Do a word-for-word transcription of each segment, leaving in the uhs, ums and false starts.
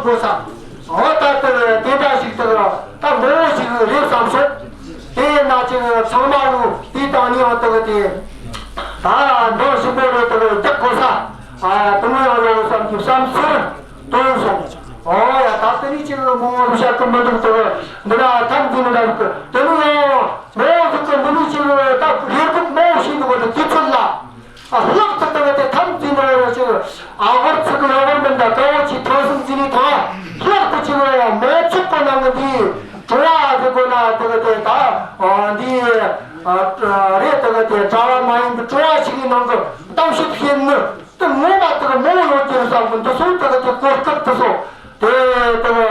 གོ་ས། འོ་ད་དེ་དེ་འདྲ་ཞིག་དེ་ད་མང་བོ་ཞིག་རེད་བསམ་སོང་། དེ་ཡིན་ན་ཅིག་ཚང་མ་ལོ་དེ་དང་ནི་ཡང་དེ་དེ་ད་འདང་ཞིག་མོ་རེ་དེ་རྒྱག་དགོས་ས། ཨ་དེ་མོ་ཡང་ཡོང་བསམ་གྱི་བསམ་ཚུལ་བཏོན་སོང་། འོ་ཡ། ད་དེ་ནི་ཅིག་མང་བོ་རུ་བཤད་གི་མི་འདུག་དེ་འདི་ན་ཐམས་ཅད་ནི་འདྲ་ཞིག་དེ་ནི་ཡང་མང་བོ་ཞིག་གི་འདི་ནི་ཅིག་ད་རེ་སྒུག་མང་བོ་ཞིག་འདུག་གི་དུས་ཚོད་ལ། ཨ་ལྷག་ཏུ་དེ་གི་དེ་ཐམས་ཅད་འདྲ་བོ་ཅིག་ཨ་ཧོར་ཚུ་གི་ར་བར་མི་འདྲ་དགའ་བོ་ཅིག་ཐང་སུམ་འཛིན་ནི་དང་། ལྷག་ཏུ་ཅིག་མང་ཚོགས་གི་ནང་གི་འདི་བྲོ་བ་ཟེར་དགོས་ན་དེ་གི་དེ་ད་ཨ་འདི་ཨ་རེད། དེ་གི་དེ་གྲྭ་བ་མ་ཡིན་པའི་བྲོ་བ་ཞིག་གི་ནང་གི་གཏམ་བཤད་བྱེད་ནི་དེ་ངོ་མ་དེ་གི་མང་ཡོད་ཀྱི་བསམ་གི་འདི་སོང་། དེ་གི་དེ་གོ་སྐབས་དེ་སོང་། དེ་དེ་གི་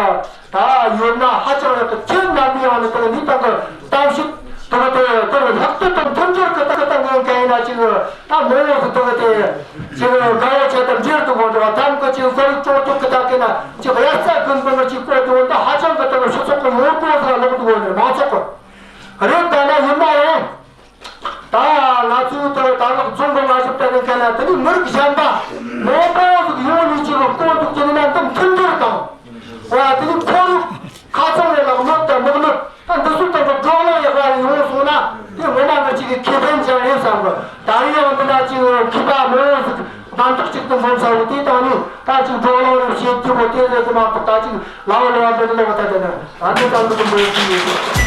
ད་ཡོད་ན་ཧ་ཅང་ཡག་གི། ཁྱེད་རྣམ་པས་ཡང་ནི་དེ་གི་འདི་དང་གི་གཏམ་བཤད་དེ་གི་དེ་དེ་གི་ལྷག་ཏུ་དང་མཐུན་སྦྱོར་གི་དེ་གི་ད་ངས་ག་ཡིན་ན་ཅིག་ད་མང་བོ་ཟིག་དེ་གི་དེ་ཅིག་དགའ་བོ་ཆེ་དང་འབྲེལ་དུ་གོ་འདྲ་བ། ཐམ་གི་ཅིག་ཟོར་ཅོག་ཅོག་གི་ད་གི་ན་ཅིག་དབྱར་རྩྭ་དགུན་འབུ་ངར་ཅིག་བཀོད་དུ་འོང་ད་ཧ་ཅང་གི་དེ་གི་སྤྱི་ཚོགས་གི་ཡོང་སྒོ་ཟིག་ལོག་དུ་འོང་ནས་མང་ཚོགས་གི་རེད། ད་ན་ཡིན་ན་ཡང་། ད་ང་ཚོའི་དེ་ད་ལག་རྫོང་གི་ང་ཞིག་ད་ནི་ཁ་ན་དེ་ནི་མི་རིགས་གཞན་པ་མང་པོ་ཟིག་ཡོང་ནས་ཅིག་གི་སྐོར་འདུག་ཅེ་ན་འདི་མཐུན་སྦྱོར་དང་། བ་དེ་ནི་ཁོར་ཡུག་ཁ་ཚང་བའི་ལག་གནོད་དང་མི་གནོད་ད་འདི་ཚོའི་སྟེང་གི་བགྲོ་གླེང་ཡག་པ་ཡོང་སོང་ན་དེ་ངོ་མ་ང་ཅིག་གི་ཁེ་ཕན་ཅན་རེད་བསམ་གི། ད་རེས་ཡང་འདི་ན་ཅིག་མཁས་པ་མང་བོ་ཟིག་གདན་ཐོག་ཅིག་ཏུ་འཛོམས་ཚར་བའི་དེ་དང་ནི་ད་ཅིག་བགྲོ་གླེང་རེ་བྱེད་རྒྱུ་བོ་དེ་རེད་དེ་མ་གཏོགས་ད་ཅིག་ལ་བ་ལ་བ་འདི་ལ་བ་ད་དེ་ན། ཨ་ནི་ཙམ་དུ་འགྲོ་གི་ཡོད།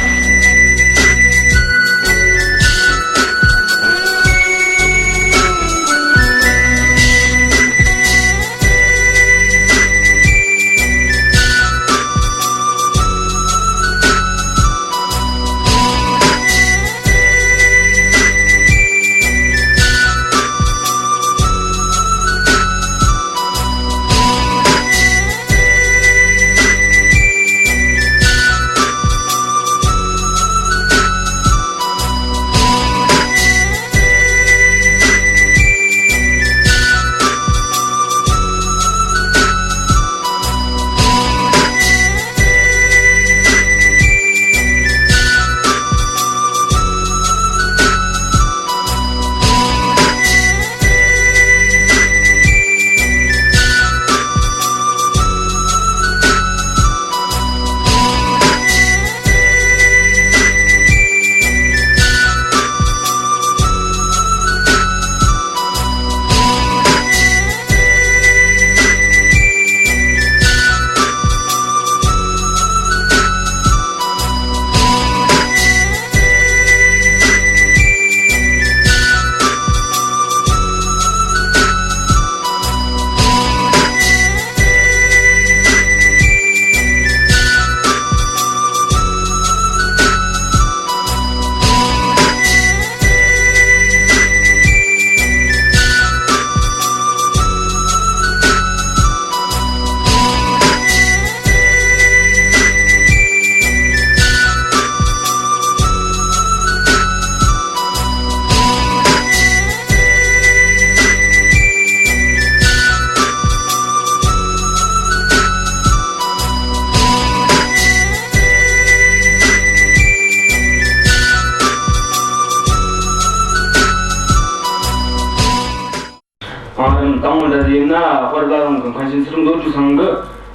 ཨང་། དང་པོ་འདྲ་ཡིན་ན་དཔལ་བླ་བྲང་གི་མཁན་ཆེན་ཚུལ་ཁྲིམས་བློ་གྲོས་ཚང་གི་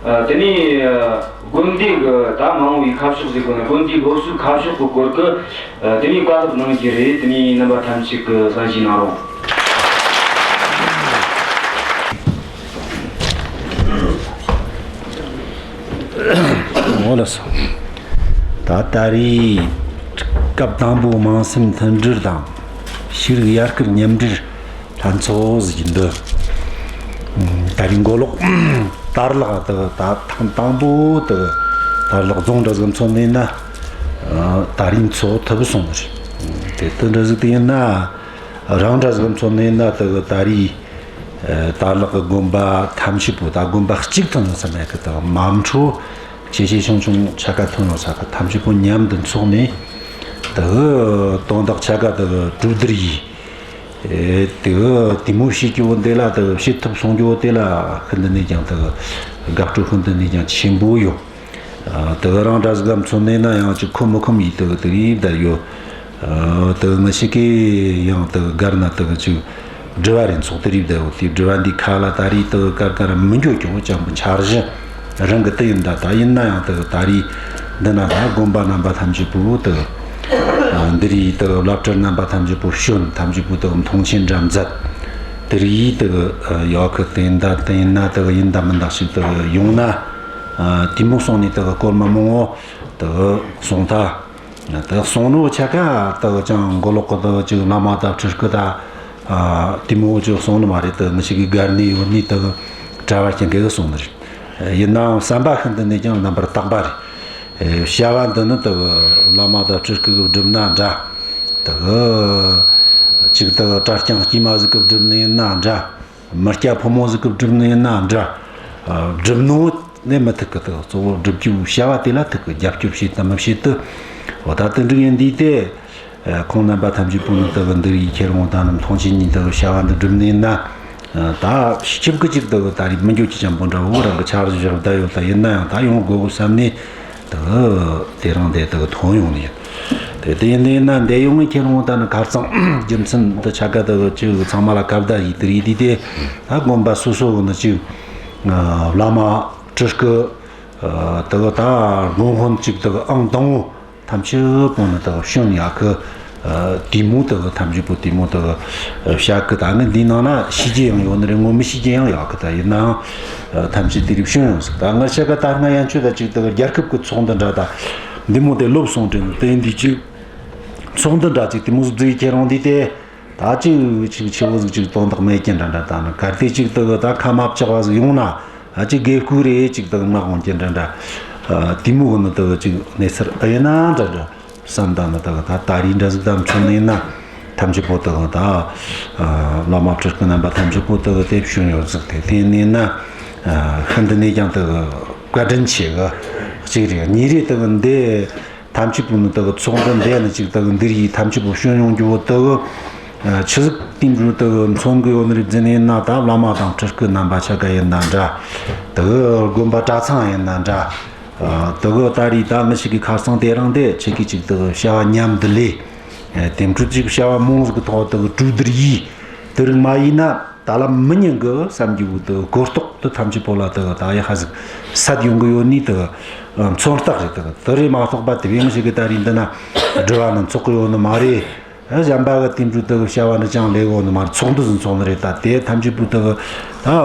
ཨ་དེ་ནས་ཨ་དགོན་སྡེ་གི་ད་མ་འོངས་པའི་ཁ་ཕྱོགས་ཟེར་དགོས་ན་དགོན་སྡེའི་སློབ་གསོའི་ཁ་ཕྱོགས་ཀྱི་སྐོར་གྱི་ཨ་དེ་ནས་བཀའ་སློབ་གནང་རྒྱུ་རེད། དེ་ནས་རྣམ་པ་ཐམས་ཅད་ཀྱིས་གསན་བཞེས་གནང་རོགས། འོ་ལགས་སོ། ད་ད་རེས་སྐབས་དང་པོའི་དམངས་སེམས་མཐུན་སྒྲིལ་དང་ཤེས་རིག་ཡར་སྐུལ་མཉམ་འབྲེལ་ལྷན་ཚོགས་ཟེར་གྱི་འདུག་ད་རེས་མགོ་ལོག་དར་ལག་དེ་ད་ཐེངས་དང་པོ་དེ་དར་ལག་རྫོང་འདྲ་ཟིག་མཚོན་ནས་ན་ད་རེས་ཚོགས་ཐུབ་སོང་ནི་རེད། དེ་དེ་འདྲ་ཟིག་དེ་ཡིན་ན་རང་འདྲ་ཟིག་མཚོན་ནས་ན་དེ་ད་རེས་ཨ་དར་ལག་གི་དགོན་པ་ཐམས་ཅད་པོ་ད་དགོན་པ་གཅིག་ཐོན་ནོ་བསམ་ཡ་གི་ད་མ་འཕྲོ་ཆེ་ཆེ་ཆུང་ཆུང་ཆ་ག་ཐོན་ནོ་ས་གི་ཐམས་ཅད་པོ་མཉམ་དུ་འཚོགས་ནས་དེ་གི་དོན་དག་ཆ་ག་དེ་གི་གྲོས་བསྡུར་ཡིས། ཨེ་དེ་གི་དེ་མོ་བྱེད་རྒྱུ་བོ་དེ་ལ་དེ་གི་བྱེད་ཐུབ་སོང་རྒྱུ་བོ་དེ་ལ་ཤིན་ཏུ་ནས་ཀྱང་དེ་གི་དགའ་སྤྲོ་ཤིན་ཏུ་ནས་ཀྱང་ཆེན་པོ་ཡོད། ཨ་དེ་གི་རང་འདྲ་ཟིག་ག་མཚོན་ནས་ན་ཡང་ཅིག་ཁོམ་མི་ཁོམ་ཡིས་དེ་གི་དེ་རིགས་བསྡད་ཡོད། ཨ་དེ་གི་ང་ཞིག་གིས་ཡང་དེ་གི་སྒར་ན་དེ་གི་ཅིག་དྲི་བ་རེ་འཚོགས་དེ་རིགས་བསྡད་ཡོད། དེ་དྲི་བ་འདི་ཁ་ལ་ད་རེས་དེ་གི་གར་གར་མི་འགྱོ་ཀྱང་ཅང་པོ་འཆར་གཞི་ རང་གི་དེ་ཡིན་ད། ད་ཡིན་ན་ཡང་དེ་གི་ད་རེས་འདི་ན་ད་དགོན་པ་རྣམ་པ་ཐམས་ཅད་པོ་དེ་གི་འདི་རེས་དེ་གི་བླ་སྤྲུལ་རྣམ་པ་ཐམས་ཅད་པོ་བྱོན། ཐམས་ཅད་པོ་དེ་གི་མཐོང་ཆེན་འདྲ་མཛད། དེ་རེས་དེ་གི་ཡོད་གི། དེ་ཡིན་ད། དེ་ཡིན་ན་དེ་གི་ཡིན་ད་མིན་ད་ཞིག་དེ་གི་ཡོང་ན། དེ་མོ་སོང་ནས་དེ་གི་སྐོར་མ་མང་བོ་དེ་གི་སོང་ད། དེ་སོང་ནོ་ཆ་ག་དེ་ཅང་མགོ་ལོག་གི་དེ་ཅིག་བླ་མ་དང་སྤྲུལ་སྐུ་དང་དེ་མོ་ཅིག་སོང་ནི་མ་རེད། དེ་མི་ཞིག་གི་སྒར་ནས་ཡོད་ནི་དེ་གྲྭ་བ་རྐྱང་གི་སོང་ནི་རེད། ཡིན་ནའང་བསམ་པ་ཤིན་ཏུ་ནས་ཀྱང་རྣམ་པར་དག་པ་རེད། བྱ་བ་འདི་ནི་དེ་བླ་མ་དང་སྤྲུལ་སྐུ་གིས་བསྒྲུབས་ན་འདྲ། དེ་ཅིག་དེ་གྲྭ་རྐྱང་དཀྱུས་མ་ཟིག་གིས་བསྒྲུབས་ནི་ཡིན་ན་འདྲ། མི་སྐྱ་ཕོ་མོ་ཟིག་གིས་བསྒྲུབས་ནི་ཡིན་ན་འདྲ། ཨ། བསྒྲུབས་ནོ་ནས་མི་ཐུབ་གི། དེ་གཙོ་བོ་བསྒྲུབ་རྒྱུའི་བྱ་བ་དེ་ལ་ཐུག་གི། རྒྱབ་སྐྱོར་བྱེད་དམ་མི་བྱེད་དེ། འོ་ད་དེ་འགྲིག་ཡིན་དུས་དེ། ཨ། ཁོང་རྣམ་པ་ཐམས་ཅད་པོ་ནི་དེ་གི་འདི་རེས་ཁྱེད་རང་ད་ནི་མཐོང་ཆེན་གཉིས་དེ་གི་བྱ་བ་འདི་བསྒྲུབས་ནི་ཡིན་ན། ཨ། ད་ཞིབ་གི་ཅིག་དེ་གི་ད་རེས་མི་འགྱོ་ཅི་ཅང་པོ་འདྲ་བོ་རང་གི་ཆ་བཞག་བསྡད་ཡོད། ད་ཡིན་ན་ཡང་ད་ཡོང་དགོས་གི་བསམ་ནས། དེ་དེ་རིང་དེ་དེ་ཐོན་ཡོང་ནས། དེ་དེ་ཡིན་དེ་ཡིན་ན་འདི་ཡོང་ངས་ཁྱེད་རང་ད་ནི་ཁ་རྩང་རྒྱུ་མཚན་འདི་ཆ་ག་དེ་ཅིག་ཚང་མ་ལ་ཁ་བརྡ་ཡིས་དེ་རེད། དེ་དེ་ད་དགོན་པ་སོ་སོ་གི་ནི་ཅིག་བླ་མ་སྤྲུལ་སྐུ་དེ་ད་དགོན་དཔོན་ཅིག་དེ་ཨང་དང་པོ་ཐམས་ཅད་པོ་ནི་དེ་བྱོན་ཡག་གི། ཨ། དེ་མོ་དེ་གི་ཐམས་ཅད་པོ་དེ་མོ་དེ་གི་བྱ་གི། ད་ངས་འདི་ནང་ན་ཤེས་རྒྱུ་ཡང་ཡོད་ནི་རེད། ངོ་མི་ཤེས་རྒྱུ་ཡང་ཡོད་གི། ད་ཡིན་ནའང་ཐམས་ཅད་དེ་རིགས་བྱུང་ཡོང་ཟིག། ད་ང་ཆ་ག་ད་སྔ་ཡན་ཆོད་ད་ཅིག་དེ་གི་རྒྱལ་ཁབ་ཀྱི་ཚོགས་འདུ་འདྲ་ད་འདི་མོ་དེ་ལོབས་སོང་དྲན་དེ་འདི་ཅིག་ཚོགས་འདུ་འདྲ་ཅིག་དེ་མོ་ཟིག་བརྩི་ཁྱེར་ཡོང་དུས་དེ། ད་ཅིག་ཅིག་ཆེ་བོ་ཟིག་ཅིག་དོན་དག་མེད་ཀྱི་འདྲ་འདྲ། ད་ནི་གལ་ཏེ་ཅིག་དེ་གི་ད་ཁ་མ་བཅག་པ་ཟིག་ཡོང་ན། ཨ། ཅིག་དགེ་བསྐོས་རེད། ཅིག་དེ་གི་མངགས་འོང་གི་འདྲ་འདྲ། ཨ། དེ་མོ་གི་ནི་དེ་གི་ཅིག་གནས་ཚུལ་ཨེ་ཡིན་ན་འདྲ་འདྲ། བསམ་ད་ནི་དེ་གི་ད་ད་རེས་འདྲ་ཟིག་ད་མཚོན་ནི་ཡིན་ན། ཐམས་ཅད་པོ་དེ་གི་ད་བླ་མ་སྤྲུལ་སྐུ་རྣམ་པ་ཐམས་ཅད་པོ་དེ་གི་དེ་བྱོན་ཡོད་ཟིག། དེ་དེ་ཡིན་ན་ཤིན་ཏུ་ནས་ཀྱང་དེ་གི་བཀའ་དྲིན་ཆེ་གི། གཅིག་རེད། གཉིས་རེད། དེ་གི་འདི་ཐམས་ཅད་པོ་ནི་དེ་གི་ཚོགས་འདུ་འདི་ནི་ཅིག་དེ་གི་འདི་རིགས་ཐམས་ཅད་པོ་བྱོན་ཡོང་རྒྱུ་བོ་དེ་གི། ཆི་ཟིག་དེ་འདྲ་དེ་གི་མཚོན་གི་ཡོད་ནི་རེད་ཟེར་ནི་ཡིན་ན། ད་བླ་མ་དང་སྤྲུལ་སྐུ་རྣམ་པ་ཆ་ག་ཡིན་ན་འདྲ། དེ་གི་དགོན་པ་གྲྭ་ཚང་ཡིན་ན་འདྲ། ཨ། དེ་གི་ད་རེས་ད་ངི་ཞིག་གི་ཁ་སང་དེ་རིང་དེ་ཆེ་གི་ཅིག་དེ་གི་བྱ་བ་མཉམ་དུ་ལས། ཨ། དེ་འཕྲོ་ཅིག་བྱ་བ་མང་ཟིག་གི་ཐོག་དེ་གི་གྲོས་བསྡུར་ཡིས། དེ་རིགས་མ་ཡིན་ན་ད་ལམ་མི་ཉན་གི་བསམ་རྒྱུ་བོ་དེ་གོ་རྟོགས་དེ་ཐམས་ཅད་པོ་ལ་དེ་གི་ད་ཡ་ཧ་ཟིག་སད་ཡོང་གི་ཡོད་ནི་དེ་གི་མཚོན་རྟགས་རེད། དེ་གི་དེ་རེད་མ་གཏོགས་པ་དེ་བས་ངི་ཞིག་གི་ད་རེས་འདི་ན་སྒྲུབ་པ་ནི་འཚོགས་གི་ཡོད་ནི་མ་རེད། ཨ། གཞན་པ་གི་དེ་འདྲ་དེ་གི་བྱ་བ་འདི་ཅང་ལས་གོ་ནི་མ་རེད། ཚོགས་འདུ་ཟིག་འཚོགས་ནི་རེད། ད་དེ་ཐམས་ཅད་པོ་དེ་གི་ད།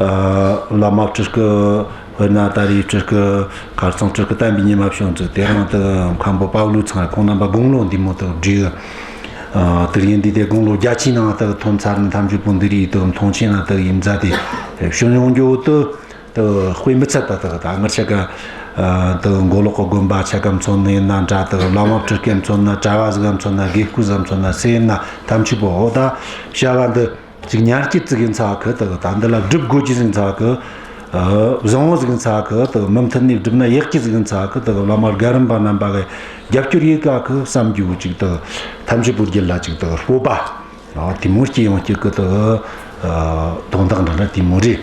ཨ། བླ་མ་སྤྲུལ་སྐུ། དཔེར་ན་ད་རེས་སྤྲུལ་སྐུ་ཁ་རྩང་སྤྲུལ་སྐུ་བསྟན་པའི་ཉི་མ་བྱོན་ཚུལ། དེ་རིང་དེ་གི་མཁན་པོ་པའུ་ལུ་ཚང་ཁོང་རྣམ་པ་དགུང་ལོ་འདི་མོ་དེ་གི་བགྲེས། ཨ། དེ་ཡིན་དུས་དེ་དགུང་ལོ་བརྒྱད་ཅུའི་ནང་དེ་གི་ཐོན་ཚར་ནི་ཐམས་ཅད་པོ་འདི་རིགས་དེ་གི་མཐོང་ཆེན་ན་དེ་གི་ཡིན་མཛད་དེ་བྱོན་ཡོང་རྒྱུ་བོ་དེ། དེ་དཔེ་མི་ཚད་པ་དེ་གི་ད་ངི་ཆ་ག། ཨ། དེ་གི་མགོ་ལོག་གི་དགོན་པ་ཆ་ག་མཚོན་ནི་ཡིན་ན་འདྲ། དེ་གི་བླ་མ་སྤྲུལ་སྐུ་མཚོན་ན། གྲྭ་བ་ཟིག་མཚོན་ན། དགེ་བསྐོས་ཟིག་མཚོན་ན། སུ་ཡིན་ན་ཐམས་ཅད་པོ། འོ་ད་བྱ་བ་འདི་ཅིག་ཉན་རྒྱུ་ཟིག་ཡིན་ཚ་གི། དེ་གི་ད་འདི་ལ་སྒྲུབ་དགོས་རྒྱུ་ཟིག་ཡིན་ཚ་གི། ཨ། བཟང་བོ་ཟིག་ཡིན་ཚ་གི། དེ་གི་མུ་མཐུད་ནས་སྒྲུབ་ན་ཡག་རྒྱུ་ཟིག་ཡིན་ཚ་གི། དེ་གི་བླ་མ་རྒན་རིམ་པ་རྣམ་པ་གི་རྒྱབ་སྐྱོར་ཡོད་ག་གི་བསམ་རྒྱུ་བོ་ཅིག་དེ་གི་ཐམས་ཅད་པོ་རྒྱུད་ལ་ཅིག་དེ་གི་སྤོབས་པ། ཨ། དེ་མོ་སྐྱེ་ཡོང་རྒྱུ་གི་དེ་གི། ཨ། དོན་དག་འདྲ་འདྲ་དེ་མོ་རེད།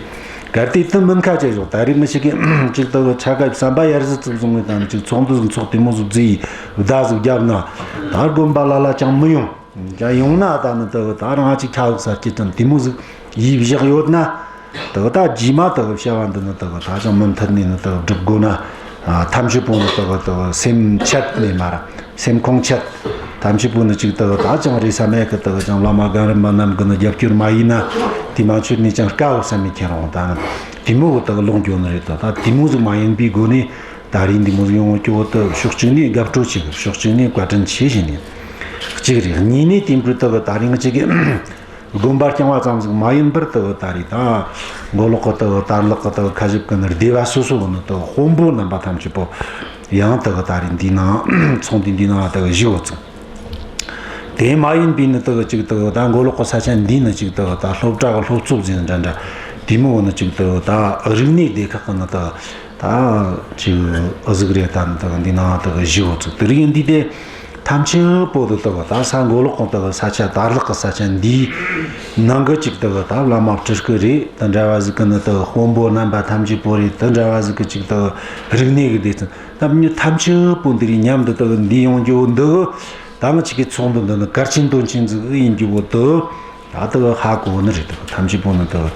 གལ་ཏེ་དེ་མིན་ཁ་ཅིག་ཡོད། ད་རེས་ངི་ཞིག་གི་ཅིག་དེ་གི་ཆ་ག་བསམ་པ་ཡར་ཟིག་ཙིག་བཟུང་བའི་ད་ནི་ཅིག་ཚོགས་འདུ་ཟིག་འཚོགས། དེ་མོ་ཟིག་བརྩིས་བརྡ་ཟིག་བརྒྱབ་ན་ད་དགོན་པ་ལ་ལ་ཅང་མི་ཡོང་། ཅང་ཡོང་ན་ད་ནི་དེ་གི་ད་རང་ཅིག་ཁྱ་ཟིག་ཟ་རྒྱུ་དང་དེ་མོ་ཟིག་ཡིས་བཞག་ཡོད་ན། དེ་གི་ད་རྗེས་མ་དེ་གི་བྱ་བ་འདི་ནི་དེ་གི་ད་ཅང་མུ་མཐུད་ནས་ནི་དེ་གི་སྒྲུབ་དགོས་ན། ཨ། ཐམས་ཅད་པོ་ནི་དེ་གི་དེ་གི་སེམས་ཆད་ནས་མ་ར་སེམས་ཁོང་ཆད། ཐམས་ཅད་པོ་ནི་ཅིག་དེ་གི་ད་ཅང་རེ་ས་མེད་གི། དེ་གི་ཅང་བླ་མ་རྒན་རིམ་པ་རྣམས་གི་ནི་རྒྱབ་སྐྱོར་མ་ཡིན་ན་དེ་མ་ཆོད་ནས་ཅང་དཀའ་བོ་བསམ་མི་ཁྱེར་འོང་། ད་ནི་དེ་མོ་གི་དེ་གི་ལོག་འགྱོ་ནི་རེད། ད་ད་དེ་མོ་ཟིག་མ་ཡིན་པའི་སྒོ་ནས་ད་རེས་འདི་མོ་ཟིག་ཡོང་རྒྱུ་བོ་དེ་ཕྱོགས་གཅིག་ནས་དགའ་སྤྲོ་ཆེ་གི། ཕྱོགས་གཅིག་ནས་བཀའ་དྲིན་ཆེ་ཞེས་ནས་གཅིག་རེད། གཉིས་ནས་དེ་འཕྲོ་དེ་གི་ད་རེས་ང་ཅིག་གི་དགོན་པ་རྐྱང་བ་ཙམ་ཟིག་མ་ཡིན་པར་དེ་གི་ད་རེས་ད་མགོ་ལོག་གི་དེ་གི་དར་ལག་གི་དེ་གི་ཁ་ཞབས་ཀྱི་ནི་སྡེ་བ་སོ་སོ་གི་ནི་དེ་གི་དཔོན་པོ་རྣམ་པ་ཐམས་ཅད་པོ་ཡང་དེ་གི་ད་རེས་འདི་ནང་ཚོགས་འདུ་འདི་ནང་དེ་གི་བཞུགས་ཡོད་ཚུལ། དེ་མ་ཡིན་པའི་ནི་དེ་གི་ཅིག་དེ་གི་ད་མགོ་ལོག་གི་ས་ཆ་འདི་ནི་ཅིག་དེ་གི་ད་སློབ་གྲྭ་གི་སློབ་གཙོ་ཟེར་ནི་འདྲ་འདྲ། དེ་མོ་གི་ནི་ཅིག་དེ་གི་ད་རིག་གནས་སྡེ་ཁག་གི་ནི་དེ་གི་ད་ཅིག་ཨ་ཟིག་རེད། ད་ནི་དེ་གི་འདི་ནང་དེ་གི་བཞུགས་ཡོད་ཚུལ། དེ་རིགས་འདི་དེ་ཐམས་ཅད་པོ་དེ་དེ་གི་ད་ས་མགོ་ལོག་གི་དེ་གི་ས་ཆ་དར་ལག་གི་ས་ཆ་འདིའི་ནང་གི་ཅིག་དེ་གི་ད་བླ་མ་སྤྲུལ་སྐུ་རེད། དེ་འདྲ་བ་ཟིག་གི་ནི་དེ་གི་དཔོན་པོ་རྣམ་པ་ཐམས་ཅད་པོ་རེད། དེ་འདྲ་བ་ཟིག་གི་ཅིག་དེ་གི་རིག་གནས་གི་སྡེ་ཚན། ད་མི་ཐམས་ཅད་པོ་འདི་རིགས་མཉམ་དུ་དེ་གི་འདི་ཡོང་རྒྱུ་འདི་གི་ད་ང་ཅིག་གི་ཚོགས་འདུ་འདི་ནི་གལ་ཆེན་དོན་ཆེན་ཟིག་ཡིན་རྒྱུ་བོ་དེ་ད་དེ་གི་ཧ་གོ་ནི་རེད། དེ་གི་ཐམས་ཅད་པོ་ནི་དེ་གི་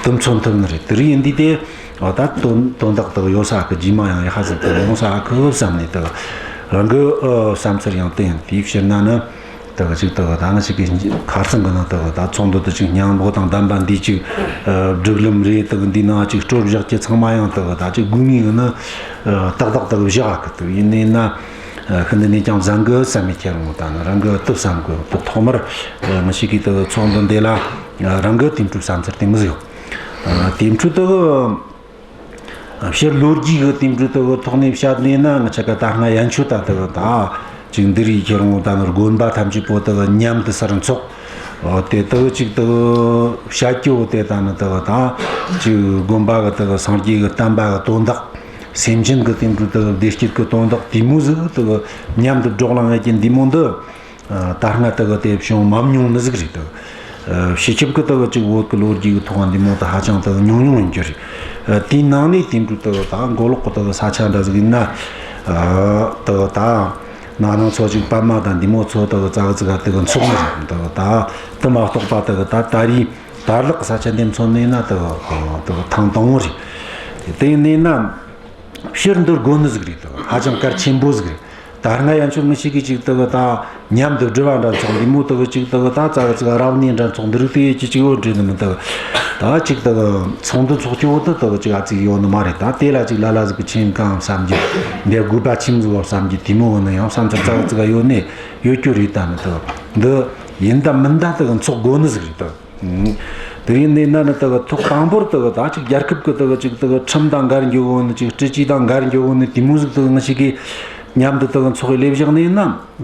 དེ་མཚོན་ཐུབ་ནི་རེད། དེ་རིགས་ཡིན་དུས་དེ་ ཨ་ད་དོན་དོན་དག་དག་ཡོད་ས་གི་རྗེས་མ་ཡང་ཡག་ཧ་ཟིག་དག་ཡོང་ས་གི་བསམ་ནས་དག་རང་གི་ཨ་བསམ་ཚུལ་ཡང་བསྟན། དེའི་ཕྱིར་ན་ནི་དག་ཅིག་དག་ད་ང་ཞིག་གི་ཁ་སང་གི་ནང་དག་ད་ཚོགས་འདུ་དུ་ཅིག་སྙན་པོ་དང་གདམས་པ་འདི་ཅིག་ཨ་སྒྲིག་ལམ་རེད། དག་འདི་ནང་ཅིག་སྤྲོད་བཞག་གི་ཚང་མ་ཡང་དག་ད་ཅིག་དགོས་ངེས་གི་ནི་ཨ་ཏག་ཏག་དག་བཞག་གི། དག་ཡིན་ནས་ན་ཨ་ཤིན་ཏུ་ནས་ཀྱང་བཟང་གི་བསམ་མི་ཁྱེར་འོང་། ད་ནི་རང་གི་ཨ་ཏི་བསམ་གི་ཐོག་མར་ཨ་ང་ཞིག་གི་དག་ཚོགས་འདུ་འདི་ལ་ཨ་རང་གི་དེ་འཕྲོ་བསམ་ཚུལ་དེ་མི་ཟིག་ཡོད། ཨ་དེ་འཕྲོ་དག་ཕྱིར་ལོ་རྒྱུས་ཀྱི་དེ་འདྲ་དག་ཐོག་ནས་བཤད་ནས་ན། ང་ཆ་ག་ད་སྔ་ཡན་ཆོད་ད་དག་ད་ཅིག་འདི་རིགས་ཁྱེར་འོང་། ད་ནི་དགོན་པ་ཐམས་ཅད་པོ་དག་མཉམ་དུ་སར་འཚོགས། འོ་དེ་དག་ཅིག་དག་བཤད་རྒྱུ་བོ་དེ་ད་ནི་དག་ད་ཅིག་དགོན་པ་གི་དག་སངས་རྒྱས་ཀྱི་བསྟན་པ་གི་དོན་དག། སེམས་ཅན་གྱི་དེ་འདྲ་དག་བདེ་སྐྱིད་ཀྱི་དོན་དག་དེ་མོ་ཟིག་དག་མཉམ་དུ་བགྲོ་གླེང་ཡེད་རྒྱུ་འདི་མོ་འདི། ཨ་ད་སྔ་དག་དེ་བྱུང་མ་མྱོང་ནི་ཟིག་རེད། དག་ཨ་སྤྱི་ཁྱབ་ཀྱི་དག་ཅིག་བོད་ཀྱི་ལོ་རྒྱུས་ཀྱི་ཐོག་འདི་མོ་དག་ཧ་ཅང་དག་ཉུང་ཉུང་ཡིན་རྒྱུ་རེད། ཨ་དེའི་ནང་ནས་དེ་འདྲ་དག་ད་མགོ་ལོག་གི་དག་ས་ཆ་འདྲ་ཟིག་ཡིན་ན། ཨ་དག་ད་ན་ནིང་ཚོ་ཅིག་པདྨ་དང་འདི་མོ་ཚོ་དག་ཙག་ཙིག་དག་འཚོགས་ནི་རེད། དག་ད་དེ་མ་གཏོགས་པ་དག་ད་ད་རེས་དར་ལག་གི་ས་ཆ་འདི་མཚོན་ནས་ན་དག་དག་ཐེངས་དང་པོ་རེད། དེ་ཡིན་ནས་ན། ཕྱིར་འདི་དགོས་ནི་ཟིག་རེད། དག་ཧ་ཅང་གལ་ཆེན་པོ་ཟིག་རེད། ད་སྔ་ཡན་ཆོད་ངི་ཞིག་གིས་ཅིག་དག་ད་མཉམ་དུ་སྒྲུབ་པ་འདྲ་འཚོགས་འདི་མོ་དག་ཅིག་དག་ད་ཙག་ཙིག་རབ་གནས་འདྲ་འཚོགས་འདི་རིགས་དེ་ཅི་ཅིག་ཡོད་འདྲ་ནི་མི་འདུག། ད་ཅིག་དག་ཚོགས་འདུ་འཚོགས་རྒྱུ་བོ་དེ་དག་ཅིག་ཨ་ཙིག་ཡོད་ནི་མ་རེད། ད་དེ་ལ་ཅིག་ལ་ལ་ཟིག་གི་ཆེན་གང་བསམ་རྒྱུ། འདི་དགོས་པ་ཆེན་ཟིག་བ་བསམ་རྒྱུ་དེ་མོ་བོ་ནི་ཡང་བསམ་ཚུལ་ཙག་ཙིག་ཡོད་ནི་ཡོད་རྒྱུ་རེད། ད་ནི་དག་འདི་ཡིན་ད་མིན་ད་དག་འཚོགས་དགོས་ནི་ཟིག་རེད་ད། དེ་ཡིན་ནས་ན་ནི་དག་ཐོག་དང་པོར་དག་ད་ཅིག་རྒྱལ་ཁབ་ཀྱི་དག་ཅིག་དག་ཁྲིམས་དང་འགལ་འགྱོ་གོ་ནི། ཅིག་སྲིད་ཇུས་དང་འགལ་འགྱོ་གོ་ནི་དེ་མོ་ཟིག་དག་ང་ཞིག་གིས་མཉམ་དུ་དག་འཚོགས་ལས་བཞག་ནས་ན་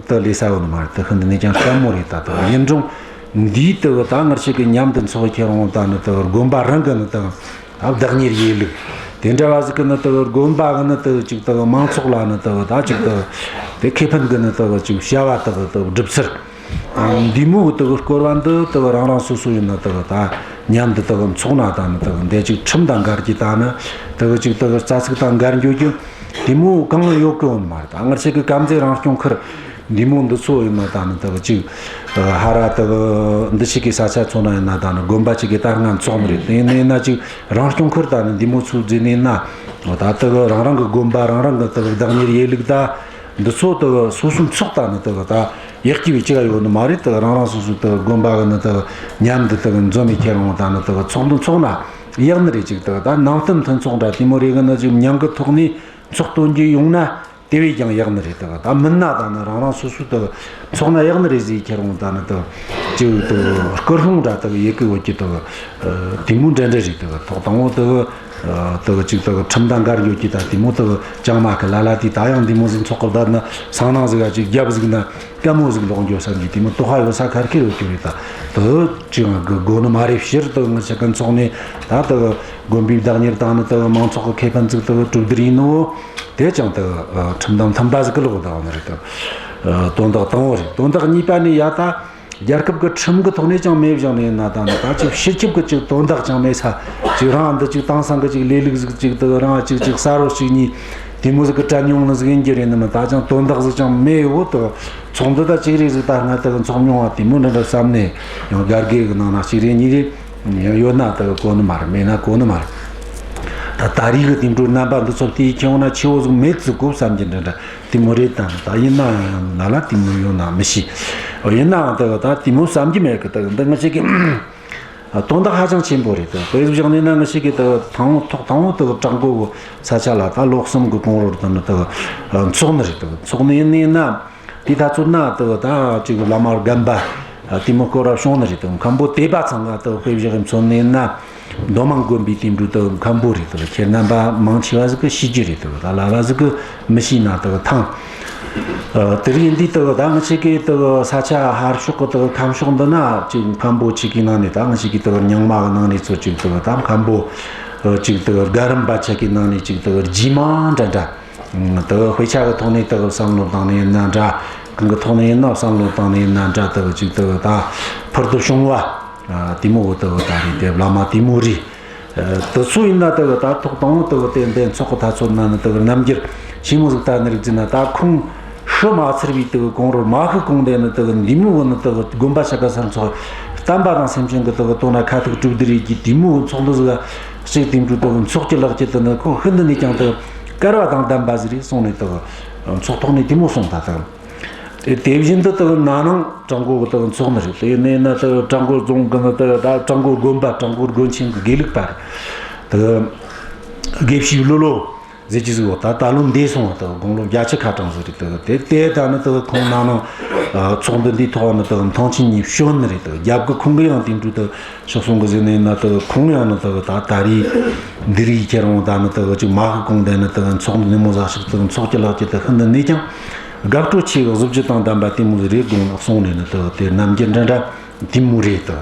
དག་ལས་ས་ཡོད་ནི་མ་རེད། དག་ཤིན་ཏུ་ནས་ཀྱང་དཀའ་མོ་རེད། ད་དག་ཡིན་རུང་འདིའི་དག་ད་ང་ཞིག་གིས་མཉམ་དུ་འཚོགས་ཁྱེར་འོང་། ད་ནི་དག་དགོན་པ་རང་གི་ནི་དག་བདག་གཉེར་ཡས་ལུགས་དེ་འདྲ་བ་ཟིག་གི་ནི་དག་དགོན་པ་གི་ནི་དག་ཅིག་དག་མང་ཚོགས་ལ་ནི་དག་ད་ཅིག་དག་དེ་ཁེ་ཕན་གི་ནི་དག་ཅིག་བྱ་བ་དག་དག་སྒྲུབ་ཚུལ། འདི་མོ་དག་སྐོར་བ་འདི་དག་རང་རང་སོ་སོ་ཡིན་ན་དག་ད་མཉམ་དུ་དག་འཚོགས་ན་ད་ནི་དག་འདི་ཅིག་ཁྲིམས་དང་འགལ་གྱི། ད་ནི་དག་ཅིག་དག་རྩ་ཚིག་དང་འགལ་འགྱོ་རྒྱུ་དེ་མོ་གང་ཡོད་གི་ཡོད་མ་རེད། ད་ང་ཅག་གི་དཀར་མཛེས་རང་སྐྱོང་ཁུལ་འདི་མོ་འདི་ཚོ་ཡིན་ན་ད་ནི་དག་ཅིག་ཧ་ར་དག་འདི་ཞིག་གི་ས་ཆ་ཚོ་ན་ཡིན་ན་ད་ནི་དགོན་པ་ཅིག་གི་ད་སྔ་འཚོགས་ནི་རེད། དེ་ཡིན་ན་ཅིག་རང་སྐྱོང་ཁུལ་ད་ནི་འདི་མོ་ཚོ་བརྩིས་ནས་ན། ད་དག་རང་རང་གི་དགོན་པ་རང་རང་གི་དག་བདག་གཉེར་ཡས་ལུགས་ད། འདི་ཚོ་དག་སོ་སོ་འཚོགས་ད་ནི་དག་ད་ཡག་གི་བའི་ཅི་ག་ཡོད་ནི་མ་རེད། དག་རང་རང་སོ་སོ་དག་དགོན་པ་གི་ནི་དག་མཉམ་དུ་དག་འཛོམས་མི་ཁྱེར་འོང་། ད་ནི་དག་ཚོགས་འདུ་འཚོགས་ན་ཡག་ནི་རེད། ཅིག་དག་ད་ནང་བསྟན་མཐུན་ཚོགས་འདྲ་དེ་མོ་རེ་གི་ནི་ཅིག་མྱང་གི་ཐོག་ནས་འཚོགས་དོན་གྱི་ཡོང་ན་དེ་བས་ཀྱང་ཡག་ནི་རེད། དག་ད་མིན་ན་ད་ནི་རང་རང་སོ་སོ་དག་འཚོགས་ན་ཡག་ནི་རེད་ཟེར་ཁྱེར་འོང་། ད་ནི་དག་ཅིག་དག་སྐུལ་སློང་འདྲ་དག་ཡེ་གི་ཡོད་ཀྱི་དག་དེ་མོ་འདྲ་འདྲ་རེད། དག་ཐོག་དང་པོ་དག་ཨ་དག་ཅིག་དག་ཁྲིམས་དང་འགལ་ཡོད་ཀྱི། ད་དེ་མོ་དག་ཅང་མ་གི་ལ་ལ་དེ་ད་ཡང་འདི་མོ་ཟིག་འཚོགས་གི་བསྡད་ན་སང་ནངས་ཟིག་ག་ཅིག་རྒྱབ་ཟིག་ན་དཀའ་མོ་ཟིག་ལོག་འགྱོ་བསམ་གྱི་དེ་མོ་དོགས་པ་ཡོད་ས་ཁ་ཁེར་ཡོད་ཀྱི་རེད། ད་དག་ཅི་ཡང་གི་དགོས་ནི་མ་རེད། ཕྱིར་དག་ང་ཅག་གི་འཚོགས་ནས་ད་དག་དགོན་པའི་བདག་གཉེར་དང་ནི་དག་མང་ཚོགས་ཀྱི་ཁེ་ཕན་ཟིག་དག་གྲུབ་བསྡད་ཡིན་ནོ། དེ་ཅང་དག་ཨ་ཁྲིམས་དང་མཐུན་པ་ཟིག་གི་ལོག་བསྡད་ནི་རེད། དག་ཨ་དོན་དག་དང་པོ་རེད། དོན་དག་གཉིས་པ་ནི་ཡ་ད། རྒྱལ་ཁབ་ཀྱི་ཁྲིམས་ཀྱི་ཐོག་ནས་ཅང་མེད་བཞག་ནས་ཡིན་ན། ད་ནི་ད་ཅིག་སྤྱི་ཁྱབ་ཀྱི་ཅིག་དོན་དག་ཅང་མེད་ས་ཅིག་རང་འདི་ཅིག་དེང་སང་གི་ཅིག་ལས་ལུགས་ཟིག་ཅིག་དག་རང་ཅིག་ཅིག་གསར་བོ་ཞིག་གཉིས་དེ་མོ་ཟིག་གི་དྲན་མྱོང་ནི་ཟིག་ཡིན་རྒྱུ་རེད་ནི་མིན། ད་ཅང་དོན་དག་ཟིག་ཅང་མེད་ཡོད་དག་ཚོགས་འདུ་ད་ཅིག་རེ་ཟིག་ད་སྔ་དག་འཚོགས་མྱོང་བ་དེ་མོ་འདྲ་འདྲ་བསམ་ནས་ཡང་སྒར་སྒེར་གི་ནང་ན་ཅིག་རེ་གཉིས་རེ་ཡང་ཡོད་ན་དག་གོ་ནི་མ་རེད། མེད་ན་གོ་ནི་མ་རེད། ད་ད་རེས་གི་དེ་འདྲའི་རྣམ་པ་འདི་ཚོ་བལྟས་ཁྱེར་འོང་ན་ཆེ་བོ་ཟིག་མེད་ཟིག་གོ་བསམ་གྱི་འདྲ་འདྲ། དེ་མོ་རེད། ད་ད་ཡིན་ན་ཡང་ང་ལ་དེ་མོ་ཡོད་ན་མི་ཤེས། ཡིན་ནའང་ད་ད་དེ་མོ་བསམ་གྱི་མེད་གི། ད་འདི་ང་ཅག་གི་དོན་དག་ཧ་ཅང་ཆེན་པོ་རེད། ད་དཔེ་བཞག་ནས་ན་ང་ཅག་གི་ད་དང་པོ་ཐོག་དང་པོ་ད་བྲག་འགོ་གི་ས་ཆ་ལ་ད་ལོ་གསུམ་གི་གོང་རོལ་ད་ནི་ད་འཚོགས་ནི་རེད། ད་འཚོགས་ནི་ཡིན་ནི་ཡིན་ན་དེ་ད་ཚོད་ན་ད་ད་ཅིག་བླ་མ་རྒན་པ་དེ་མོ་སྐོར་ར་བྱུང་ནི་རེད། ད་མཁན་པོ་དེ་པ་ཚང་ག་ད་དཔེ་བཞག་གི་མཚོན་ནི་ཡིན་ན། མདོ་མང་དགོན་པའི་དེ་འདྲ་དག་མཁན་པོ་རེད་དག་ཁྱེད་རྣམ་པ་མང་ཆེ་བ་ཟིག་གིས་ཤེས་ཀྱི་རེད་དག་ད་ལ་ལ་ཟིག་གིས་མི་ཤེས་ན་དག་ཐང་། ཨ་དེ་རིང་འདི་དག་ད་ང་ཅག་གི་དག་ས་ཆ་ཧར་ཕྱོགས་གི་དག་ཁམས་ཕྱོགས་འདི་ན་ཅིག་མཁན་པོ་ཅིག་གི་ནང་ནས། ད་ང་ཅག་གི་དག་རྙིང་མ་གི་ནང་ནས་ཚོ་ཅིག་དག་ད་མཁན་པོ་ཨ་ཅིག་དག་དགའ་རིམ་པ་ཅིག་གི་ནང་ནས་ཅིག་དག་རྗེས་མ་འདྲ་འདྲ། དག་དཔེ་ཆ་གི་ཐོག་ནས་དག་བསམ་བློ་བཏང་ནས་ཡིན་ན་འདྲ། གང་གི་ཐོག་ནས་ཡིན་ན་བསམ་བློ་བཏང་ནས་ཡིན་ན་འདྲ། དག་ཅིག་དག་ད་ཕུལ་དུ་བྱུང་བ། ཨ་དེ་མོ་བོ་དག་ད་རེད། དེ་བླ་མ་དེ་མོ་རེད། ཨ་དེ་ཚོ་ཡིན་ན་དག་ད་ཐོག་དང་པོ་དག་དེ་འདི་འཚོགས་གི་ད་ཚོད་ན་ནི་དག་རྣམ་འགྱུར་ཆི་མོ་ཟིག་ད་ནི་རིག་ཟིན་ན། ད་ཁོང་ཤི་མ་ཚར་བའི་དག་གོང་རོལ་མ་ཤི་གོང་དེ་ནི་དག་འདི་མོ་བོ་ནི་དག་དགོན་པ་ཆ་ག་སར་འཚོགས་བསྟན་པ་དང་སེམས་ཅན་གི་དག་དོན་ན་ཁ་ཐུག་གྲུབ་བསྡད་རེད་ཀྱི་དེ་མོ་བོ་འཚོགས་འདུ་ཟིག་གཅིག་དེ་འདྲ་དག་ཚོགས་ཀྱི་ལག་ཁྱེར་དེ་ནི་ཁོ་ཤིན་ཏུ་ནས་ཀྱང་དག་དཀར་བ་དང་ལྡན་པ་ཟིག་རེད་གསུངས་ནས་དག་ཚོགས་ཐོག་ནས་དེ་མོ་གསུངས་ད་དག་དེ་དེ་བཞིན་དུ་དག་ན་ནིང་ཀྲུང་གོ་གི་དག་ཚོགས་ནི་རེད། དེ་ནས་ན་དག་ཀྲུང་གོ་རྫོང་གི་ནི་དག་ད་ཀྲུང་གོ་དགོན་པ་ཀྲུང་གོ་དགོན་ཆེན་གི་དགེ་ལུགས་པ་རེད། དག་དགེ་བཤེས་ཀླུ་ལོ་ཟེར་གྱི་ཟིག་ཡོད། ད་ད་ལོ་འདས་སོང་བ་དག་དགུང་ལོ་བརྒྱད་ཅུ་ཁ་གྲངས་ཟིག་རེད། དག་དེ་དེ་ད་ནི་དག་ཁོང་ན་ནིང་ཚོགས་འདུ་འདིའི་ཐོག་ནི་དག་མཐོང་ཆེན་གཉིས་བྱོན་ནི་རེད། དག་རྒྱབ་གི་ཁོང་གི་ཡང་དེ་འདྲ་དག་ཕྱོགས་སོང་གི་ཟེར་ནས་ན་དག་ཁོང་ཡང་ནི་དག་ད་ད་རེས་འདི་རེས་ཁྱེད་རང་ད་ནི་དག་ཅིག་མ་ཧི་གོང་དེ་ནི་དག་ཚོགས་འདུ་ནི་མོ་ཟ་ཞིག་དག་ཚོགས་ཀྱི་ལག་ཁྱེར་དེ་ཤིན་ཏུ་ནས་ཀྱང་དགའ་སྤྲོ་ཆེ་གི་གཟི་བརྗིད་དང་ལྡན་པ་དེ་མོ་ཟིག་རེད་དགོངས་གསུངས་ནས་ནི་དག་དེ་རྣམ་འགྱུར་འདྲ་འདྲ་དེ་མོ་རེད་དག་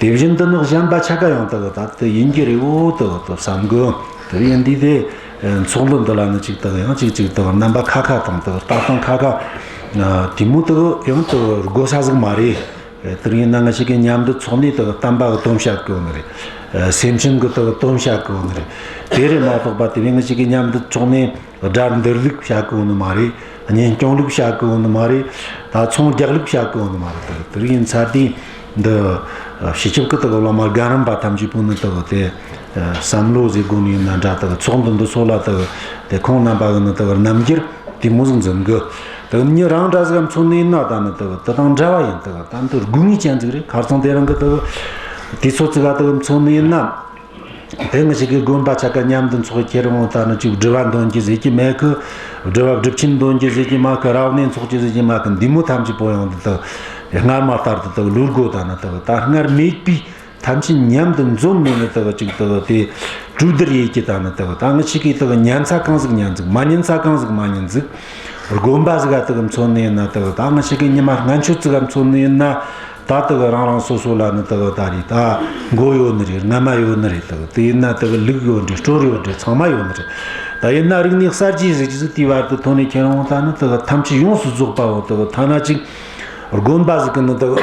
དེ་བཞིན་དུ་ནི་གཞན་པ་ཆ་ག་ཡང་དག་ད་དེ་ཡིན་གྱི་རེད་འོ་དག་དག་བསམ་གི། དེ་ཡིན་དུས་དེ་ཚོགས་འདུ་འདི་ལ་ནི་ཅིག་དག་ཡང་ཅིག་ཅིག་དག་རྣམ་པ་ཁ་ཁ་དང་དག་ལྟ་སྟངས་ཁ་ཁ་དེ་མོ་དག་ཡང་དག་དགོས་ས་ཟིག་མ་རེད། དེ་ཡིན་ན་ང་ཞིག་གི་མཉམ་དུ་ཚོགས་ནས་དག་བསྟན་པ་གི་དོན་བཤད་གི་ཡོད་ནི་རེད། སེམས་ཅན་གི་དག་དོན་བཤད་གི་ཡོད་ནི་རེད། དེ་རེད་མ་གཏོགས་པ་དེ་བས་ང་ཞིག་གི་མཉམ་དུ་ཚོགས་ནས་དགྲར་འདུལ་ལུགས་བཤད་གི་ཡོད་ནི་མ་རེད། གཉེན་སྐྱོང་ལུགས་བཤད་གི་ཡོད་ནི་མ་རེད། ད་ཚོང་རྒྱག་ལུགས་བཤད་གི་ཡོད་ནི་མ་རེད། དེ་དེ་ཡིན་ཚར་དུས་འདི་སྤྱི་ཁྱབ་ཀྱི་དག་བླ་མ་རྒན་རིམ་པ་ཐམས་ཅད་པོ་ནི་དག་དེ་བསམ་བློ་ཟིག་དགོས་ནི་ཡིན་ན་འདྲ། དག་ཚོགས་འདུ་འདི་ཚོ་ལ་དག་དེ་ཁོང་རྣམ་པ་གི་ནི་དག་རྣམ་འགྱུར་དེ་མོ་ཟིག་འཛིན་གི། དག་མྱི་རང་འདྲ་ཟིག་མཚོན་ནི་ཡིན་ན་ད་ནི་དག་དེ་དང་འདྲ་བ་ཡིན། དག་ད་འདི་དགོས་ངེས་ཅན་ཟིག་རེད། ཁ་རྩང་དེ་རིང་གི་དག་དུས་ཚོད་ཅིག་ག་དག་མཚོན་ནི་ཡིན་ན། དེ་ང་ཞིག་གི་དགོན་པ་ཆ་ག་མཉམ་དུ་འཚོགས་ཁྱེར་འོང་ད་ནི་ཅིག་སྒྲུབ་པ་འདོན་རྒྱུ་ཟེར་གྱི་མེད་གི། སྒྲུབ་པ་སྒྲུབ་ཆེན་འདོན་རྒྱུ་ཟེར་གྱི་མེད་གི། རབ་གནས་འཚོགས་རྒྱུ་ཟེར་གྱི་མེད་གི། འདི་མོ་ཐམས་ཅད་པོ་ཡང་འདི་དག་སྔར་མ་ལྟར་དུ་དག་ལུས་དགོས། ད་ནི་དག་ད་སྔར་མེད་པའི་ཐམས་ཅད་མཉམ་དུ་འཛོམས་ནས་ནི་དག་ཅིག་དག་དེ་གྲོས་བསྡུར་ཡེད་རྒྱུ། ད་ནི་དག་ད་ང་ཞིག་གིས་དག་ཉན་ས་གང་ཟིག་ཉན་ཟིག་མ་ཉན་ས་གང་ཟིག་མ་ཉན་ཟིག་དགོན་པ་ཟིག་ག་དག་མཚོན་ནས་ཡིན་ན། དག་ད་ང་ཞིག་གི་ཉི་མ་ལྔ་མཆོད་ཟིག་ག་མཚོན་ནས་ཡིན་ན། ད་དག་རང་རང་སོ་སོ་ལ་ནི་དག་ད་རེས་ད་མགོ་ཡོད་ནི་རེད། རྔ་མ་ཡོད་ནི་རེད། དག་དེ་ཡིན་ན་དག་ལུག་ཡོད་འདྲ། སྲོལ་ཡོད་འདྲ། ཚང་མ་ཡོད་ནི་རེད། ད་ཡིན་ན་རིག་གནས་གསར་བརྗེ་ཟེར་གྱི་ཟིག་དེའི་བར་དུ་ཐོན་ནས་ཁྱེར་འོང་ད་ནི་དག་ཐམས་ཅད་ཡོངས་སུ་རྫོགས་པའོ། དག་ཐ་ན་ཅིག་དགོན་པ་ཟིག་གི་ནི་དག་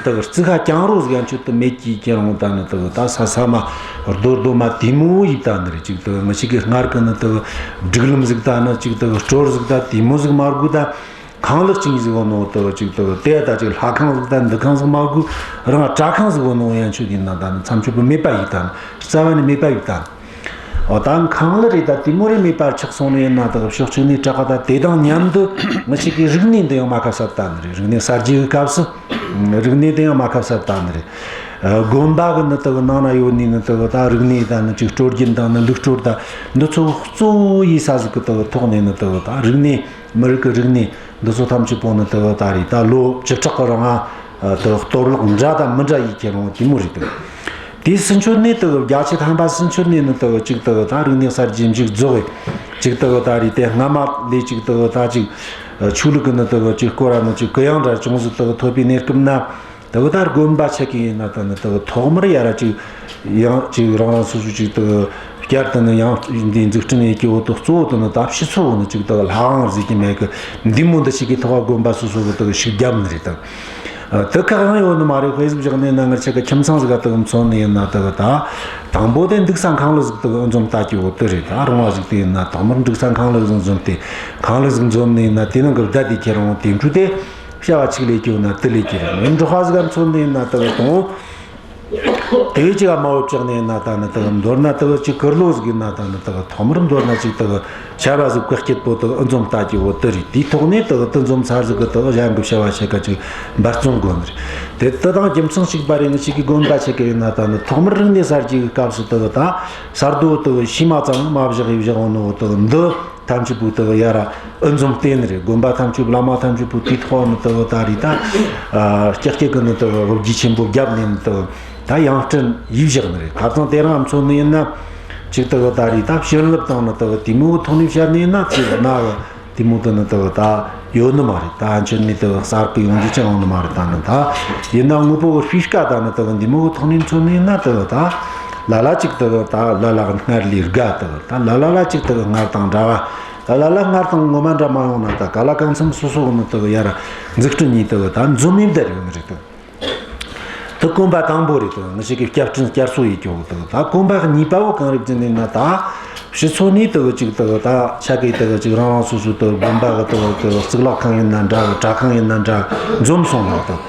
དག་རྩིག་ཁ་གྱང་རོ་ཟིག་ཡང་ཆོད་དུ་མེད་ཀྱི་ཁྱེར་འོང་ད་ནི་དག་ད་ས་ས་མ་རྡོ་རྡོ་མ་དེ་མོ་ཡིབ་ད་ནི་རེད། ཅིག་དག་ང་ཞིག་གི་སྔར་གི་ནི་དག་སྒྲིག་ལམ་ཟིག་ད་ནི་ཅིག་དག་སྲོལ་ཟིག་ད་དེ་མོ་ཟིག་མ་དགོས། ད་ཁང་གླ་ཅིག་ཟིག་ཡོད་ནོ་དག་ཅིག་དག་དེ་ད་ཅིག་ལྷ་ཁང་ཟིག་ད་འདུ་ཁང་ཟིག་མ་དགོས། རང་གྲྭ་ཁང་ཟིག་ཡོད་ནོ་ཡང་ཆོད་ཡིན་ན་ད་ནི་མཚམས་ཆོད་པོ་མེད་པ་ཡིབ་ད་ནི། རྩ་བ་ནས་མེད་པ་ཡིབ་ད་ནི། འོ་ད་ཁང་གླ་རེད། ད་དེ་མོ་རེ་མེད་པར་ཆགས་སོང་ནི་ཡིན་ན་དག་ཕྱོགས་གཅིག་ནས་དྲག་ག་ད་དེ་དང་མཉམ་དུ་ང་ཞིག་གི་རིག་གནས་འདི་ཡང་མ་ཁ་གསབ་ད་ནི་རེད། རིག་གནས་གསར་བརྗེ་གི་སྐབས་སུ་རིག་གནས་འདི་ཡང་མ་ཁ་གསབ་ད་ནི་རེད། དགོན་པ་གི་ནི་དག་ནང་ན་ཡོད་ནི་ནི་དག་ད་རིག་གནས་ད་ནི་ཅིག་སྲོལ་རྒྱུན་དང་ནི་ལུགས་སྲོལ་ད་འདི་ཚོ་གཙོ་བོ་ཡིན་ས་ཟིག་གི་དག་ཐོག་ནས་ནི་དག་ད་རིག་གནས་མི་རིགས་ཀྱི་རིག་གནས་འདི་ཚོ་ཐམས་ཅད་པོ་ནི་དག་ད་རེད། ད་ལོ་བཅུ་ཕྲག་གི་རིང་ང་དག་གཏོར་བརླག་འདྲ་དང་མི་འདྲ་ཡེད་ཁྱེར་འོང་དེ་མོ་རེད་དག་དེ་ཚུན་ཆོད་ནས་དག་བརྒྱད་ཅུ་ཐམ་པ་ཚུན་ཆོད་ནས་ནི་དག་ཅིག་དག་ད་རིག་གནས་གསར་བརྗེ་མཇུག་རྫོགས་ཡེ། ཅིག་དག་ད་རེད། དེ་སྔ་མ་ལས་ཅིག་དག་ད་ཅིག་ཆོས་ལུགས་ཀྱི་ནི་དག་ཅིག་སྐོར་ར་ནི་ཅིག་གུ་ཡངས་འདྲ་ཅུང་ཟིག་དག་ཐོབ་པའི་གནས་སྐབས་ན། དག་ད་དགོན་པ་ཆ་གི་ཡིན་ན་ད་ནི་དག་ཐོག་མར་ཡ་ར་ཅིག་ཡང་ཅིག་རང་རང་སོ་སོ་ཅིག་དག་བསྐྱར་དུ་ནི་ཡང་འདི་འཛུགས་སྐྲུན་ཡེད་ཀྱི་འོ་དོ་གཙོ་བོ་དེ་ནི་ད་ཕྱི་ཚོ་བོ་ནི་ཅིག་དག་ལྷ་ཁང་ཟེར་གྱི་མེད་གི། འདི་མོ་འདི་ཞིག་གི་ཐོག་དགོན་པ་སོ་སོ་གི་དག་ཞིག་བརྒྱབ་ནི་རེད་དག་དེ་ཁག་ཡང་ཡོད་ནི་མ་རེད། དཔེ་ཟིག་བཞག་ནས་ན་ང་ཆ་གི་ཁྱིམ་ཚང་ཟིག་ག་དག་མཚོན་ནི་ཡིན་ན་དག་ད་དང་པོ་དེ་འདུག་ས་ཁང་གླ་ཟིག་དག་འཛོམས་ལྟ་ཀྱི་འོ་དེ་རེད། ད་རུང་བ་ཟིག་དེ་ཡིན་ན་ཐོག་མར་འདུག་ས་ཁང་གླ་ཟིག་འཛོམས་ཏེ་ཁང་གླ་ཟིག་འཛོམས་ནི་ཡིན་ན་དེ་ནང་གི་བསྡད་དེ་ཁྱེར་འོང་དེ་འཕྲོས་དེ། བྱ་བ་ཆིག་ལས་སྐྱོ་ན་དུ་ལས་སྐྱོ་རེད། མི་འབྲོག་པ་ཟིག་ག་མཚོན་ནས་ན་དག་དང་། དེ་ཅིག་ག་མ་བབ་ཅག་ནས་ན་ད་ནི་དག་མདོར་ན་དག་ཅིག་ཀིར་ལོ་ཟིག་ཡིན་ན་ད་ནི་དག་ཐོག་མར་མདོར་ན་ཅིག་དག་བྱ་བ་ཟིག་བཀོལ་སྤྱད་པོ་དག་ཨུ་འཛོམས་ལྟ་ཀྱི་འོ་དེ་རེད། དེའི་ཐོག་ནས་དག་དེ་འཛོམས་ཚར་ཟིག་གི་དག་གཞན་གི་བྱ་བ་ཆ་ག་ཅིག་འབད་བརྩོན་དགོས་ནི་རེད། དེ་དེ་དང་རྒྱུ་མཚན་གཅིག་པ་རེད། ང་ཅིག་གི་དགོན་པ་ཆ་ག་ཡིན་ན་ད་ནི་ཐོག་མར་རིག་གནས་གསར་བརྗེ་གི་སྐབས་སུ་དག་ད་ས་རྡོ་དག་ཤི་མ་ཙམ་མ་བཞག་ཡི་བཞག་འོ་ནོ་དག་འདི། ཐམས་ཅད་པོ་དག་ཡ་ར་ཨུ་འཛོམས་བསྟེན་ནི་རེད། དགོན་པ་ཐམས་ཅད་བླ་མ་ཐམས་ཅད་པོ་དེའི་ཐོག་ནི་དག་ད་རེད། ད་ཀྱག་ཀྱག་གི་ནི་དག་དབུ་རྒྱུ་ཆེན་པོ་བརྒྱབ་ནས་ནི་དག་ད་ཡང་སྤྲིན་ཡིབ་བཞག་ནི་རེད། ཁ་རྩང་དེ་རིང་མཚོན་ནི་ཡིན་ན་ཅིག་དག་ད་རེད། ད་བྱིན་རླབས་དང་ནི་དག་དེ་མོ་གི་ཐོག་ནས་བཤད་ནི་ཡིན་ན་ཅིག་ན་དེ་མོ་དེ་ནི་དག་ད་ཡོད་ནི་མ་རེད། ད་ཁྱོད་ནི་དག་གསར་གི་ཡོང་རྒྱུ་ཅང་ཡོང་ནི་མ་རེད། ད་ནི་ད་ཡིན་ན་དངོས་པོ་གི་སྤུས་ཀ་ད་ནི་དག་འདི་མོ་གི་ཐོག་ནས་མཚོན་ནི་ཡིན་ན་དག་ད་ལ་ལ་ཅིག་དག་ད་ལ་ལ་སྔར་ལས་དགའ། དག་ད་ལ་ལ་ལ་ཅིག་དག་སྔར་དང་འདྲ་བ། ད་ལ་ལ་སྔར་དང་ངོ་མ་འདྲ་མ་ཡོང་ན་ད་ག་ལ་གང་འཚམ་སོ་སོ་གི་ནི་དག་ཡ་ར་འཛུགས་སྐྲུན་གཉིས་དག་ད་འཛོམས་མེད་བསྡད་ཡོད་ནི་རེད། དག་དག་དགོན་པ་དང་པོ་རེད། དག་ང་ཞིག་གི་བསྐྱར་སྐྲུན་བསྐྱར་གསོ་ཡེད་རྒྱུ་དག་ད་དགོན་པ་གཉིས་པ་བོ་གང་རེད་ཟེར་ནས་ན། ད་ཕྱི་ཚོ་ནས་དག་ཅིག་དག་ད་ཆ་གི་དག་ཅིག་རང་རང་སོ་སོ་དག་དགོན་པ་གི་དག་དག་གཙུག་ལག་ཁང་ཡིན་ན་འདྲ། གྲྭ་ཁང་ཡིན་ན་འདྲ། འཛོམས་སོང་ན་དག་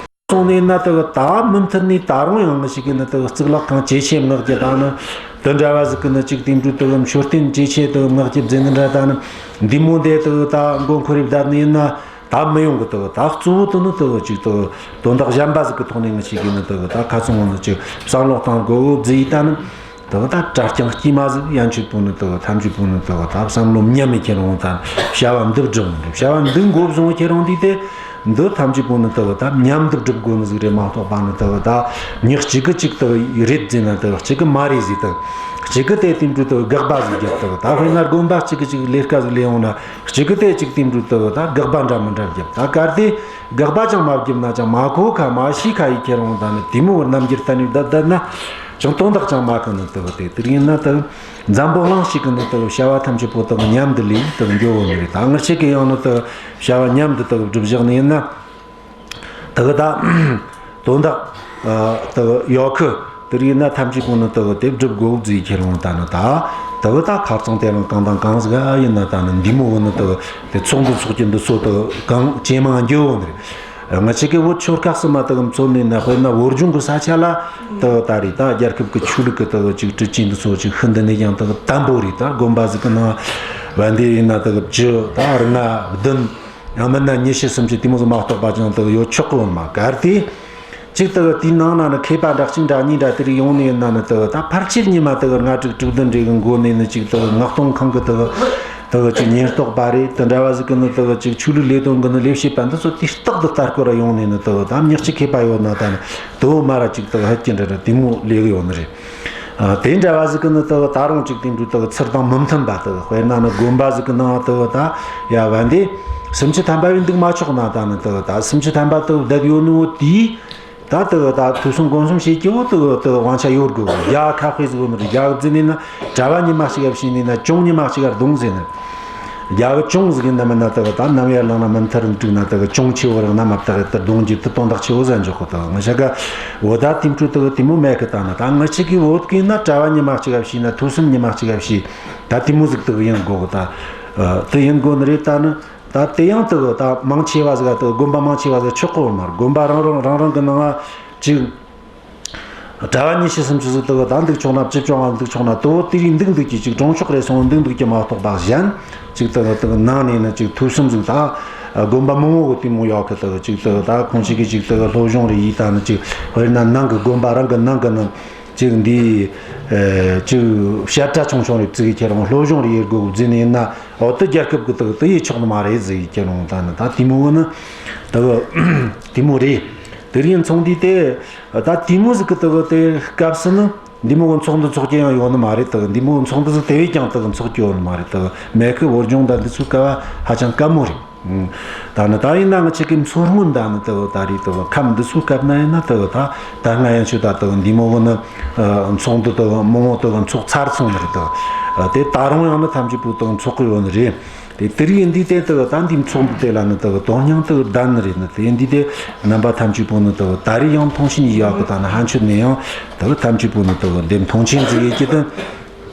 ནས་ན་དེ་གི་ད་མུ་མཐུད་ནས་ད་རུང་ཡང་ངི་ཞིག་གི་ནི་དེ་གི་གཙུག་ལག་ཁང་ཇེ་ཆེ་མངག་རྒྱུ་ད་ནི་དེ་འདྲ་བ་ཟིག་གི་ནི་ཅིག་དེ་འདྲ་དེ་གི་མཆོད་རྟེན་ཇེ་ཆེ་དེ་གི་མངག་རྒྱུ་བཟེ་ནི་འདྲ། ད་ནི་འདི་མོ་འདི་དེ་གི་ད་མགོ་འཁོར་རེ་བསྡད་ནི་ཡིན་ན་ད་མི་ཡོང་གི། དེ་གི་ད་གཙོ་བོ་དེ་ནི་དེ་གི་ཅིག་དེ་གི་དོན་དག་གཞན་པ་ཟིག་གི་ཐོག་ནས་ངི་ཞིག་གི་ནི་དེ་གི་ད་ཁ་ཚང་བོ་ནི་ཅིག་བསམ་བློ་གཏོང་དགོས་བཟེ་ཡི། ད་ནི། དེ་གི་ད་གྲྭ་རྐྱང་དཀྱུས་མ་ཟིག་ཡན་ཆོད་པོ་ནི་དེ་གི་ཐམས་ཅད་པོ་ནི་དེ་གི་ད་བསམ་བློ་མཉམ་མེད་ཁྱེར་འོང་ད་བྱ་བ་འདི་སྒྲུབ་འོང་། བྱ་བ་འདི་འགོ་བཟུང་ཁྱེར་འོང་དུས་དེ་འདི་ཐམས་ཅད་པོ་ནི་དེ་གི་ད་མཉམ་དུ་སྒྲུབ་དགོས་ནི་ཟིག་རེད་མ་གཏོགས་པ་ནི་དེ་གི་ད་མྱི་གཅིག་གི་གཅིག་དེ་གི་རེད་ཟེར་ན་དེ་གི་གཅིག་གི་མ་རེད་ཟེར། དེ་གི་གཅིག་གི་དེ་དེ་འདྲ་དེ་གི་དགག་པ་ཟིག་རྒྱབ། དེ་གི་ད་དཔེར་ན་དགོན་པ་གཅིག་གི་གཅིག་ལས་ཀ་ཟིག་ལས་འོང་ན་གཅིག་གི་དེ་གཅིག་དེ་འདྲ་དེ་གི་ད་དགག་པ་འདྲ་མི་འདྲ་རྒྱབ། ད་གལ་ཏེ་དགག་པ་ཅང་མ་བརྒྱབ་ན་ཅང་མ་གོ་ཁ་མ་ཤེས་ཁ་ཡི་ཁྱེར་འོང་ད་ནི་དེ་མོ་རྣམ་འགྱུར་བསྟན་ནས་བསྡད་བསྡད་ན་ཅང་དོན་དག་ཅང་མ་གང་ནི་དེ་གི་དེ་དེར་ཡིན་ན་དེ་གི་འཛམ་བུ་གླིང་ཞིག་གི་ནི་དེ་གི་བྱ་བ་ཐམས་ཅད་པོ་དེ་གི་མཉམ་དུ་ལས་དེ་གི་འགྱོ་བོ་ནི་རེད། ད་ངི་ཆེ་གི་ཡང་ནི་དེ་གི་བྱ་བ་མཉམ་དུ་དེ་གི་སྒྲུབ་བཞག་ནི་ཡིན་ན་དེ་གི་ད་དོན་དག་དེ་གི་ཡོད་གི། དེར་ཡིན་ན་ཐམས་ཅད་པོ་ནི་དེ་གི་དེ་སྒྲུབ་དགོས་བཟེ་ཁྱེར་འོང་ད་ནི་ད་དེ་གི་ད་ཁ་རྩང་དེ་རིང་གང་དང་གང་ཟིག་ཡིན་ན་ད་ནི་འདི་མོ་བོ་ནི་དེ་གི་དེ་ཚོགས་འདུ་ཚོགས་ཀྱི་འདི་ཚོ་དེ་གི་གང་ཇེ་མང་འགྱོ་བོ་ནི་རེད། ང་ཅག་གི་བོད་ཆོལ་ཁ་གསུམ་མ་དག་མཚོན་ནས་ན། དཔེར་ན་བོད་ལྗོངས་གི་ས་ཆ་ལ་དག་ད་རེད། ད་རྒྱལ་ཁབ་གི་ཆོས་ལུགས་གི་དག་ཅིག་སྲིད་ཇུས་འདི་ཚོ་ཅིག་ཤིན་ཏུ་ནས་ཀྱང་དག་དམ་པོ་རེད། ད་དགོན་པ་ཟིག་གི་ནང་བན་དེ་ཡིན་ན་དག་བཅུ་ད་ལྔ་བདུན་ཡང་མིན་ན་ཉི་ཤུ་སུམ་ཅུ་དེ་མོ་ཟིག་མ་གཏོགས་པ་ཅང་དག་ཡོད་ཆོག་གི་ཡོད་མ། གལ་ཏེ་ཅིག་དག་དེའི་ནང་ན་ནི་མཁས་པ་འདྲ་གཅིག་འདྲ་གཉིས་འདྲ་དེ་རིགས་ཡོང་ནས་ཡིན་ན་ནི་དག་ད་ཕལ་ཆེར་ཉི་མ་དག་ལྔ་དྲུག་དྲུག་བདུན་རེ་གི་འགོ་ནས་ནི་ཅིག་དག་མངགས་གཏོང་ཁང་གི་དག་དག་ཅིག་ཉེན་རྟོག་པ་རེད། དེ་འདྲ་བ་ཟིག་གི་ནི་དག་ཅིག་ཆོས་ལུགས་ལས་དོན་གི་ནི་ལས་བྱེད་པ་འདི་ཚོ་དུས་རྟག་ཏུ་ལྟ་སྐོར་ར་ཡོང་ནས་ནི་དག་ད་མྱི་གཅིག་མཁས་པ་ཡོད་ན་ད་ནི་དོ་མ་ར་ཅིག་དག་ཧད་ཀྱི་འདྲ་འདྲ་དེ་མོ་ལས་གི་ཡོད་ནི་རེད། ཨ། དེ་འདྲ་བ་ཟིག་གི་ནི་དག་ད་རུང་ཅིག་དེ་འདྲ་དག་ཚུལ་དང་མི་མཐུན་པ་དག། དཔེར་ན་ནི་དགོན་པ་ཟིག་གི་ནང་དག་ད་ཡ་བན་དེ་སུམ་ཅུ་ཐམ་པ་བས་འདུག་མ་ཆོག་ན་ད་ནི་དག་ད་སུམ་ཅུ་ཐམ་པ་དག་བསྡད་ཡོད་ནི་བོ་དེས། ད་དེ་གི་ད་ཐོས་བསམ་སྒོམ་གསུམ་བྱེད་ཀྱི་བོ་དེ་གི་དེ་གི་དབང་ཆ་ཡོད་དགོས། རྒྱ་གི་ཁ་དཔེ་ཟིག་ཡོད་ནི་རེད། རྒྱ་གི་བརྫིས་ནས་ན་གྲྭ་བ་ཉི་མ་གཅིག་ག་བྱས་ནས་ན་གཅུང་ཉི་མ་གཅིག་ག་རྡུང་ཟེར་ནི། རྒྱ་གི་གཅུང་ཟིག་ཡིན་ན་མིན་ན་དེ་གི་ད་ནམ་ཡར་ལངས་ན་མུ་མཐུད་རིང་དྲུག་ན་དེ་གི་གཅུང་ཆེ་བོ་རིང་ན་མ་བཏགས་དེ་རྡུང་རྒྱུ་དེ་དོན་དག་ཆེ་བོ་ཟིག་འཇོག་གི། དེ་གི་ང་ཞིག་ག་བོ་ད་དེ་འཕྲོ་དེ་གི་དེ་མོ་མེད་གི། ད་ནི་ད་ང་ཞིག་གི་བོད་གི་ན་གྲྭ་བ་ཉི་མ་གཅིག་ག་བྱས་ན་ཐོས་བསམ་ཉི་མ་གཅིག་ག་བྱས། ད་དེ་མོ་ཟིག་དེ་གི་ཡིན་དགོས་གི། ད་དེ་ཡིན་དགོས་ནི་རེད། ད་ནི། ད་དེ་ཡང་དེ་གི་ད་མང་ཆེ་བ་ཟིག་ག་དེ་གི་དགོན་པ་མང་ཆེ་བ་ཟིག་ཆོག་གི་ཡོད་མ་རེད། དགོན་པ་རང་རང་རང་རང་གི་ནང་ང་ཅིག་གྲྭ་བ་ཉི་ཤུ་སུམ་ཅུ་ཟིག་དེ་གི་ད་འདུག་ཆོག་ན། བཅུ་བཅོ་ལྔ་འདུག་ཆོག་ན། དེ་བོ་དེ་རིགས་འདུག་འདུག་གི་ཅིག་གྲོང་ཆོག་རེ་སོང་འདུག་འདུག་གི་མ་གཏོགས་པ་གཞན་ཅིག་དེ་གི་དེ་གི་ནང་ནས་ནི་ཅིག་ཐོས་བསམ་ཟིག་ད་དགོན་པ་མང་བོ་གི་དེ་མོ་ཡོད་གི། དེ་གི་ཅིག་དེ་གི་ད་ཁོང་ཅིག་གི་ཅིག་དེ་གི་སློབ་སྦྱོང་རེ་ཡིས་ད་ནི་ཅིག་དཔེར་ན་ནང་གི་དགོན་པ་རང་གི་ནང་གི་ནང་ཅིག་འདི། ཨེ། ཅིག་བཤད་གྲྭ་ཆུང་ཆུང་རེ་བཙུགས་ཁྱེར་འོང་སློབ་སྦྱོང་རེ་ཡེད་དགོས་བཟླས་ནས་ཡིན་ན། འོ་དེ་རྒྱལ་ཁབ་ཀྱི་དག་དེ་ཡེད་ཆོག་ནི་མ་རེད་ཟེར་ཁྱེར་འོང་། ད་ནི་ད་དེ་མོ་ནི་དག་དེ་མོ་རེད། དེ་རིང་མཚུངས་འདི་དེ་ད་དེ་མོ་ཟིག་གི་དག་དེ་སྐབས་སུ་ནི་འདི་མོ་གི་ཚོགས་འདུ་འཚོགས་རྒྱུ་ཡང་ཡོད་ནི་མ་རེད། དག་འདི་མོ་གི་ཚོགས་འདུ་ཟིག་དེ་བས་ཀྱང་དག་འཚོགས་རྒྱུ་ཡོད་ནི་མ་རེད། དག་མེད་གི། བོད་ལྗོངས་ད་འདི་ཚོའི་སྐབས་བ་ཧ་ཅང་དཀའ་མོ་རེད། ད་ནི་ད་ཡིན་ན་ང་ཅག་གི་མཚོ་སྔོན་ད་ནི་དེ་གི་ད་རེས་དེ་གི་ཁམས་འདི་ཚོའི་སྐབས་ན་ཡིན་ན་དེ་གི་ད་ད་སྔ་ཡན་ཆོད་ད་དེ་གི་འདི་མོ་གི་ནི་ཚོགས་འདུ་དེ་གི་མང་བོ་དེ་གི་འཚོགས་ཚར་སོང་ནི་རེད། དེ་གི་དེ་ད་རུང་ཡང་ནི་ཐམས་ཅད་པོ་དེ་གི་འཚོགས་གི་ཡོད་ནི་རེད། དེ་དེ་རིགས་ཡིན་དུས་དེ་དེ་གི་ད་འདི་ཚོགས་འདུ་དེ་ལ་ནི་དེ་གི་དོན་སྙིང་དེ་གི་ལྡན་ནི་རེད། ནི་དེ་ཡིན་དུས་དེ་རྣམ་པ་ཐམས་ཅད་པོ་ནི་དེ་གི་ད་རེས་ཡང་མཐོང་ཆེན་ཡོད་གི། ད་ནི་ཕན་ཆོད་ནས་ཡང་དེ་གི་ཐམས་ཅད་པོ་ནི་དེ་གི་འདི་མཐོང་ཆེན་ཟིག་ཡེད་ཀྱི་དེ།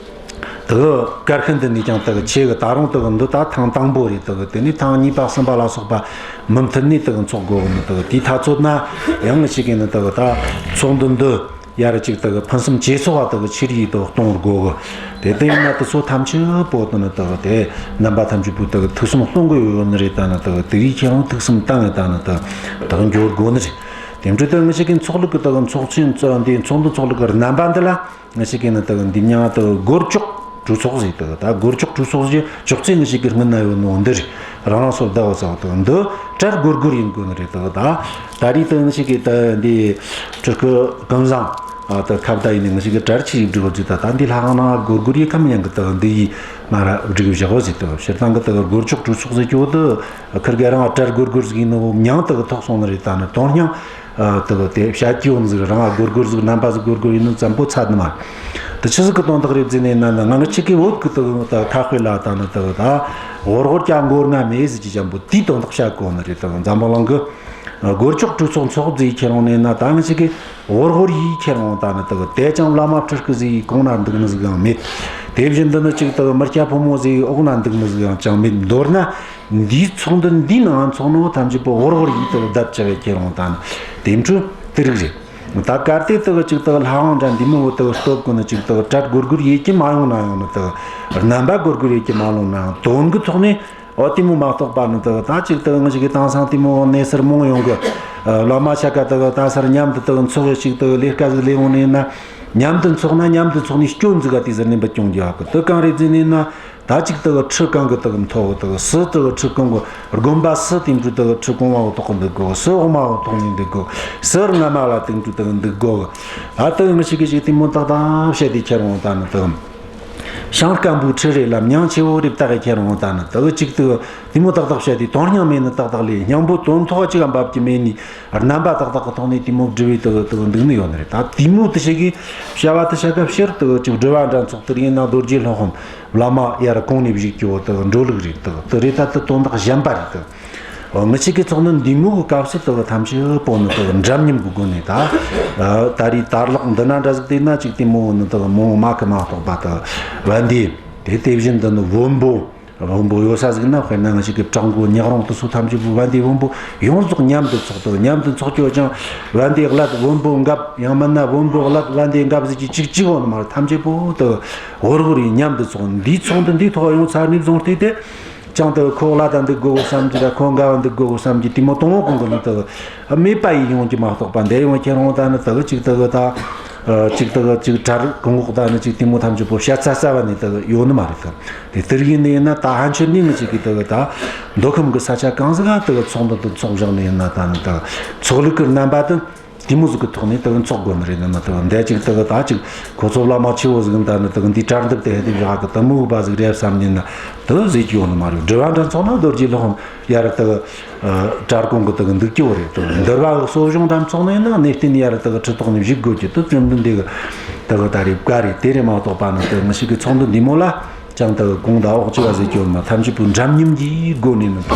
དེ་གི་སྐར་ཤིན་ཏུ་ནས་ཀྱང་དེ་གི་ཆེ་གི། ད་རུང་དེ་གི་འདི་ད་ཐེངས་དང་པོ་རེད། དེ་གི་དེ་ནས་ཐེངས་གཉིས་པ་གསུམ་པ་ལ་སོགས་པ་མུ་མཐུད་ནས་དེ་གི་འཚོགས་དགོས་གི། ནི་དེ་གི་དེའི་ཐ་ཚོད་ན་ཡང་ཞིག་གི་ནི་དེ་གི་ད་ཚོགས་འདུ་འདི་ཡར་ཅིག་དེ་གི་ཕུན་སུམ་ཇེ་ཚོགས་པ་དེ་གི་ཆེ་རུ་ཡེ་དེ་གཏོང་དགོས་གི། དེ་དེ་ཡིན་ན་དེ་ཚོ་ཐམས་ཅད་པོ་དེ་ནི་དེ་གི་དེ་རྣམ་པ་ཐམས་ཅད་པོ་དེ་གི་ཐུགས་བསམ་གཏོང་གི་ཡོད་ནི་རེད། ད་ནི་དེ་གི་དེ་གི་ཁྱེད་རང་ཐུགས་བསམ་བཏང་ངེ་ད་ནི་དེ་གི་དེ་གི་འགྱོ་དགོས་ནི་རེད། དེ་འཕྲོ་དེ་ང་ཅག་གི་ཚོགས་ལུགས་གི་དེ་གི་ཚོགས་ཆེན་འདི་ཚོགས་འདུ་ཚོགས་ལུགས་གི་རྣམ་པ་འདི་ལ། ང་ཅག་གི་ནི་དེ་གི་འདི་མྱིང་དེ་གི་སྒོར་ལྕོག་གྲོས་ཚོགས་ཟེར། དེ་གི་ད་སྒོར་ལྕོག་གྲོས་ཚོགས་ཟེར་ཅོག་ཙེ་ང་ཅག་གི་སྔུན་ན་ཡོད་ནོ་འདི་རེད། རང་རང་སོར་བསྡད་པ་ཚོ་དེ་གི་འདི་གྲལ་སྒོར་སྒོར་ཡིན་དགོས་ནི་རེད། དེ་གི་ད་ད་རེས་དེ་ང་ཅག་གི་ད་འདི་སྤྲུལ་སྐུ་ཀུན་བཟང་ཨ་དེ་ཁ་བརྡ་ཡིན་ནི་ང་ཅག་གི་གྲལ་ཆི་ཡིས་སྒྲིག་དགོས་ཟེར། ད་ད་འདི་ལྷ་ཁང་ནང་སྒོར་སྒོར་ཡིན་ཁམས་ཡང་གི་དེ་གི་འདི་ཡིས་མ་ར་སྒྲིག་བཞག་གོ་ཟེར། དེ་གི་སྤྱིར་བཏང་གི་དེ་གི་སྒོར་ལྕོག་གྲོས་ཚོགས་ཟེར་གྱི་འོ་དེ་ཁིར་གེ་རང་གྲལ་སྒོར་སྒོར་ཟིག་ཡིན་ནོ་མྱིང་དེ་གི་ཐོགས་སོང་ནི་རེད། ད་ནི་དོན་སྙིང་ཨ་དེ་གི་དེ་བཤད་རྒྱུ་ཡོད་ནི་ཟིག་རང་སྒོར་སྒོར་ཟིག་རྣམ་པ་ཟིག་སྒོར་སྒོར་ཡིན་ནོ་ཙམ་པོ་ཚད་ནི་མ། དེ་ཆི་ཟིག་གི་དོན་དག་རེད་ཟེར་ནས་ན་ནི། ང་ང་ཆི་གི་བོད་གི་དག་ད་ཁ་དཔེ་ལ་ད་ནི་དག་ད་ཝོར་ཝོར་གྱ་མགོ་རྔ་མེད་ཟེར་གྱི་ཅན་པོ་དེའི་དོན་དག་བཤད་གོ་ནི་རེད། དག་འཛམ་བུ་གླིང་གི་སྒོར་ཅོག་གྲོས་ཚོགས་འཚོགས་ཟེར་ཁྱེར་འོང་ནས་ན། ད་ང་ཆི་གི་ཝོར་ཝོར་ཡིས་ཁྱེར་འོང་ད་ནི་དག་དེ་ཅང་བླ་མ་སྤྲུལ་སྐུ་ཟིག་གོང་ན་འདུག་ནི་ཟིག་ཡང་མེད། དེ་བཞིན་དུ་ནི་ཅིག་དག་མི་སྐྱ་ཕོ་མོ་ཟིག་འོག་ན་འདུག་ནི་ཟིག་ཡང་ཅང་མེད། མདོར་ན་འདིའི་ཚོགས་འདུ་འདིའི་ནང་ཚོགས་ནོ་ཐམས་ཅད་པོ་ཝོར་ཝོར་ཡིས་དག་བསྡད་ཆ་བས་ཁྱེར་འོང་ད་ནི་དེ་འཕྲོ་དེ་རིགས་རེད། ད་གལ་ཏེ་དག་ཅིག་དག་ལྷ་དབང་འདྲ་འདི་མོ་བོ་དག་སྟོབས་ཀུན་ནི་ཅིག་དག་གྲལ་སྒོར་སྒོར་ཡེད་ཀྱི་མ་ཡོང་ན་ཡང་ནི་དག་རྣམ་པ་སྒོར་སྒོར་ཡེད་ཀྱི་མ་ལོང་ན་ཡང་དོན་གི་ཐོག་ནས་འོ་དེ་མོ་མ་གཏོགས་པ་ནི་དག་ད་ཅིག་དག་ང་ཞིག་གི་དེང་སང་དེ་མོ་གནས་སར་མང་ཡོང་གི། བླ་མ་ཆ་ག་དག་ད་སར་མཉམ་དུ་དག་འཚོགས་ཡོད་ཅིག་དག་ལས་ཀ་ཟིག་ལས་ཡོང་ནས་ན། མཉམ་དུ་འཚོགས་ན་མཉམ་དུ་འཚོགས་ནས་སྐྱོན་ཟིག་ག་དེ་ཟེར་ནས་འབུད་ཀྱོང་རྒྱུ་ཡོད་གི། དེ་གང་རེད་ཟེར་ནས་ན། ད་ཅིག་དག་ཁྲི་གང་གི་དག་མཐོ་གི། དག་སུ་དག་ཁྲི་གང་གི་དགོན་པ་སུ་དེ་འདྲ་དག་ཁྲི་གོང་མ་བོ་ཐོག་གི་འདུག་གོ། སུ་འོག་མ་བོ་ཐོག་ནས་འདུག་གོ། སུ་སྔ་མ་ལ་དེ་འདྲ་དག་འདུག་གོ། ཨ་དག་ངི་ཞིག་གི་ཞིག་དེ་མོ་ཏག་ཏག་བཤད་དེ་ཁྱེར་འོང་ད་ནི་དག་ཤིང་སྐམ་པོའི་ཁྲི་རེ་ལ་མྱང་ཆེ་བོ་རེ་བཏགས་ཁྱེར་འོང་ད་ནི་དག་ཅིག་དག་དེ་མོ་ཏག་ཏག་བཤད་དེ་དོན་སྙིང་མེད་ནི་ཏག་ཏག་ལས། སྙིང་པོ་དོན་ཐོག་ཅིག་ག་འབབ་ཀྱི་མེད་ནི། རྣམ་པ་ཏག་ཏག་གི་ཐོག་ནས་དེ་མོ་སྒྲུབ་པའི་དག་དག་འདུག་ནི་ཡོད་ནི་རེད། ད་དེ་མོ་དེ་ཞིག་གིས་བྱ་བ་དེ་བྱ་སྐབས་ཕྱིར་དག་ཅིག་སྒྲུབ་པ་འདྲ་ཚོགས་དེར་ཡིན་ན་རྡོ་རྗེ་སློབ་དཔོན་བླ་མ་ཡར་གོང་ནས་བཞུགས་ཀྱི་བོ་དག་འགྲོ་ལུགས་རེད། དག་དེ་རེད། ད་དེ་དོན་དག་གཞན་པ་རེད། དག་ངི་ཆི་གི་ཚོགས་ནི་འདི་མོ་གི་སྐབས་སུ་དག་ཐམས་ཅད་པོ་ནི་དག་འདྲ་མཉམ་གི་སྒོ་ནས་ད་ད་རེས་དར་ལག་འདི་ན་འདྲ་ཟིག་དེ་ན་ཅིག་དེ་མོ་ནི་དག་མོ་མ་གི་མ་གཏོགས་པ་དག་བན་དེ་དེ་དེ་བཞིན་དུ་ནི་བོན་པོ། བོན་པོ་ཡོད་ས་ཟིག་ན། དཔེར་ན་ང་ཞིག་གི་བྲག་འགོ་ཉག་རོང་དུ་སོ་ཐམས་ཅད་པོ་བན་དེ་བོན་པོ་ཡོངས་རྫོགས་མཉམ་དུ་ཚོགས་དང་། མཉམ་དུ་ཚོགས་ཀྱོ་ཅང་བན་དེ་བླ་བོན་པོ་འགབ། ཡང་མིན་ན་བོན་པོ་བླ་བན་དེ་འགབ་ཟིག་གི་ཅིག་ཅིག་འོང་ནི་མ་རེད། ཐམས་ཅད་པོ་དུ་ཧོར་ཧོར་ཡིན་མཉམ་དུ་ཚོགས། འདིའི་ཚོགས་འདུ་འདིའི་ཐོག་ཡོང་ཚར་ནས་བཟུང་སྟེ་དེ་ཅང་དུ་ཁོ་བླ་དང་འདུག་དགོ་བསམ་གྱི་ད་ཁོ་འགབ་འདུག་དགོ་བསམ་གྱི་དེ་མོ་དང་བོ་གོང་གི་ནི་དུ་མེད་པ་ཡིན་ཡོང་གི་མ་གཏོགས་པ། འདི་ཡོང་ཁྱེད་རང་ད་ནི་དུ་ཅིག་དུ་ད། ཨ། གཅིག་དག་གཅིག་གྲལ་གོང་འོག་དང་ནི་གཅིག་དེ་མོ་ཐམས་ཅད་པོ་བཤད་ཚ་ཚ་བ་ནི་དག་ཡོད་ནི་མ་རེད་དག་དེ་ལྟར་ཡིན་ནི་ཡིན་ན་ད་ཕན་ཆོད་ནི་ངི་གཅིག་གི་དག་ད་མདོ་ཁམས་གི་ས་ཆ་གང་ཟིག་ག་དག་ཚོགས་འདུ་དུ་ཚོགས་བཞག་ནི་ཡིན་ན། ད་ནི་དག་ཚོགས་ལུགས་ཀྱི་རྣམ་པ་དུ་དེ་མོ་ཟིག་གི་ཐོག་ནས་དག་ཚོགས་དགོས་ནི་རེད། ནི་མ་དག་འདི་གཅིག་དག་ད་གཅིག་ཁོ་ཚོ་བླ་མ་ཆེ་བོ་ཟིག་ད་ནི་དག་འདི་གྲལ་འདེབས་དེ་ཧེ་དེ་བཞག་གི་དུ་མོ་བ་ཟིག་རེད་བསམ་ནི་ན་དག་ཟིག་ཡོད་ནི་མ་རེད། སྒྲུབ་པ་འདྲ་ཚོགས་ན་རྡོ་རྗེ་སློབ་དཔོན་ཡར་དག་ཨ། གྲལ་གོང་གི་དག་འདུག་ཀྱི་བོ་རེད་དོ། འདུལ་བ་གི་གསོ་སྦྱོང་འདྲ་ཚོགས་ནས་ན་གནས་བརྟན་ཡར་དག་ཁྲི་ཐོག་ནས་བཞུགས་དགོས་ཀྱི་དུ་བཅོམ་ལྡན་འདས་གི་དག་ད་རེས་བཀའ་རེད། དེ་རེད་མ་གཏོགས་པ་ནི་དག་ངི་ཞིག་གི་ཚོགས་འདུ་འདི་མོ་ལ་ཅང་དག་གོང་དང་འོག་ཅི་བ་ཟེར་གྱི་ཡོད་མ། ཐམས་ཅད་པོ་འདྲ་མཉམ་གྱི་སྒོ་ནས་ནི་དག་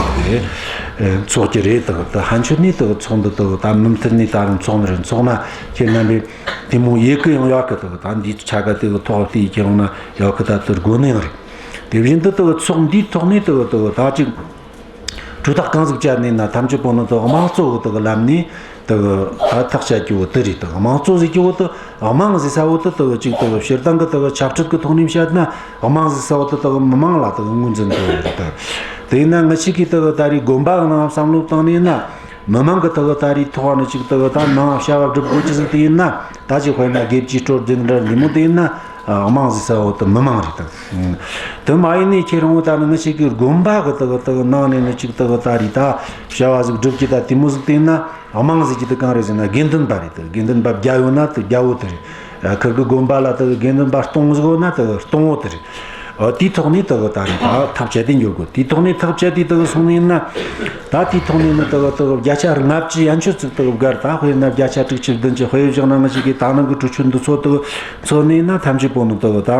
དེ་ཚོགས་ཀྱི་རེད། དག་དུ་ཕན་ཆོད་ནས་དག་ཚོགས་འདུ་དག་ད་མུ་མཐུད་ནས་ད་རུང་ཚོགས་ནི་རེད། ཚོགས་ན་ཁྱེད་རྣམ་པས་དེ་མོ་ཡེ་གི་ཡང་ཡོད་གི། དག་ད་འདི་ཆ་ག་དེ་གི་ཐོག་དེ་ཁྱེད་རང་ན་ཡོད་གི། ད་དུ་དགོས་ནི་ཡང་རེད། དེ་བཞིན་དུ་དག་ཚོགས་འདིའི་ཐོག་ནས་དག་དག་ད་ཅིག་གྲོས་ཐག་གང་ཟིག་བཅད་ནས་ན་ཐམས་ཅད་པོ་ནི་དུ་དམངས་གཙོ་གི་དུ་ལམ་ནས་དུ་ཐག་བཅད་རྒྱུ་བོ་དུ་རེད། དུ་དམངས་གཙོ་ཟེར་རྒྱུ་བོ་དུ་དམངས་ཟེར་ས་བོ་དུ་དུ་གཅིག་དུ་སྤྱིར་བཏང་གི་དུ་ཆབ་སྲིད་ཀྱི་ཐོག་ནས་བཤད་ན་དམངས་ཟེར་ས་བོ་དུ་དུ་མི་དམངས་ལ་དུ་ངོས་འཛིན་དུ་རེད། དུ་དེ་ཡིན་ན་ངི་ཆོ་གིས་དུ་ད་རེས་དགོན་པ་གི་ནང་བསམ་བློ་བཏང་ནས་ན་མི་དམངས་གི་དུ་ད་རེས་ཐོག་ནས་གཅིག་དུ་ད་ནང་བྱ་བ་སྒྲུབ་དགོས་ཀྱི་ཟིག་དུ་ཡིན་ན། ད་ཅིག་དཔེར་ན་དགེ་བཅུའི་སྲོལ་འཛིན་འདྲ་འདི་མོ་དེ་ཡིན་ན་དམངས་ཟེར་ས་བོ་དུ་མི་དམངས་རེད་དམ། དུ་མ་ཡིན་ནས་ཁྱེད་རང་བོ་ད་ནི་ངི་ཆོ་གི་དགོན་པ་གི་དུ་དུ་ནང་ནས་ནི་གཅིག་དུ་ད་རེད། ད་བྱ་བ་ཟིག་སྒྲུབ་ཀྱི་ད་དེ་མོ་ཟིག་དེ་ཡིན་ན་དམངས་ཟེར་གྱི་དུ་གང་རེད་ཟེར་ན་དགེ་འདུན་པ་རེད། དུ་དགེ་འདུན་པ་བརྒྱ་ཡོད་ན་དུ་བརྒྱ་བོ་དུ་རེད། ཁུར་གི་དགོན་པ་ལ་དུ་དགེ་འདུན་པ་སྟོང་ཟིག་ཡོད་ན་དུ་སྟོང་བོ་དུ་རེད། ཨ། དེའི་ཐོག་ནས་དག་ད་རེས་ད་ཐག་བཅད་དེ་འགྱོ་དགོས། དེའི་ཐོག་ནས་ཐག་བཅད་དེ་དག་སོང་ནས་ན། ད་དེའི་ཐོག་ནས་ནི་དག་དག་བརྒྱ་ཆ་ལྔ་བཅུ་ཡན་ཆོད་ཅིག་དག་བརྒལ། ད་དཔེར་ན་བརྒྱ་ཆ་དྲུག་ཅུ་བདུན་ཅུ། དཔེ་བཞག་ན་ང་ཅག་གི་ད་ནང་གི་གྲོས་ཆོད་འདི་ཚོ་དག་ཚོ་ནས་ན་ཐམས་ཅད་པོ་ནི་དག་ད་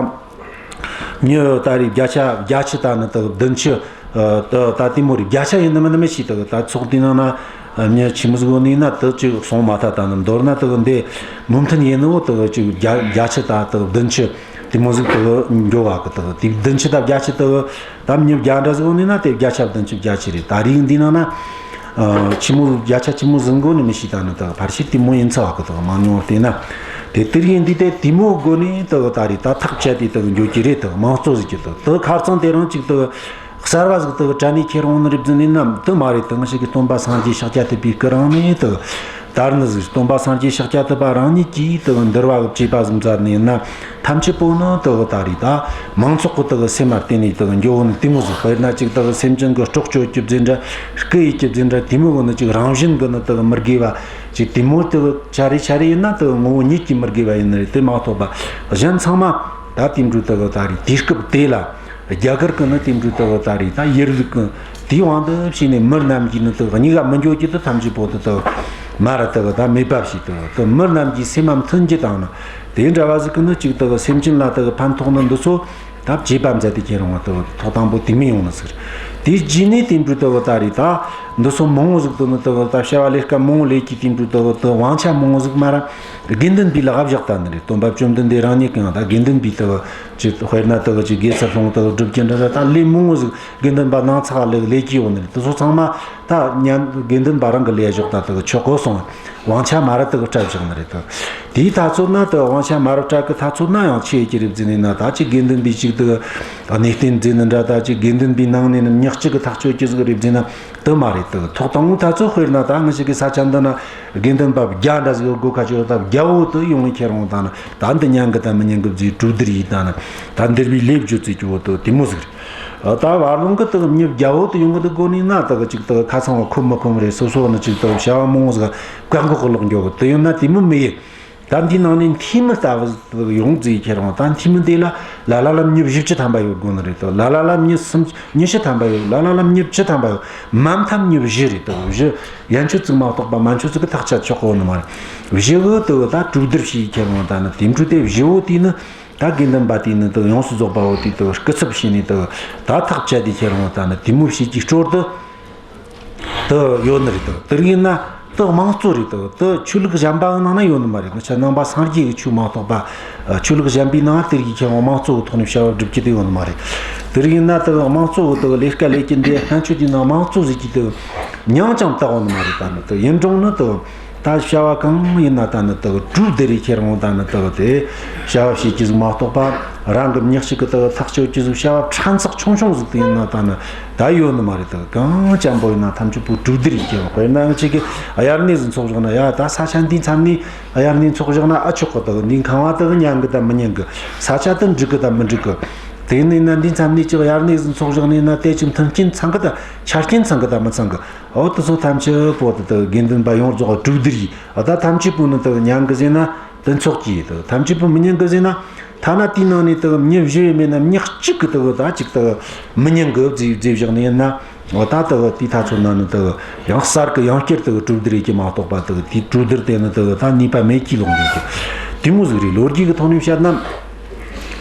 མྱི་ད་རེས་བརྒྱ་ཆ་བརྒྱད་ཅུ་ད་ནི་དག་བདུན་ཅུ། ཨ། ད་ད་དེ་མོ་རེད། བརྒྱ་ཆ་ཡིན་ནི་མིན་ནི་མི་ཤེས། དག་ད་ཚོགས་དེའི་ནང་ན་མྱི་ཆི་མོ་ཟིག་ཡོད་ནི་ན་དག་ཅིག་སོང་མ་ཐལ། ད་ནི་མདོར་ན་དག་འདི་མུ་མཐུད་ཡིན་ནོ་དག་ཅིག་བརྒྱ་བརྒྱད་ཅུ་ད་དག་བདུན་ཅུ། དེ་མོ་ཟིག་དུ་འགྱོ་བ་གི། དུ་དེ་བདུན་ཅུ་དང་བརྒྱད་ཅུ་དུ་ད་མྱི་བརྒྱ་འདྲ་ཟིག་ཡོད་ནི་ན། དེ་བརྒྱ་ཆ་བདུན་ཅུ་བརྒྱད་ཅུ་རེད། ད་རིགས་འདི་ནང་ན་ཨ་ཆི་མོ་བརྒྱ་ཆ་ཆི་མོ་ཟིག་ཡོད་ནི་མི་ཤེས། ད་ནི་དུ་ཕལ་ཆེར་དེ་མོ་ཡིན་ཚ་བ་གི། དུ་མང་ཉུང་བལྟས་ན་དེ་དེ་རིགས་འདི་དེ་དེ་མོ་སྒོ་ནས་དུ་ད་རེས་ད་ཐག་བཅད་དེ་དུ་འགྱོ་གི་རེད། དུ་དམངས་གཙོ་ཟེར་གི། དུ་དུ་ཁ་རྩང་དེ་རིང་ཅིག་དུ་གསར་བ་ཟིག་དུ་དྲན་ནས་ཁྱེར་འོང་ནི་རེད་ཟེར་ནས་ན་དུ་མ་རེད། དུ་ང་ཅག་གི་སྟོན་པ་སངས་རྒྱས་ཤཱཀྱ་ཐུབ་པའི་སྐུ་རིང་ནས་དུ། དར་ནི་ཟིག་སྟོན་པ་སངས་རྒྱས་ཤཱཀྱ་ཐུབ་པ་རང་ཉིད་ཀྱིས་དུ་འདུལ་བ་གི་བཅས་པ་ཟིག་མཛད་ནས་ན། ཐམས་ཅད་པོ་ནི་དུ་ད་རེས་ད་མང་ཚོགས་ཀྱི་དུ་སེམས་མ་བརྟེན་ནས་དུ་འགྱོ་བོ་ནི་དེ་མོ་ཟིག་དཔེར་ན་ཅིག་དུ་སེམས་ཅན་གྱི་སྲོག་གཅོད་རྒྱུ་ཟེར་འདྲ། རྐུ་ཡེད་རྒྱུ་ཟེར་འདྲ། དེ་མོ་གི་ནི་ཅིག་རང་བཞིན་གྱི་ནི་དུ་མི་དགེ་བ་ཅིག་དེ་མོ་དུ་ཆ་རེ་ཆ་རེ་ཡིན་ན་དུ་ངོ་བོ་ཉིད་ཀྱིས་མི་དགེ་བ་ཡིན་ནི་རེད། དེ་མ་གཏོགས་པ་གཞན་ཚང་མ་ད་དེ་འདྲ་དུ་ད་རེས་དུས་སྐབས་དེ་ལ། རྒྱ་གར་གི་ནི་དེ་འདྲའི་དག་ད་རེས་ད་ཡུལ་ལུགས་ཀྱི་དེའི་དབང་དུ་བྱས་ནས་མི་རྣམས་ཀྱིས་ནི་དག་གཉིས་ཀ་མི་འགྱོ་རྒྱུ་དེ་ཐམས་ཅད་པོ་དེ་དག་ མ་ར་དག་ད་མེད་པ་བྱས་དག་དེ་མི་རྣམས་ཀྱི་སེམས་མ་མཐུན་རྒྱུ་དང་ནི། དེ་འདྲ་བ་ཟིག་གི་ནི་གཅིག་དག་སེམས་ཅན་ལ་དག་ཕན་ཐོགས་ནི་འདི་ཚོ་ད་བྱེད་པ་མཛད་དེ་ཁྱེར་འོང་བ་དག་ཐོག་དང་པོ་དེ་མོ་ཡོང་ནི་ཟིག་དེའི་རྗེས་ནས་དེ་འདྲ་དག་ད་རེད། ད་འདི་ཚོ་མང་བོ་ཟིག་དུ་ནི་དག་ད་བྱ་བ་ལས་ཀ་མང་བོ་ལས་ཀྱི་དེ་འདྲ་དག་དེ་དབང་ཆ་མང་བོ་ཟིག་མ་ར་དགེ་འདུན་པའི་ལག་བཞག་ད་ནི་རེད། སྟོན་པ་བཅོམ་ལྡན་འདས་རང་ཉིད་ཀྱང་ད་དགེ་འདུན་པའི་དག་ཅིག་དཔེར་ན་དག་ཅིག་དགེ་ཚུལ་སློང་དག་སྒྲུབ་ཀྱི་འདྲ་ར་ད་ལས་མང་བོ་ཟིག་དགེ་འདུན་པ་ནང་ཚགས་ལས་ལས་ཀྱི་ཡོང་ནི་རེད། དེ་ཚོ་ཚང་མ་ད་ཉན་དགེ་འདུན་པ་རང་གི་ལས་ཞོག་ད་དག་ཆོག་གོ་སོང་། དབང་ཆ་མ་ར་དག་སྤྲད་བཞག་ནི་རེད་དག་དེའི་ཐ་ཚོད་ན་དག་དབང་ཆ་མ་ར་སྤྲད་གི་ཐ་ཚོད་ན་ཡང་ཆེ་གི་རེད་ཟེར་ནས་ན། ད་ཅིག་དགེ་འདུན་པའི་ཅིག་དག་གནས་བརྟན་ཟེར་ནི་འདྲ། ད་ཅིག་དགེ་འདུན་པའི་ནང་ནས་ནི་མྱི་གཅིག་གི་ཐག་གཅོད་ཀྱི་ཟིག་རེད་ཟེར་ན་དེ་མ་རེད་དག་ཐོག་དང་པོ་ཐ་ཚོད་དཔེར་ན་ད་ང་ཞིག་གི་ས་ཆ་འདི་ན་དགེ་འདུན་པ་བརྒྱ་འདྲ་ཟིག་ཡོད་དགོས་ཁ་ཆོད་ད་བརྒྱ་བོ་དེ་ཡོང་ངེ་ཁྱེར་འོང་ད་ནི་ད་འདི་ཉན་གི་ད་མི་ཉན་གི་བཟོས་གྲོས་བསྡུར་ཡིས་ད་ནི་ད་འདིར་བའི་ལས་བརྗོད་ཚིག་གི་བོ་དེ་དེ་མོ་ཟིག་རེད། ད་བར་ལོང་གི་དག་མྱི་བརྒྱ་བོ་དེ་ཡོང་གི་དག་དགོས་ནི་ན་དག་ཅིག་དག་ཁ་ཚང་བ་ཁོམ་མི་ཁོམ་རེད། སོ་སོ་ནི་ཅིག་དག་བྱ་བ་མང་བོ་ཟིག་བཀག་འགོག་གི་ལོག་འགྱོ་གི་དེ་ཡོད་ན་དེ་མོ་མི་ཡེ། ད་འདིའི་ནང་ནས་འཐུས་མི་ལྟ་བུ་ཡོང་རྩིས་ཁྱེར་འོང་ད་འཐུས་མི་དེ་ལ་ལ་ལ་ལ་མྱི་བཞི་བཅུ་ཐམ་པ་ཡོད་དགོས་ནི་རེད་དོ། ལ་ལ་ལ་མྱི་སུམ་ཉི་ཤུ་ཐམ་པ་ཡོད། ལ་ལ་ལ་མྱི་བཅུ་ཐམ་པ་ཡོད། མ་མཐའ་མྱི་བཞི་རེད་དོ། བཞི་ཡན་ཆོད་ཙིག་མ་གཏོགས་པ་མན་ཆོད་ཙིག་གི་ཐག་བཅད་ཆོག་གོ་ནི་མ་རེད། བཞི་བོ་དེ་ད་གྲོས་བསྡུར་བྱས་ཁྱེར་འོང་ད་ནི་དེ་འཕྲོས་དེ་བཞི་བོ་དེ་ནི་ད་དགེ་འདུན་པ་དེ་ནི་དེ་ཡོངས་སུ་རྫོགས་པ་བོ་དེ་དེ་སྐུ་ཚབ་བྱས་ནས་དེ་ད་ཐག་བཅད་དེ་ཁྱེར་འོང་ད་ནི་དེ་མོ་བྱས་ཀྱི་སྲོལ་དེ། དེ་ཡོད་ནི་རེད་དོ། དེ་རིགས་ཡིན་ན་དེ་དམངས་གཙོ་རེད་དོ། དེ་ཆོས་ལུགས་གཞན་པ་གི་ནང་ན་ཡོད་ནི་མ་རེད། ང་ཆ་ནང་པ་སངས་རྒྱས་ཀྱི་ཆོས་མ་གཏོགས་པ་ཆོས་ལུགས་གཞན་པའི་ནང་དེ་རིགས་ཁྱེད་དམངས་གཙོ་གི་ཐོག་ནས་བྱ་བ་སྒྲུབ་ཀྱི་དེ་ཡོད་ནི་མ་རེད། དེ་རིགས་ཡིན་ན་དེ་དམངས་གཙོ་གི་དེ་ལས་ཀ་ལས་ཀྱི་འདི་སྔོན་ཆད་ཀྱི་ནང་དམངས་གཙོ་ཟེར་གྱི་དེ་མྱིང་ཀྱང་བཏགས་ཡོད་ནི་མ་རེད། ད་ནི་དེ་ཡིན་རུང་ནི་དེ། ད་བྱ་བ་གང་ཡིན་ན་ད་ནི་དག་གྲོས་བསྡུར་རེ་ཁྱེར་འོང་ད་ནི་དག་དེ་བྱ་བ་བྱེད་ཀྱི་ཟིག་མ་གཏོགས་པ་རང་གི་མྱི་གཅིག་གི་དག་ཐག་གཅོད་ཀྱི་ཟིག་བྱ་བ་ཕྲན་ཚེགས་ཆུང་ཆུང་ཟིག་དེ་ཡིན་ན་ད་ནི་ད་ཡོད་ནི་མ་རེད། དག་གང་ཅན་པོ་ཡིན་ན་ཐམས་ཅད་པོ་གྲོས་བསྡུར་ཡིན་ཁྱེར་འོང་། དཔེར་ན་ང་ཅིག་གི་དབྱར་གནས་ཟིག་འཚོགས་བཞག་ན་ཡ་ད་ས་ཆ་འདིའི་མཚམས་ནས་དབྱར་གནས་འཚོགས་བཞག་ན་ཨ་ཆོག་གི། དག་འདིའི་ཁང་བ་དག་ཉན་གི་ད་མི་ཉན་གི། ས་ཆ་དེ་འགྲིག་གི་ད་མི་འགྲིག་གི། དེ་ནས་ན་འདིའི་མཚམས་ནས་ཅིག་དབྱར་གནས་ཟིག་འཚོགས་བཞག་ནས་ན་དེ་ཅིག་མཐུན་རྐྱེན་ཚང་གི་ད་ཆ་རྐྱེན་ཚང་གི་ད་མི་ཚང་གི། འོ་དེ་ཚོ་ཐམས་ཅད་པོ་དེ་དག་དགེ་འདུན་པ་ཡོངས་རྫོགས་གྲོས་བསྡུར་ཡིས། ཨ་ད་ཐམས་ཅད་པོ་ནི་དག་ཉན་གི་ཟེར་ན་དེ་འཚོགས་ཀྱི་དག་ཐམས་ཅད་པོ་མི་ཉན་གི་ཟེར་ན། ཐ་ན་དེའི་ནང་ནས་དག་མྱི་བཞི་ཡས་མེད་ན་མྱི་གཅིག་གི་དག་ད་ཅིག་དག་མི་ཉན་གི་བཟོས་བཟོས་བཞག་ནི་ཡིན་ན། འོ་ད་དག་དེའི་ཐ་ཚོད་ན་ནི་དག་ཡང་གསར་གི་ཡང་བསྐྱར་དག་གྲོས་བསྡུར་ཡེད་ཀྱི་མ་གཏོགས་པ་དག་དེའི་གྲོས་བསྡུར་དེ་ནི་དག་ད་ནུས་པ་མེད་ཀྱི་ལོག་འགྱོ་རྒྱུ། དེ་མོ་ཟིག་རེད། ལོ་རྒྱུས་ཀྱི་ཐོག་ནས་བཤད་ན།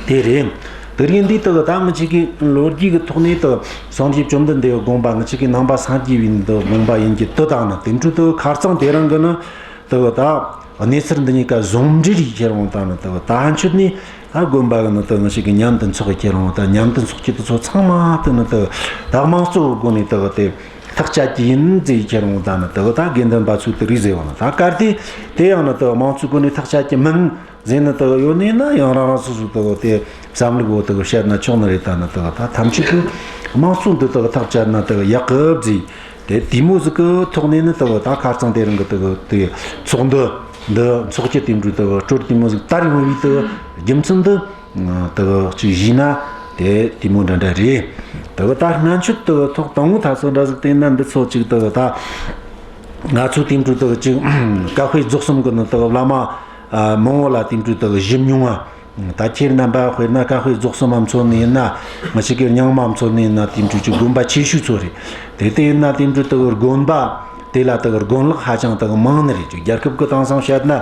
དེ་རེད། དེ་རིང་འདི་དག་ད་ང་ཅིག་གི་ལོ་རྒྱུས་ཀྱི་ཐོག་ནས་དག་སངས་རྒྱས་བཅོམ་ལྡན་འདས་དགོངས་པ། ང་ཅིག་གི་ནང་པ་སངས་རྒྱས་པའི་འདི་དགོངས་པ་ཡིན་གྱི་དེ་དང་ནི་དེ་འཕྲོས་དག་ཁ་རྩང་དེ་རིང་གི་ནི་དག་ད་གནས་ཚུལ་འདི་གཉིས་ཀ་ཟུང་འབྲེལ་ཡེད་ཁྱེར་འོང་ད་ནི་དག་ད་ཕན་ཆོད་ནས་ད་དགོན་པ་གི་ནི་དག་ང་ཅིག་གི་མཉམ་དུ་འཚོགས་ཁྱེར་འོང་ད་མཉམ་དུ་འཚོགས་ཀྱི་དེ་ཚོ་ཚང་མ་དེ་ནི་དག་ད་དམངས་གཙོ་གི་སྒོ་ནས་དག་དེ་ཐག་བཅད་ཀྱི་ཡིན་ཟེར་ཁྱེར་འོང་ད་ནི་དག་ད་དགེ་འདུན་པ་ཚོས་དེ་རིགས་ཟེར་བ་ནི་ད་གལ་ཏེ་དེ་ཡང་ནི་དག་དམངས་གཙོའི་སྒོ་ནས་ཐག་བཅད་ཀྱི་མིན། ཟེར་ནི་དག་ཡོད་ནི་ན་ཡང་རང་རང་སོ་སོ་དག་དེ་བསམ་ལུགས་བོ་དག་བཤད་ན་ཆོག་ནི་རེད། ད་ནི་དག་ད་ཐམས་ཅད་པོ་དམངས་གཙོ་འདི་དག་ཐག་བཅད་ན་དག་ཡག་གི་བཟོས། དེ་དེ་མོ་ཟིག་གི་ཐོག་ནས་ནི་དག་ད་ཁ་རྩང་དེ་རིང་གི་དག་དེ་ཚོགས་འདུ་འདི་འཚོགས་ཀྱི་དེ་འདྲ་དག་སྲོལ་དེ་མོ་ཟིག་དར་ཡོང་བའི་དག་རྒྱུ་མཚན་འདི་དག་ཅིག་ཞུས་ན་དེ་དེ་མོ་འདྲ་འདྲ་རེད། དག་ད་སྔོན་ཆད་དག་ཐོག་དང་པོ་ཐ་ཚོད་འདྲ་ཟིག་དེ་ན་འདི་ཚོ་ཅིག་དག་ད་ང་ཚོ་དེ་འདྲ་དག་ཅིག་ཀ་ཧོའི་རྫོགས་གསུམ་གི་ནི་དག་བླ་མ། ཨ། མང་བོ་ལ་དེ་འདྲ་དག་ཞུ་མྱོང་ང་། ད་ཁྱེད་རྣམ་པ་དཔེར་ན་ཀ་ཧོའི་རྫོགས་གསུམ་མ་མཚོན་ནི་ཡིན་ན། ང་ཅིག་གི་རྙིང་མ་མཚོན་ནི་ཡིན་ན་དེ་འདྲ་ཅིག་དགོན་པ་ཆེ་ཤོས་ཚོ་རེད། དེ་ལྟ་ཡིན་ན་དེ་འདྲ་དག་དགོན་པ་དེ་ལ་དག་དགོན་ལག་ཧ་ཅང་དག་མང་ནི་རེད། ཅིག་རྒྱལ་ཁབ་གི་དེང་སང་བཤད་ན་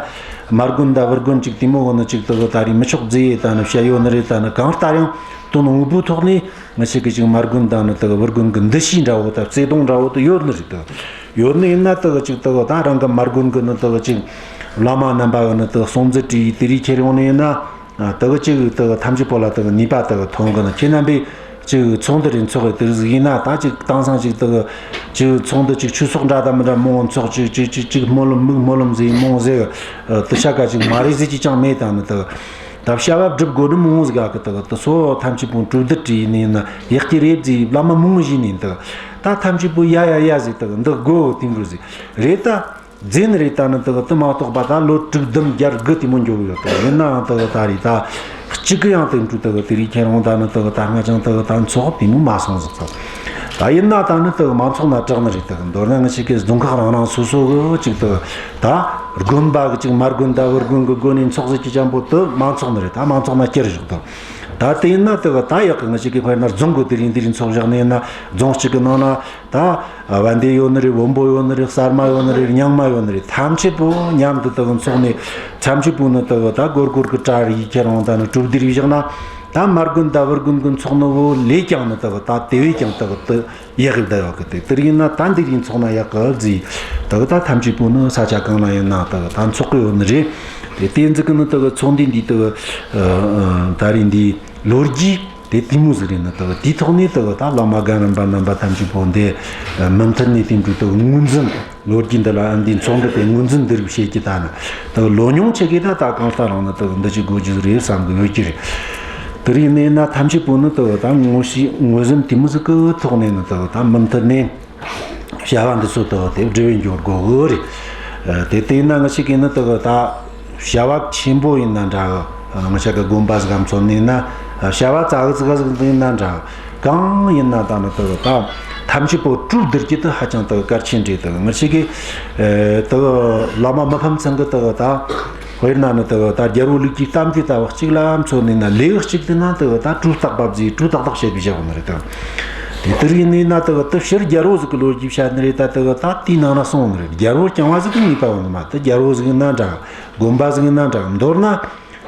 མ་དགོན་ད་བུ་དགོན་ཅིག་དེ་མོ་གི་ནི་ཅིག་དག་ད་རེས་མི་ཆོག་ཟེར་ད་ནི་བཤད་ཡོད་ནི་རེད། ད་ནི་གང་ལྟར་ཡང་དོན་དངོས་པོའི་ཐོག་ནས། ང་ཅིག་གི་ཅིག་མ་དགོན་དང་ནི་དག་བུ་དགོན་གི་འདུ་ཤེས་འདྲ་བོ་དང་བརྩེ་དུང་འདྲ་བོ་དེ་ཡོད་ནི་རེད་དོ། ཡོད་ནི་ཡིན་ན་དག་ཅིག་དག་ད་རང་གི་མ་དགོན་གི་ནི་དག་ཅིག་བླ་མ་རྣམ་པ་གི་ནི་དག་གསུང་ཚུལ་དྲིས་དེ་རིགས་ཁྱེར་ཡོང་ནི་ཡིན་ན། དག་ཅིག་དག་ཐམས་ཅད་པོ་ལ་དག་ནུས་པ་དག་ཐོན་གི་ནི། ཁྱེད་རྣམ་པས་ཅིག་ཚོགས་འདུ་རེ་འཚོགས་གི་དེ་རིགས་ཟིག་ཡིན་ན། ད་ཅིག་དེང་སང་ཅིག་དག་ཅིག་ཚོགས་འདུ་ཅིག་ཆོས་ཚོགས་འདྲ་དང་མི་འདྲ་མང་བོ་འཚོགས། ཅིག་ཅིག་ཅིག་ཅིག་སྨོན་ལམ་མིག་སྨོན་ལམ་ཟིག་མང་བོ་ཟིག་དེ་ཤ་ཀ་ཅིག་མ་རེད་ཟེར་གྱི་ཅང་མེད། ད་ནི་དག་ད་བྱ་བ་སྒྲུབ་དགོས་ནི་མང་བོ་ཟིག་ག་གི་དག་དེ་ཚོ་ཐམས་ཅད་པོ་གྲོས་བསྡུར་བྲིས་ནས་ན་ཡག་གི་རེད་ཟེར་བླ་མ་མང་བོ་ཞིག་ནས་དག་ད་ཐམས་ཅད་པོ་ཡ་ཡ་ཡ་ཟེར་དག་འདི་དགོས་དེ་འདྲ་ཟིག་རེད། ད་རྫས་ནི་རེད། ད་ནི་དག་དེ་མ་གཏོགས་པ་ད་ལོ་དྲུག་བདུན་བརྒྱད་དགུ་དེ་མོ་འགྱོ་གི་ཡོད་དག་ཡིན་ནའང་དག་ད་རེད་ད་གཅིག་གི་ཡང་དེ་འདྲ་དག་དེ་རིགས་ཁྱེད་རང་ད་ནི་དག་ད་སྔ་ཅང་དག་ད་འཚོགས་དེ་མོ་མ་སོང་ཟིག་དག་ད་ཡིན་ན་ད་ནི་དག་མ་འཚོགས་ན་དྲག་ནི་རེད། དག་མདོར་ན་ང་ཅིག་གི་རྫོང་ཁག་རང་རང་སོ་སོ་གི་ཅིག་དག་ད་དགོན་པ་གི་ཅིག་མ་དགོན་ད་བུ་དགོན་གི་སྒོ་ནས་འཚོགས་ཟེར་གྱི་ཅང་པོ་དེ་མ་འཚོགས་ནི་རེད། ད་མ་འཚོགས་ན་ཅི་རེད་ཞོག་དག་ད་དེ་ཡིན་ན་དེ་གི་ད་ཡག་གི། ང་ཅག་གི་དཔེར་ན་རྫོང་གི་དེ་རིང་དེ་རིང་ཚོགས་བཞག་ནས་ཡིན་ན། རྫོང་གཅིག་གི་ནང་ན་ད་བན་དེ་ཡོད་ནི་རེད། བོན་པོ་ཡོད་ནི་རེད། གསར་མ་ཡོད་ནི་རེད། རྙིང་མ་ཡོད་ནི་རེད། ཐམས་ཅད་པོ་མཉམ་དུ་དེ་གི་འཚོགས་ནས། ཐམས་ཅད་པོ་ནི་དེ་གི་ད་སྒོར་སྒོར་གི་གྲལ་རེ་ཁྱེར་ཡོང་། ད་ནི་གྲོས་བསྡུར་བཞག་ན། ད་མ་དགོན་ད་བུ་དགོན་གི་འཚོགས་ནི་བོ་ལས་ཀྱང་ནི་དེ་གི་ད་དེ་བས་ཀྱང་དེ་གི་དེ་ཡག་གི་བསྡད་ཡོད་གི། དེ་དེ་རིང་ན་ད་འདི་རིང་འཚོགས་ན་ཡག་གི་ཟེ། དེ་གི་ད་ཐམས་ཅད་པོ་ནི་ས་ཆ་གང་ན་ཡིན་ན་དེ་གི་ད་འཚོགས་གི་ཡོད་ནི་རེད། དེ་དེ་ཟིག་གི་ནི་དེ་གི་ཚོགས་འདུ་འདི་དེ་གི་ཨ་ཨ་ད་རིང་འདི་ལོ་རྒྱུས་དེ་དེ་མོ་ཟིག་རེད། ནི་དེ་གི་དེའི་ཐོག་ནས་དེ་གི་ད་བླ་མ་རྒན་རིམ་པ་རྣམ་པ་ཐམས་ཅད་པོ་འདི་མུ་མཐུད་ནས་དེ་འདྲ་དེ་གི་ངོས་འཛིན། ལོ་རྒྱུས་འདི་ལ་ཨ་འདི་འཚོགས་འདུ་དེ་ངོས་འཛིན་འདི་རིགས་བྱེད་ཀྱི། ད་ནི་དེ་གི་ལོ་ཉུང་ཆེ་གི་ད་ད་གང་ལྟར་རང་ནི་དེ་གི་འདི་ཅིག་དགོས་རྒྱུ་རེད་བསམ་གི་ཡོད་ཀྱི་རེད། དེ་རིང་ནས་ན་ཐམས་ཅད་པོ་ནི་དེ་གི་ད་ངོ་ཤེས་ངོས་འཛིན་དེ་མོ་ཟིག་གི་ཐོག་ནས་ནི་དེ་གི་ད་མུ་མཐུད་ནས་བྱ་བ་འདི་ཚོ་དེ་གི་དེ་སྒྲུབ་བྱེད་འགྱོ་དགོས་གི་རེད། དེ་དེ་ཡིན་ན་ང་ཅག་གི་ནི་དེ་གི་ད་བྱ་བ་ཆེན་པོ་ཡིན་ན་འདྲ་གི། ང་ཅག་གི་དགོན་པ་ཟིག་ག་མཚོན་ནས་ན། བྱ་བ་ཙག་གི་ཙིག་ག་ཟིག་ཡིན་ན་འདྲ། གང་ཡིན་ན་ད་ནི་དེ་གི་ད་ཐམས་ཅད་པོ་གྲོས་བསྡུར་རྒྱུ་དེ་ཧ་ཅང་དེ་གི་གལ་ཆེན་རེད། དེ་གི་ང་ཅག་གི་ཨེ་དེ་གི་བླ་མ་མི་ཕམ་ཚང་གི་དེ་གི་ད། དཔེར་ན་ནི་དེ་གི་ད་རྒྱལ་པོ་ལུགས་ཀྱི་གཏམ་རྒྱུད་ལྟ་བུ་གཅིག་ལ་མཚོན་ནས་ན། ལེའུ་གཅིག་དེ་ན་དེ་གི་ད་གྲོས་བརྟག་པ་བཟོས། གྲོས་ཏག་ཏག་བྱེད་པའི་བྱ་བ་ནི་རེད། དེ་དེ་དེ་རིང་ནས་ན་དེ་གི་དེ་ཕྱིར་རྒྱལ་པོ་ཟིག་གི་ལོ་རྒྱུས་བཤད་ནི་རེད། ད་དེ་གི་ད་དེའི་ནང་ན་སོང་ནི་རེད། རྒྱལ་པོ་རྐྱང་བ་ཟིག་གི་ནུས་པ་ཡོད་ནི་མ། དེ་རྒྱལ་པོ་ཟིག་ཡིན་ན་འདྲ། དགོན་པ་ཟིག་ཡིན་ན་འདྲ། མདོར་ན་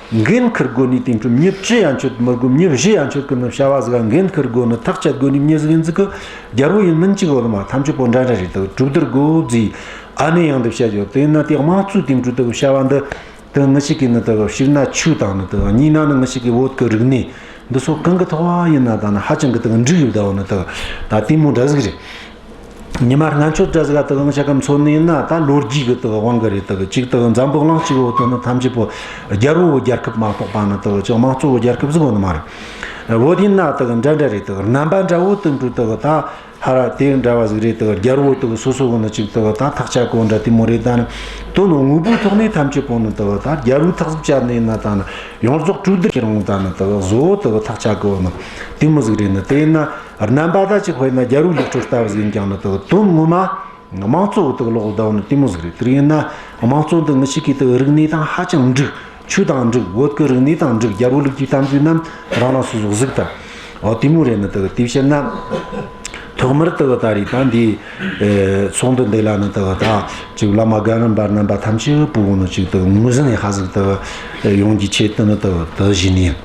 འགན་འཁུར་དགོས་ནི་དེ་འཕྲོ་མྱི་བཅུ་ཡན་ཆོད་མི་དགོས། མྱི་བཞི་ཡན་ཆོད་གི་ནི་བྱ་བ་ཟིག་ག་འགན་འཁུར་དགོས་ནི། ཐག་བཅད་དགོས་ནི་མྱི་ཟིག་ཡིན་ཟིག་གི། རྒྱལ་པོ་ཡིན་མིན་གཅིག་ཡོད་ནི་མ། ཐམས་ཅད་པོ་འདྲ་འདྲ་རེད། དེ་གི་གྲོས་བསྡུར་དགོས་ཟེ། ཨ་ནི་ཡང་འདི་བཤད་ཡོད། དེ་ཡིན་ན་དེ་དམངས་གཙོ་དེ་འཕྲོ་དེ་གི་བྱ་བ་འདི་དེ་ང་ཅག་གི་ནི་དེ་གི་གཅིག་ན་ཆོས་དང་ནི་དེ་གི། གཉིས་ན་ནི་ང་ཅག་གི་བོད་གི་རིག་གནས་འདི་ཚོ་གང་གི་ཐོག་བ་ཡིན་ན་ད་ནི་ཧ་ཅང་གི་དེ་གི་འགྲིག་ཡོད་ད་བ་ནི་དེ་གི་ད་དེ་མོ་འདྲ་ཟིག་རེད། ཉི་མ་སྔ་ཆད་འདྲ་ཟིག་ག་དེ་གི་ང་ཅག་ག་མཚོན་ནས་ཡིན་ན། ད་ལོ་རྒྱུས་གི་དེ་གི་དབང་གི་རེད། དེ་གི་གཅིག་དེ་གི་འཛམ་བུ་གླིང་གཅིག་བོ་དེ་ནི་ཐམས་ཅད་པོ་རྒྱལ་པོ་གི་རྒྱལ་ཁབ་མ་གཏོགས་པ་ནི་དེ་གི་ཅིག་དམངས་གཙོ་གི་རྒྱལ་ཁབ་ཟིག་ཡོད་ནི་མ་རེད། བོད་ཡིན་ན་དེ་གི་འདྲ་འདྲ་རེད། དེ་གི་རྣམ་པ་འདྲ་བོ་དེ་འཕྲོ་དེ་གི་ད་ཧ་ར་དེ་འདྲ་བ་ཟིག་རེད། དེ་གི་རྒྱལ་པོ་དེ་གི་སོ་སོ་གི་ནི་གཅིག་དེ་གི་ད་ཐག་བཅད་གོ་འདྲ་དེ་མོ་རེད། ད་ནི་དོན་དངོས་པོའི་ཐོག་ནས་ཐམས་ཅད་པོ་ནི་དེ་གི་ད་རྒྱལ་པོའི་ཐག་ཟིག་བཅད་ནས་ཡིན་ན། ད་ནི་ཡོངས་རྫོགས་གྲོས་བསྡུར་ཁྱེར་འོང་། ད་ནི་དེ་གི་བཟོ་བོ་དེ་གི་ཐག་བཅད་གོ་ནི་དེ་མོ་ཟིག་རེད། ནི་དེ་ཡིན་ན་རྣམ་པ་ད་ཅིག་དཔེར་ན་རྒྱལ་པོའི་ལུགས་སྲོལ་ལྟ་བུ་ཟིག་ཡིན་ཀྱང་ནི་དེ་གི་དོན་ངོ་མ་དམངས་གཙོ་བོ་དེ་གི་ལོག་བསྡད་ནི་དེ་མོ་ཟིག་རེད། དེ་ཡིན་ན་དམངས་གཙོ་འདི་ང་ཅག་གི་དེ་གི་རིག་གནས་དང་ཧ་ཅང་འགྲིག་ཆོས་དང་འགྲིག་བོད་གི་རིག་གནས་དང་འགྲིག་རྒྱལ་པོ་ལུགས་ཀྱི་གཏམ་རྒྱུད་རྣམས་རང་རང་སོ་སོ་གཟིགས་དང་། འོ་དེ་མོ་རེད། ནི་དེ་གི་དེ་བཤད་ན། ཐོག་མར་དེ་གི་ད་རེས་ད་འདི་ཨེ་ཚོགས་འདུ་འདི་ལ་ནི་དེ་གི་ད་ཅིག་བླ་མ་རྒན་རིམ་པ་རྣམ་པ་ཐམས་ཅད་པོ་གི་ནི་ཅིག་དེ་གི་ངོས་ཟིན་ཡག་པ་ཟིག་དེ་གི་ཡོང་རྒྱུའི་ཆེད་དུ་ནི་དེ་གི་དེ་གི་བཞིན་ཡིན།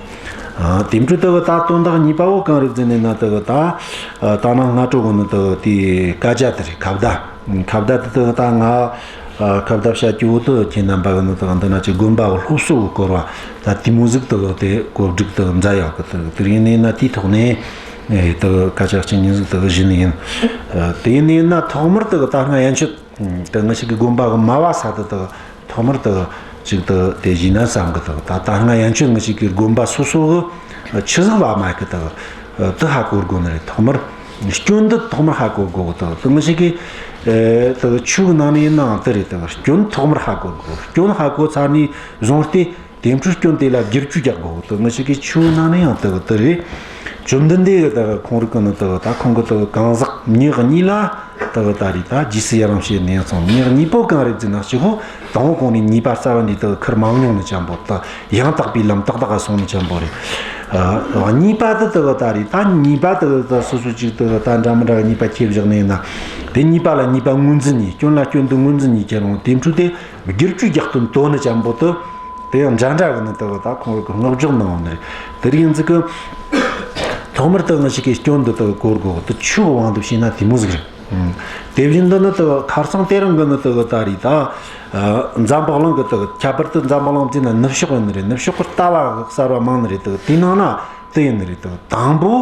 ཨ་དེ་འཕྲོ་དེ་གི་ད་དོན་དག་གཉིས་པ་བོ་གང་རེད་ཟེར་ནས་ན། དེ་གི་ད་ཨ་ད་ནངས་སྔ་དྲོ་གི་ནི་དེ་གི་དེའི་སྐད་ཆ་དེ་རེད། ཁ་བརྡ། ཁ་བརྡ་དེ་དེ་གི་ད་ང་ཨ་ཁ་བརྡ་བྱ་རྒྱུ་བོ་དེ་ཁྱེད་རྣམ་པ་གི་ནི་དེ་གི་འདི་ན་ཅིག་དགོན་པ་གི་སློབ་གསོ་གི་སྐོར་བ་ད་དེ་མོ་ཟིག་དེ་གི་དེ་གོ་སྒྲིག་དེ་གི་མཛད་ཡོད་གི། དེ་གི་དེ་ཡིན་ནས་ན་དེའི་ཐོག་ནས་ཨེ་དེ་གི་སྐད་ཆ་གཅིག་གཉིས་ཟིག་དེ་གི་ཞུས་ནི་ཡིན། ཨ་དེ་ཡིན་ནས་ན་ཐོག་མར་དེ་གི་ད་སྔ་ཡན་ཆད་དེ་ང་ཅག་གི་དགོན་པ་གི་མ་བ་ས་དེ་དེ་གི་ཐོག་མར་དེ་གི་ཅིག་དེ་དེ་ཞུས་ན་བསམ་གི། དེ་གི་ད་ད་སྔ་ཡན་ཆད་ང་ཅག་གི་དགོན་པ་སོ་སོ་གི་ཆི་ཟིག་བ་མ་གི་དེ་གི་དེ་ཧ་གོ་དགོས་ནི་རེད། ཐོག་མར་སྐྱོན་འདི་ཐོག་མར་ཧ་གོ་དགོས་གི། དེ་གི་དེ་ང་ཅག་གི་ཨེ་དེ་གི་ཆོས་གི་ནང་ནས་ཡིན་ནའང་དེ་རེད། དེ་གི་སྐྱོན་ཐོག་མར་ཧ་གོ་དགོས། སྐྱོན་ཧ་གོ་ཚར་ནས་བཟུང་སྟེ། དེ་འཕྲོ་སྐྱོན་དེ་ལ་བསྒྱུར་བཅོས་རྒྱག་དགོས་དེ། ང་ཅག་གི་ཆོས་ནང་ནས་ཡང་དེ་གི་དེ་རེད། བཅོམ་ལྡན་འདས་གི་དེ་གི་ཁོང་རིགས་གི་ནི་དེ་གི་ད་ཁོང་གི་དེ་གི་གང་ཟག་མྱི་གཉིས་ལ་དེ་གི་ད་རེས་ད་རྗེས་སུ་ཡི་རང་བྱེད་ནས་ཡང་སོང་། མྱི་གཉིས་པོ་གང་རེད་ཟེར་ན། གཅིག་པོ་དང་པོ་གོང་ནས་ཉེས་པ་རྩ་བ་ནས་དེ་གི་ཁུར་མ་མྱོང་ནི་ཅན་པོ། ད་ཡང་དག་པའི་ལམ་ཏག་ཏག་ག་སོང་ནི་ཅན་པོ་རེད། ཨ་གཉིས་པ་དེ་དེ་གི་ད་རེས་ད་ཉེས་པ་དེ་གི་ད་སོ་སོ་ཅིག་དེ་གི་ད་འདྲ་མི་འདྲ་གི་ཉེས་པ་ཁྱེར་བཞག་ནས་ཡིན་ན། དེ་ཉེས་པ་ལ་ཉེས་པ་ངོས་འཛིན་ནས། སྐྱོན་ལ་སྐྱོན་དུ་ངོས་འཛིན་ནས་ཁྱེར་འོང་། དེ་འཕྲོ་དེ། བསྒྱུར་བཅོས་རྒྱག་དོན་དོ་ནི་ཅན་པོ་དེ། དེ་ཡང་འདྲ་འདྲ་གི་ནི་དེ་གི་ད་ཁོང་རིགས་གི་བསྔགས་བརྗོད་གནང་བ་ནི་རེད། དེ་རིང་ཟིག་གི་ཐོག་མར་དེ་ང་ཅག་གི་སྐྱོན་འདི་དེ་གི་གོ་དགོས་གི། དེ་ཆོས་གི་དབང་དུ་བྱས་ན་དེ་མོ་ཟིག་རེད། ཨང་། དེ་བཞིན་དུ་ནི་དེ་གི་ཁ་སང་དེ་རིང་གི་ནི་དེ་གི་ད་རེས་ད་ཨ་འཛམ་བུ་གླིང་གི་དེ་གི་ཁྱད་པར་དུ་འཛམ་བུ་གླིང་བརྩིས་ན་ནུབ་ཕྱོགས་ཡིན་ནི་རེད། ནུབ་ཕྱོགས་གི་ལྟ་བ་གི་གསར་བ་མང་ནི་རེད། དེ་གི་དེའི་ནང་ན་དེ་ཡིན་ནི་རེད། དེ་གི་དང་པོ།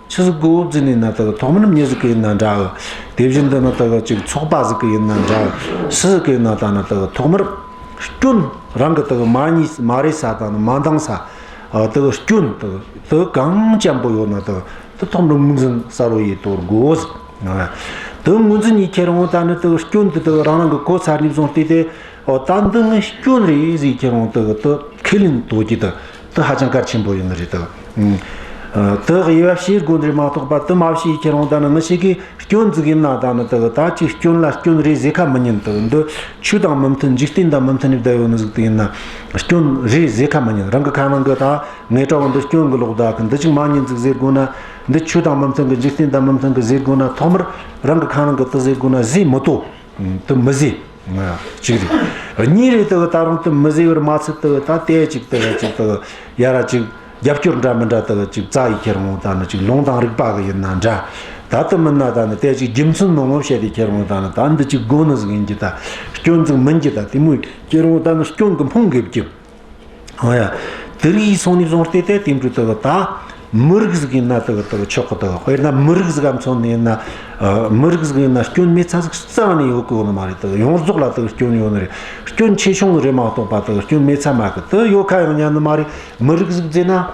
ཆི་ཟིག་དགོས་ཟེར་ནས་ན། དེ་གི་ཐོག་མར་མྱི་ཟིག་གི་ཡིན་ན་འདྲ་གི། དེ་བཞིན་དུ་ནི་དེ་གི་ཅིག་ཚོགས་པ་ཟིག་གི་ཡིན་ན་འདྲ་གི། སུ་ཟིག་གི་ཡིན་ན་ད་ནི་དེ་གི་ཐོག་མར་སྐྱོན་རང་གི་དེ་གི་མ་ཉེས་མ་རེད་ས་དང་ནི་མ་འདང་ས། ཨ་དེ་གི་སྐྱོན་དེ་གི་དེ་གི་གང་ཅན་པོ་ཡོད་ན་དེ་གི་དེ་ཐོག་མར་ངོས་འཛིན་གསལ་བོ་ཡེ་དོར་དགོས། ཨ་དེ་ངོས་འཛིན་ཡེ་ཁྱེར་འོང་ད་ནི་དེ་གི་སྐྱོན་དེ་དེ་གི་རང་རང་གི་གོ་ཚར་ནས་བཟུང་སྟེ་དེ། ཨོ་ད་འདི་ངའི་སྐྱོན་རེད་ཟེར་ཁྱེར་འོང་དེ་གི་དེ་ཁས་ལེན་དོར་རྒྱུ་དེ། དེ་ཧ་ཅང་གལ་ཆེན་པོ་ཡིན་ནི་རེད་དེ། ཨ་ དེ་དབྱེ་བ་ཕྱེ་དགོས་རེད་མ་གཏོགས་པ། དེ་མ་ཕྱེ་ཁྱེར་འོང་ད་ནི་ངི་ཞིག་གིས་སྐྱོན་ཟིག་ཡིན་ན་ད་ནི་དེ་གི་ད་ཅིག་སྐྱོན་ལ་སྐྱོན་རེད་ཟེར་ཁ་མི་ཉན། དེ་གི་འདི་ཆོས་དང་མི་མཐུན། འཇིག་རྟེན་དང་མི་མཐུན་ནས་བསྡད་ཡོད་ནི་ཟིག་དེ་ཡིན་ན་སྐྱོན་རེད་ཟེར་ཁ་མི་ཉན། རང་གི་ཁ་ནང་གི་ད་ངའི་གྲྭ་བ་འདི་སྐྱོན་གི་ལོག་ད་གི། འདི་ཅིག་མ་ཉན་ཟིག་ཟེར་དགོས་ན། འདི་ཆོས་དང་མི་མཐུན་གི། འཇིག་རྟེན་དང་མི་མཐུན་གི་ཟེར་དགོས་ན། ཐོག་མར་རང་གི་ཁ་ནང་གི་དེ་ཟེར་དགོས་ན་ཟེར་མི་དོ། དེ་མི་ཟེར། གཅིག་རེད། གཉིས་རེད། དེ་གི་ད་རུང་དེ་མི་ཟེར་བར་མ་ཚད་དེ་གི་ད་དེ་ཅིག་དེ་གི་ཅིག་དེ་གི་ཡ་ར་ཅིག་རྒྱབ་སྐྱོར་འདྲ་མི་འདྲ་དེ་གི་ཅིག་བཙལ་ཡི་ཁྱེར་འོང་ད་ནི། ཅིག་ལུང་དང་རིགས་པ་གི་ཡིན་ན་འདྲ། ད་དེ་མིན་ན་ད་ནི་དེ་ཅིག་རྒྱུ་མཚན་མང་བོ་བཤད་དེ་ཁྱེར་འོང་ད་ནི། ད་འདི་ཅིག་དགོས་ནི་ཟིག་ཡིན་གྱི། ད་སྐྱོན་ཟིག་མིན་གྱི། ད་དེ་མོ་ཁྱེར་འོང་ད་ནི་སྐྱོན་གི་འཕོང་གི་བརྒྱབ། ཨོ་ཡ། དེ་རིགས་སོང་ནས་བཟུང་སྟེ་དེ་དེ་འདྲ་དེ་གི་ད་མི་རིགས་ཟིག་ཡིན་ན་དེ་གི་དེ་གི་ཆོག་གི། དེ་གི་དཔེར་ན་མི་རིགས་ཟིག་ག་མཚོན་ནས་ཡིན་ན། ཨ། མི་རིགས་ཟིག་ཡིན་ན་སྐྱོན་མེད་ཚ་ཟིག་རྩ་ནས་ཡོད་གི་ཡོད་ནི་མ་རེད། དེ་གི་ཡོངས་རྫོགས་ལ་དེ་གི་སྐྱོན་ཡོད་ནི་རེད། སྐྱོན་ཆེ་ཆུང་རེད་མ་གཏོགས་པ་དེ་གི་སྐྱོན་མེད་ཚ་མེད་གི། དེ་ཡོད་ཁ་ཡང་ཉན་ནི་མ་རེད། མི་རིགས་ཟིག་ཟེར་ན།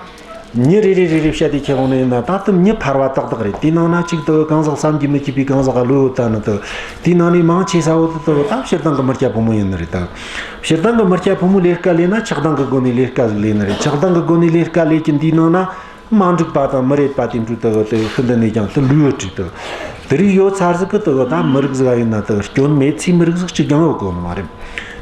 མྱི་རེ་རེ་རེ་རེ་བཤད་དེ་ཁྱེར་འོང་ནི་ཡིན་ན། ད་དེ་མྱི་ཕལ་བ་ཏག་ཏག་རེད། དེའི་ནང་ན་ཅིག་དེ་གི་གང་ཟག་བསམ་གྱིས་མི་ཁྱབ་པའི་གང་ཟག་ག་ལོས་ཡོད། ད་ནི་དེ་གི་དེའི་ནང་ནས་མང་ཆེ་ས་བོ་དེ་དེ་གི་ད་སྤྱིར་བཏང་གི་མི་སྐྱ་ཕོ་མོ་ཡིན་ནི་རེད། ད་སྤྱིར་བཏང་གི་མི་སྐྱ་ཕོ་མོ་ལས་ཀ་ལས་ན་ཆགས་སྡང་གི་སྒོ་ནས་ལས་ཀ་ཟིག་ལས་ནི་རེད། ཆགས་སྡང་གི་སྒོ་ནས་ལས་ཀ་ལས་ཀྱི་འདིའི་ནང་ན་མ་འགྲིག་པ་དང་མི་རེད་པ་དེ་འདྲ་དེ་གི་དེ་ཤིན་ཏུ་ནས་ཀྱང་དེ་ལོས་ཡོད་རེད། དེ་དེ་རིགས་ཡོད་ཚར་ཟིག་གི་དེ་གི་ད་མི་རིགས་ཟིག་ག་ཡིན་ན་དེ་གི་སྐྱོན་མེད་ཚེ་མི་རིགས་ཟིག་གཅིག་ཀྱང་ཡོད་གོ་ནི་མ་རེད།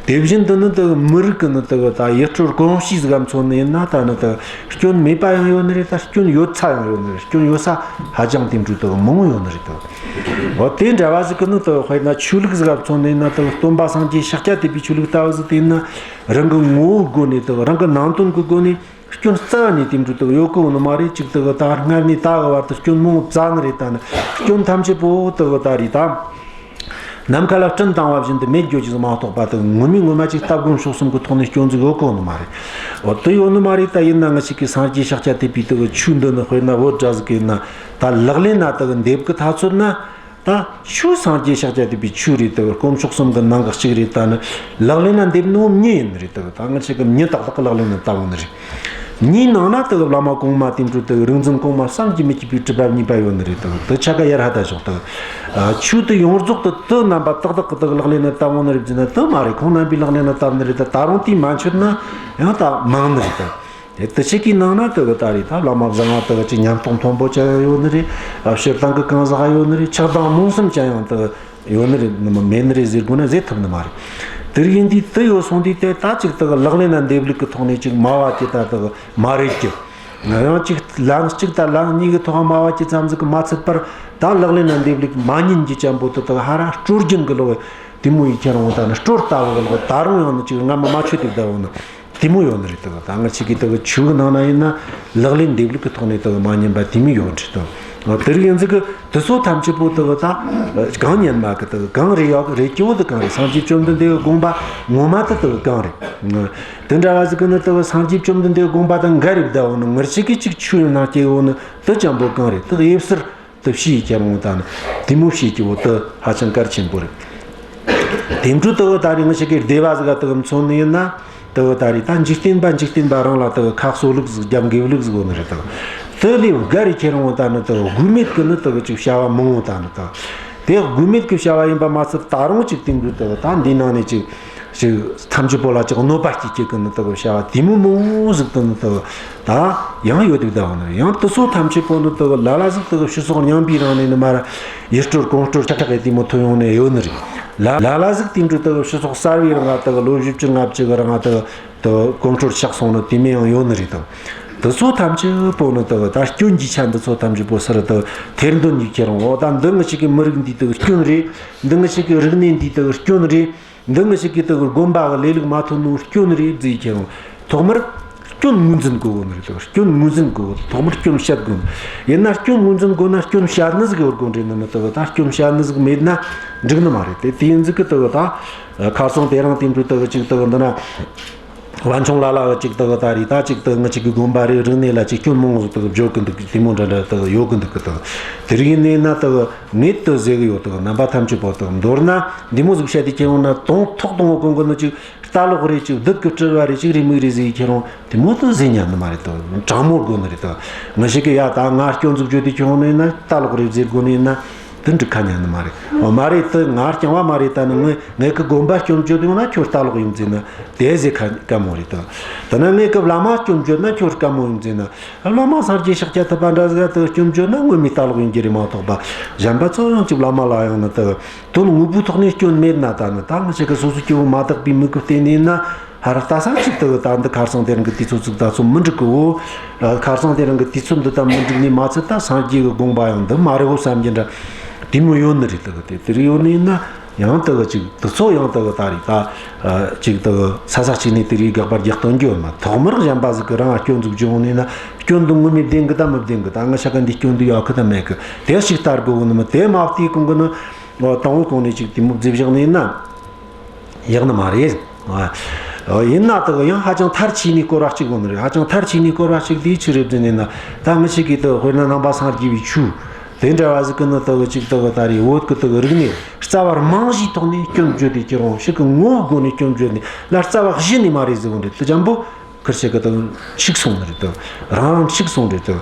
དེ་བཞིན་དུ་ནི་དེ་གི་མི་རིགས་གི་ནི་དེ་གི་ད་ཡུལ་སྲོལ་གོམས་གཤིས་ཟིག་ག་མཚོན་ནི་ཡིན་ན། ད་ནི་དེ་གི་སྐྱོན་མེད་པ་ཡང་ཡོད་ནི་རེད། ད་སྐྱོན་ཡོད་ཚ་ཡང་ཡོད་ནི་རེད། སྐྱོན་ཡོད་ས་ཧ་ཅང་དེ་འདྲ་དེ་གི་མང་བོ་ཡོད་ནི་རེད། དེ་གི་འོ་དེ་འདྲ་བ་ཟིག་གི་ནི་དེ་གི་དཔེར་ན་ཆོས་ལུགས་ཟིག་ག་མཚོན་ནི་ཡིན་ན། དེ་གི་སྟོན་པ་སངས་རྒྱས་ཤཱཀྱ་ཐུབ་པའི་ཆོས་ལུགས་ལྟ་བུ་ཟིག་དེ་ཡིན་ན། རང་གི་ངོ་བོའི་སྒོ་ནས་དེ་གི་རང་གི་ནང་དོན་གི་སྒོ་ནས་སྐྱོན་རྩ་ནས་དེ་འདྲ་དེ་གི་ཡོད་གོ་ནི་མ་རེད། ཅིག་དེ་གི་ད་སྔར་ནས་ད་གི་བར་དུ་སྐྱོན་མང་བོ་བཙལ་ནི་རེད། ད་ནི་སྐྱོན་ཐམས་ཅད་པོ་དེ་གི་ད་རེད། ད་ནམ་མཁའ་ལ་སྤྲིན་བཏང་བ་བཞིན་དུ་མེད་འགྱོ་རྒྱུ་ཟིག་མ་གཏོགས་པ། དེ་གི་ངོ་མའི་ངོ་མ་ཅིག་ལྟ་སྒོམ་སྤྱོད་གསུམ་གི་ཐོག་ནས་སྐྱོན་ཟིག་ཡོད་གོ་ནི་མ་རེད། འོ་དེ་ཡོད་ནི་མ་རེད། ད་ཡིན་ན་ང་ཞིག་གི་སངས་རྒྱས་ཤཱཀྱ་ཐུབ་པའི་དེ་གི་ཆོས་འདི་ནི་དཔེར་ན་བོད་འདྲ་ཟིག་གི་ཡིན་ན། ད་ལག་ལེན་ན་དེ་གི་འདེབས་གི་ཐ་ཚོད་ན། ད་ཆོས་སངས་རྒྱས་ཤཱཀྱ་ཐུབ་པའི་ཆོས་རེད། དེ་གི་དཀོན་མཆོག་གསུམ་གི་ནང་གི་གཅིག་རེད། ད་ནི་ལག་ལེན་ན་འདེབས་ནོ་མྱི་ཡིན་ནི་རེད། དེ་གི་ད་ང་ཆོ་གི་མྱི་ཏག་ཏག་གི་ལག་ལེན་ན་བཏང་ཡོད་ནི་རེད། མྱིའི་ནང་ན་དེ་གི་བླ་མ་གོང་མ་དེ་འདྲ་དེ་གི་རིག་འཛིན་གོང་མ་བསམ་གྱིས་མི་ཁྱབ་པའི་གྲུབ་པ་བརྙེས་པ་ཡོད་ནི་རེད། དེ་གི་དེ་ཆ་ག་ཡར་ཧ་ད་ཞོག་དེ་གི་ཆོས་དེ་ཡོངས་རྫོགས་དེ་དེ་རྣམ་པ་ཏག་ཏག་གི་དེ་གི་ལག་ལེན་ན་བཏང་ཡོད་ནི་རེད་ཟེར་ན་དེ་མ་རེད། ཁོང་རྣམ་པའི་ལག་ལེན་ན་བཏང་ནི་རེད། ད་ད་རུང་དེ་མ་འཆོལ་ན་ཡང་ད་མང་ནི་རེད། དེ་དེ་ཆོ་གི་ནང་ན་དེ་གི་ད་རེད། ད་བླ་མ་བཟང་ང་དེ་གི་ཅིག་ཉམས་རྟོགས་མཐོན་པོ་ཅན་ཡང་ཡོད་ནི་རེད། སྤྱིར་བཏང་གི་གང་ཟག་ཡོད་ནི་རེད། ཆགས་སྡང་རྨོངས་གསུམ་ཅན་ཡང་དེ་གི་ཡོད་ནི་རེད། མེད་ནི་རེད་ཟེར་དགོས་ན་ཟེར་ཐུབ་ནི་མ་རེད། དེ་རིགས་ཡིན་དུས་དེ་ཡོད་སོང་དུས་དེ་ད་ཅིག་དེ་གི་ལག་ལེན་ན་འདེབས་ལུགས་ཀྱི་ཐོག་ནས་ཅིག་སྨྲ་བ་དེ་ད་དེ་གི་མ་རེད་ཀྱི། ཡང་ཅིག་ལན་གཅིག་དང་ལན་གཉིས་ཀྱི་ཐོག་སྨྲ་བ་དེ་ཙམ་ཟིག་གི་མ་ཚད་པར། ད་ལག་ལེན་ན་འདེབས་ལུགས་མ་ཉན་རྒྱུ་ཅན་པོ་དེ་དེ་གི་ཧ་ར་སྲོལ་རྒྱུན་གི་ལོག་དེ་མོ་ཡི་ཁྱེར་འོང་། ད་ནི་སྲོལ་ལྟ་བུ་གི་ལོག་ད་རུང་ཡང་ནི་ཅིག་སྔ་མ་མ་ཆོད་དེ་བསྡད་འོང་ནི། དེ་མོ་ཡོད་ནི་རེད། དེ་གི་ད་ང་ཆོ་གི་དེ་གི་ཆོས་གི་ནང་ན་ཡིན་ན་ལག་ལེན་འདེབས་ལུགས་ཀྱི་ཐོག་ནས་དེ་གི་མ་ཉན་པ་དེ་མོ་ཡོད་རེད་དོ། དེ་རིགས་ཡིན་ཟིག་གི་དེ་ཚོ་ཐམས་ཅད་པོ་དེ་གི་ད་གང་ཉན་མ་གི་དེ་གི་གང་རེད། ཡོད་རེད་ཀྱི་བོ་དེ་གང་རེད། སངས་རྒྱས་བཅོམ་ལྡན་འདས་གི་དགོངས་པ་ངོ་མ་དེ་དེ་གི་གང་རེད། དེ་འདྲ་བ་ཟིག་གི་ནི་དེ་གི་སངས་རྒྱས་བཅོམ་ལྡན་འདས་གི་དགོངས་པ་དང་འགལ་རེ་བསྡད་འོང་ནི། ང་ཆོ་གི་ཅིག་ཆོས་ཡོད་ན་སྐྱེ་བོ་ནི་དེ་ཅན་པོ་གང་རེད། དེ་གི་དབྱེ་ཟུར་དེ་ཕྱེ་ཁྱེར་འོང་ད་ནི་དེ་མོ་ཕྱེ་རྒྱུ་བོ་དེ་ཧ་ཅང་གལ་ཆེན་པོ་རེད། དེ་འཕྲོ་དེ་གི་ད་རེས་ང་ཆོ་གི་སྡེ་བ་ཟིག་ག་དེ་གི་མཚོན་ནི་ཡིན་ན། དེ་གི་ད་རེས་ད་འཇིག་རྟེན་པ་འཇིག་རྟེན་པ་རང་ལ་དེ་གི་ཁ་གསོ་ལུགས་ཟིག་རྒྱབ་འགེབས་ལུགས་ཟིག་ཡོད་ནི་རེད། དེ་གི་དེ་ལས་བརྒལ་རེ་ཁྱེར་འོང་ད་ནི་དེ་གི་དགོས་མེད་གི་ནི་དེ་གི་ཅིག་བྱ་བ་མང་བོ་ད་ནི་དེ་གི་དེ་དགོས་མེད་གི་བྱ་བ་ཡིན་པ་མ་ཚད། ད་རུང་ཅིག་དེ་འཕྲོ་དེ་གི་ད་འདིའི་ནང་ནས་ཅིག་ཅིག་ཐམས་ཅད་པོ་ལ་ཅིག་གནོད་པ་སྐྱེལ་སྐྱེལ་གི་ནི་དེ་གི་བྱ་བ་དེ་མོ་མང་བོ་ཟིག་དེ་ནི་དེ་གི་ད་ཡང་ཡོད་དེ་བསྡད་འོང་ནི་རེད། ཡང་དེ་ཚོ་ཐམས་ཅད་པོ་ནི་དེ་གི་ལ་ལ་ཟིག་དེ་གི་སྤྱི་ཚོགས་རྙིང་པའི་རིང་ནས་ནི་མར་ཡུལ་སྲོལ་གོམས་སྲོལ་ཆགས་ཆགས་གི་དེ་མོ་ཐོན་ཡོང་ནི་ཡོད་ནི་རེད། ལ་ལ་ལ་ཟིག་དེ་འཕྲོ་དེ་གི་སྤྱི་ཚོགས་གསར་བའི་རིང་ང་དེ་གི་ལོ་བཞི་བཅུ་ལྔ་བཅུ་གི་རིང་ང་དེ་གི་དེ་གི་གོམས་སྲོལ་ཆགས་སོང་ནི་དེ་མོ་ཡང་ཡོད་ནི་རེད། དེ་དེ་ཚོ་ཐམས་ཅད་པོ་ནི་དེ་གི་ད་སྐྱོན་གྱི་ཆ་འདི་ཚོ་ཐམས་ཅད་པོ་སར་དེ་གི་ཐེར་འདོན་གྱི་ཁྱེར་འོང་། འོ་ད་འདི་ང་ཆོ་གི་མི་རིགས་འདི་དེ་གི་སྐྱོན་རེད། འདི་ང་ཆོ་གི་རིག་གནས་འདི་དེ་གི་སྐྱོན་རེད། འདི་ང་ཆོ་གི་དེ་གི་དགོན་པ་གི་ལས་ལུགས་མ་ཐོན་ནོ་སྐྱོན་རེད་ཟེར་ཁྱེར་འོང་། ཐོག་མར་སྐྱོན་ངོས་འཛིན་དགོས་གོ་ནི་རེད། དེ་གི་སྐྱོན་ངོས་འཛིན་དགོས། ཐོག་མར་སྐྱོན་བཤད་དགོས་ནི། ཡིན་ན་སྐྱོན་ངོས་འཛིན་དགོས་ན་སྐྱོན་བཤད་ནི་ཟིག་ཡོད་དགོས་རེད། ནི་ནི་དེ་གི་ད་སྐྱོན་བཤད་ནི་ཟིག་མེད་ན་འགྲིག་ནི་མ་རེད། དེ་དེ་ཡིན་ཟིག་གི་དེ་གི་ད་ཁ་སང་དེ་རིང་དེ་འཕྲོ་དེ་གི་ཅིག་དེ་གི་འདི་ན། བན་ཆུང་ལ་ལ་གི་ཅིག་དེ་གི་ད་རེས་ད་ཅིག་དེ་ང་ཆོ་གི་དགོན་པ་རེད། རིག་གནས་ལ་ཅིག་སྐྱོན་མང་བོ་ཟིག་དེ་གི་བརྗོད་གི་འདུག་དེ་མོ་འདྲ་འདྲ་དེ་གི་ཡོད་གི་འདུག་གི། དེ་གི་དེ་རིགས་ཡིན་ནི་ན་དེ་གི་ངས་དེ་ཟེར་གི་ཡོད། དེ་གི་རྣམ་པ་ཐམས་ཅད་པོ་དེ་གི་མདོར་ན་འདི་མོ་ཟིག་བཤད་དེ་ཁྱེར་འོང་ན། དང་ཐོག་དང་པོ་གོང་གི་ནི་ཅིག་ལྟ་ལོག་རེད། ཅིག་བདུད་ཀྱི་སྤྲུལ་བ་རེད། ཅིག་རེ་མིག་རེད་ཟེར་ཁྱེར་འོང་། དེ་མོ་དེ་ཟེར་ཉན་ནི་མ་རེད། དེ་དྲང་མོ་དགོས་ནི་རེད། དེ་ང་ཆོ་གི་ཡ་ད་ང་སྐྱོན་ཟིག་བརྗོད་དེ་ཁྱེར་འོང་ནི་ཡིན་ན། ལྟ་ལོག་རེད་ཟེར་དགོས་ནི་ཡིན་ན། དེ་འགྲིག་ཁ་ཉན་ནི་མ་རེད། འོ་མ་རེད། དེ་ང་རྐྱང་བ་མ་རེད། ད་ནི་ངས་ངས་གི་དགོན་པ་སྐྱོན་བརྗོད་ཡོང་ན་ཁྱོད་ལྟ་ལོག་ཡིན་ཟེར་ན་དེ་ཟེར་ཁ་དཀའ་མོ་རེད་དོ། དེ་ན་ངས་གི་བླ་མ་སྐྱོན་བརྗོད་ན་ཁྱོད་དཀའ་མོ་ཡིན་ཟེར་ན། བླ་མ་སངས་རྒྱས་ཤཱཀྱ་ཐུབ་པ་འདྲ་ཟིག་དེ་སྐྱོན་བརྗོད་ན་ངོ་མའི་ལྟ་ལོག་ཡིན་རྒྱུ་རེད་མ་གཏོགས་པ། གཞན་པ་ཚོ་ཡང་ཅིག་བླ་མ་ལ་ཡང་ནི་དེ་དོན་དངོས་པོའི་ཐོག་ནས་སྐྱོན་མེད་ན། ད་ནི་ད་ང་ཅག་གི་སོ་སོའི་སྐྱེ་བོ་མ་དག་པའི་མིག་གིས་བལྟས་ནས་ན། ཧར་ལྟ་ས་ཅིག་དེ་གི་ད་འདི་ཁར་སང་དེ་རིང་གི་དུས་ཚོད་ཅིག་ད་ཚོད་མི་འགྲིག་གི། འོ། ཁར་སང་དེ་རིང་གི་དུས་ཚོད་འདི་ད་མི་འགྲིག་ནས་མ་ཚད། ད་སངས་རྒྱས་ཀྱི་དགོངས་པ་ཡང་འདི་མ་རེད་འོ་བསམ་རྒྱུ་འདྲ། དེ་མོ་ཡོད་ནི་རེད། དེ་གི་དེ་དེ་རིགས་ཡོད་ནི་ཡིན་ན་ཡང་དེ་གི་ཅིག་དེ་ཚོ་ཡང་དེ་གི་ད་རེད། ད་ཅིག་དེ་གི་ས་ས་གཅིག་ནས་དེ་རིགས་དགག་པ་རྒྱག་སྟོན་རྒྱུ་ཡོད་མ། ཐོག་མར་གཞན་པ་ཟིག་གི་རང་སྐྱོན་འཛུགས་རྒྱུ་ཡོང་ནི་ཡིན་ན། སྐྱོན་འདི་ངོ་མས་བདེན་གི་ད་མི་བདེན་གི། ད་ང་ཆ་ག་འདི་སྐྱོན་འདི་ཡོད་གི་ད་མེད་གི། དེ་ཞིག་ལྟ་དགོས་གི་ནི་མི། དེ་མ་བལྟས་གོང་གི་ནི། དང་བོ་གོང་ནས་ཅིག་དེ་མོ་བརྫིས་བཞག་ནི་ཡིན་ན། ཡག་ནི་མ་རེད། ཨ། ཡིན་ན་དག་ཡང་ཧ་ཅང་མཐར་ཕྱིན་ནས་སྐོར་བ་གཅིག་ཡོད་ནི་རེད། ཧ་ཅང་མཐར་ཕྱིན་ནས་སྐོར་བ་གཅིག་དེ་ཆི་རེད་ཟེར་ནས་ན། ད་ངི་ཆི་གི་དག་དཔེར་ན་ནང་པ་སངས་རྒྱས་པའི་ཆོས་དེ་འདྲ་བ་ཟིག་གི་ནི་དག་ཅིག་དག་ད་རེད། བོད་གི་དག་རིག་གནས་རྩ་བ་རྨང་གཞིའི་ཐོག་ནས་སྐྱོན་བརྗོད་དེ་ཁྱེར་འོང་ཞིག་གི་ངོ་བོའི་སྒོ་ནས་སྐྱོན་བརྗོད་ནས་ལ་རྩ་བ་གཞི་ནས་མ་རེད་ཟེར་བོ་འདྲ། དེ་ཅན་པོ་ཁིར་ཆེ་གི་དག་འཆུག་སོང་ནི་རེད། དག་རང་རང་འཆུག་སོང་རེད། དག་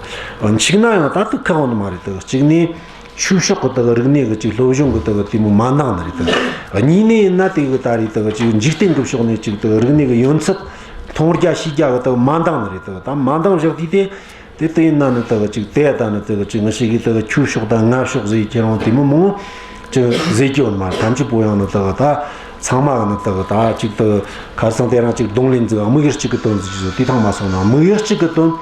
འཆུག་ན་ཡང་ད་དུ་ཁག་འོང་ནི་མ་རེད། དག་གཅིག་ནས། ཆོས་ཕྱོགས་ཀྱི་དག་རིག་གནས་ཀྱི་ཅིག་སློབ་སྦྱོང་གི་དག་དེ་མོ་མ་འདང་ནི་རེད་དག། གཉིས་ནས་ཡིན་ན་དེ་གི་ད་རེད་དག་ཅིག་འཇིག་རྟེན་གྱི་ཕྱོགས་ནས་ཅིག་དག་རིག་གནས་ཀྱི་ཡོན་ཚད་མཐོང་རྒྱ་ཤེས་རྒྱ་གི་དག་མ་འདང་ནི་རེད་དག། ད་མ་འདང་བཞག་དུས་དེ་དེ་དེ་ཡིན་ན་ནི་དག་ཅིག་དེ་ད་ནི་དག་ཅིག་ངི་ཞིག་གིས་དག་ཆོས་ཕྱོགས་དང་ང་ཕྱོགས་ཟེར་ཁྱེར་འོང་དེ་མོ་མང་ཅིག་ཟེར་གྱི་ཡོད་མ། ཐམས་ཅད་པོ་ཡང་ནི་དག་ད་ཚང་མ་གི་ནི་དག་ད་ཅིག་དག་ཁ་སང་དེ་རིང་ཅིག་རྡུང་ལེན་ཟིག་དམིགས་ཡུལ་གཅིག་གི་དོན་ཟིག་ཟེར་དུས་ཐང་མ་སོང་ན་དམིགས་ཡུལ་གཅིག་གི་དོན།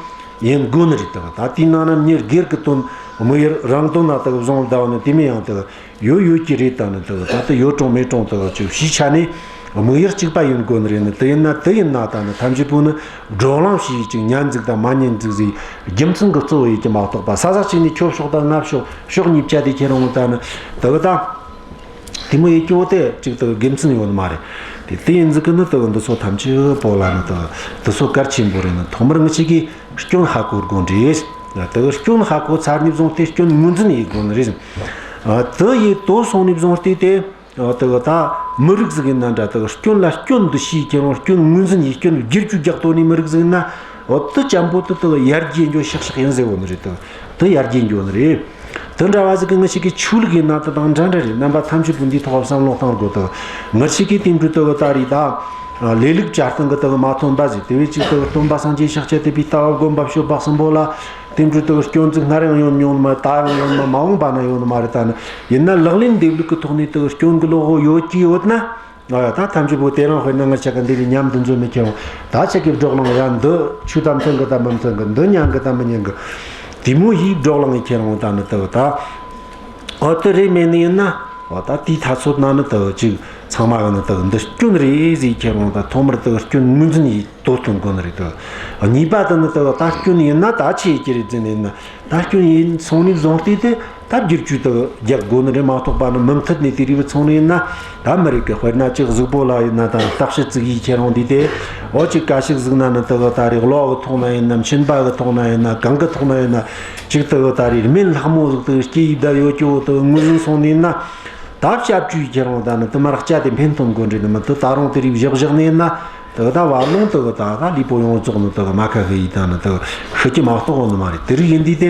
ཡིན་དགོས་ནི་རེད་དག། ད་དེའི་ནང་ན་མྱི་སྒེར་གི་དོན་དམིགས་ཡུལ་རང་དོན་ན་དག་བཟུང་བསྡད་ནི་དེ་མོ་ཡང་དག་ཡོད་ཡོད་ཀྱི་རེད། ད་ནི་དག་ད་ལྟ་ཡོད་རུང་མེད་རུང་དག་ཅིག་ཕྱིའི་ཆ་ནས་དམིགས་ཡུལ་གཅིག་པ་ཡིན་དགོས་ནི་རེད། ནི་དེ་ཡིན་ན་དེ་ཡིན་ན་ད་ནི་ཐམས་ཅད་པོ་ནི་བགྲོ་གླེང་བྱས་ཅིག་ཉན་ཟིག་དང་མ་ཉན་ཟིག་ཟེར་རྒྱུ་མཚན་གི་གཙོ་བོ་ཡིན་གྱི་མ་གཏོགས་པ། ས་ས་གཅིག་ནས་ཁྱོད་ཕྱོགས་དང་ང་ཕྱོགས་ཕྱོགས་གཉིས་བཅད་དེ་ཁྱེར་འོང་ད་ནི་དག་ད། དེ་མོ་ཡེ་སྐྱོ་དེ་ཅིག་དག་དགེ་མཚན་ཡོད་ནི་མ་རེད། དེ་དེ་ཡིན་ཟིག་གི་ནི་དག་འདི་ཚོ་ཐམས་ཅད་པོ་ལ་ནི་དག་འདི་ཚོ་གལ་ཆེན་པོ་རེད། ནི་ཐོག་མར་ངི་ཆི་གིས་སྐྱོན་ཧ་གོ་དགོས་འདྲེ། དག་སྐྱོན་ཧ་གོ་ཚར་ནས་བཟུང་སྟེ་སྐྱོན་ངོས་འཛིན་ཡེ་དགོས་ནི་རེད། དེ་ཡེ་དོ་སོང་ནས་བཟུང་སྟེ་དེ་དག་ད་མི་རིགས་ཟིག་ཡིན་ན་འདྲ་དག་སྐྱོན་ལ་སྐྱོན་འདི་ཤེས་ཁྱེར་འོང་སྐྱོན་ངོས་འཛིན་ཡེ་སྐྱོན་བསྒྱུར་བཅོས་རྒྱག་དོ་ནི་མི་རིགས་ཟིག་ཡིན་ན། འོ་དེ་ཅན་པོ་དེ་དག་ཡར་རྒྱས་འགྱོ་ཤག་ཤག་ཡིན་ཟེར་བོ་ནི་རེད་དག། དེ་ཡར་རྒྱས་འགྱོ་ནི་རེད། དེ་འདྲ་བ་ཟིག་གི་ངི་ཞིག་གི་ཆོས་ལུགས་ཡིན་ན་དེ་དང་འདྲ་འདྲ་རེད། རྣམ་པ་ཐམས་ཅད་པོ་འདིའི་ཐོག་བསམ་བློ་གཏང་དགོས་དག། ངི་ཞིག་གི་དེང་དུས་དག་ད་རེད་ད། ལས་ལུགས་བྱ་སྟངས་གི་དག་མ་ཐོན་པ་ཟིག་དེ་བས་ཅིག་དག་སྟོན་པ་སངས་རྒྱས་ཤཱཀྱ་ཐུབ་པའི་ལྟ་བ་སྒོམ་པ་སྤྱོད་པ་གསུམ་པོ་ལ་དེང་དུས་དག་སྐྱོན་ཟིག་སྔར་ཡང་ཡོད་མྱོང་ནི་མ། ད་ཡང་ཡོད་ནི་མ། མ་འོངས་པ་ན་ཡོད་ནི་མ་རེད། ད་ནི་ཡིན་ན་ལག་ལེན་འདེབས་ལུགས་གི་ཐོག་ནས་དག་སྐྱོན་གི་ལོག་ཡོད་ཀྱི་ཡོད་ན། ཨ། ད་ཐམས་ཅད་པོ་དེ་རིང་དཔེར་ན་ང་ཆ་ག་འདི་ནས་མཉམ་དུ་འཛོམས་ནས་ཁྱེར་འོང་། ད་ཆ་གི་བགྲོ་གླེང་ཡ་འདི་ཆོས་དང་མཐུན་གི་དང་མི་མཐུན་གི། འདི་ཉན་གི་དང་མི་ཉན་གི། དེ་མོ་ཡིས་བགྲོ་གླེང་ཡེ་ཁྱེར་འོང་ད་ནི་དག་ད། ཨོ་དེ་རེད་མེད་ནི་ཡིན་ན། ཨོ་ད་དེའི་ཐ་ཚོད་ན་ནི་དག་ཅིག་ཚང་མ་གི་ནི་དག་འདི་སྐྱོན་རེད་ཟེར་ཁྱེར་འོང་ད་ཐོག་མར་དག་སྐྱོན་ངོས་འཛིན་ཡེ་དོ་སྟོན་དགོས་ནི་རེད་དག། གཉིས་པ་དེ་ནི་དག་ད་སྐྱོན་ཡིན་ན་ད་ཆི་ཡེ་རྒྱུ་རེད་ཟེར་ནི་ཡིན་ན། ད་སྐྱོན་ཡིན་སོང་ནས་བཟུང་སྟེ་དེ་ད་བསྒྱུར་བཅོས་དག་རྒྱག་དགོས་ནི་རེད་མ་གཏོགས་པ་ནི་མུ་མཐུད་ནས་དེ་རིགས་སོང་ནི་ཡིན་ན། ད་མི་རིགས་ཀྱི་དཔེར་ན་ཅིག་གཟུགས་པོ་ལ་ཡིན་ན་ད་བརྟག་དཔྱད་ཅིག་ཡེ་ཁྱེར་འོང་དུས་དེ། འོ་ཅིག་ག་ཞིག་གཟིགས་ན་ནི་དག་ད་རེས་གློ་བ་གི་ཐོག་ན་ཡིན་ནམ་མཆིན་པ་གི་ཐོག་ན་ཡིན་ན་གང་གི་ཐོག་ན་ཡིན་ན་ཅིག་དག་ད་རེས་སྨན་ལྷག་མོ་ཟིག་དག་སྐྱེས་ཡི་བསྡད་ཡོད་ཀྱི་འོ་དག་ངོས་ཟིན་སོང་ནི་ཡིན་ན། ད་བྱ་བཅོས་ཁྱེར་འོང་ད་ནི་དེ་མར་བཅད་དེ་འཕེན་ཐོན་དགོས་འདྲེ་ནི་མི་དེ་ད་རུང་དེ་རིགས་བཞག་བཞག་ནི་ཡིན་ན། དེ་གི་ད་བ་ལུང་དེ་གི་ད་ག་ལུས་པོ་ཡོངས་རྫོགས་ནི་དེ་གི་རྨ་ཁ་ཧི་ཡི་ད་ནི་དེ་གི་ཤི་གི་མ་གཏོགས་ནི་མ་རེད། དེ་རིགས་ཡིན་དུས་དེ་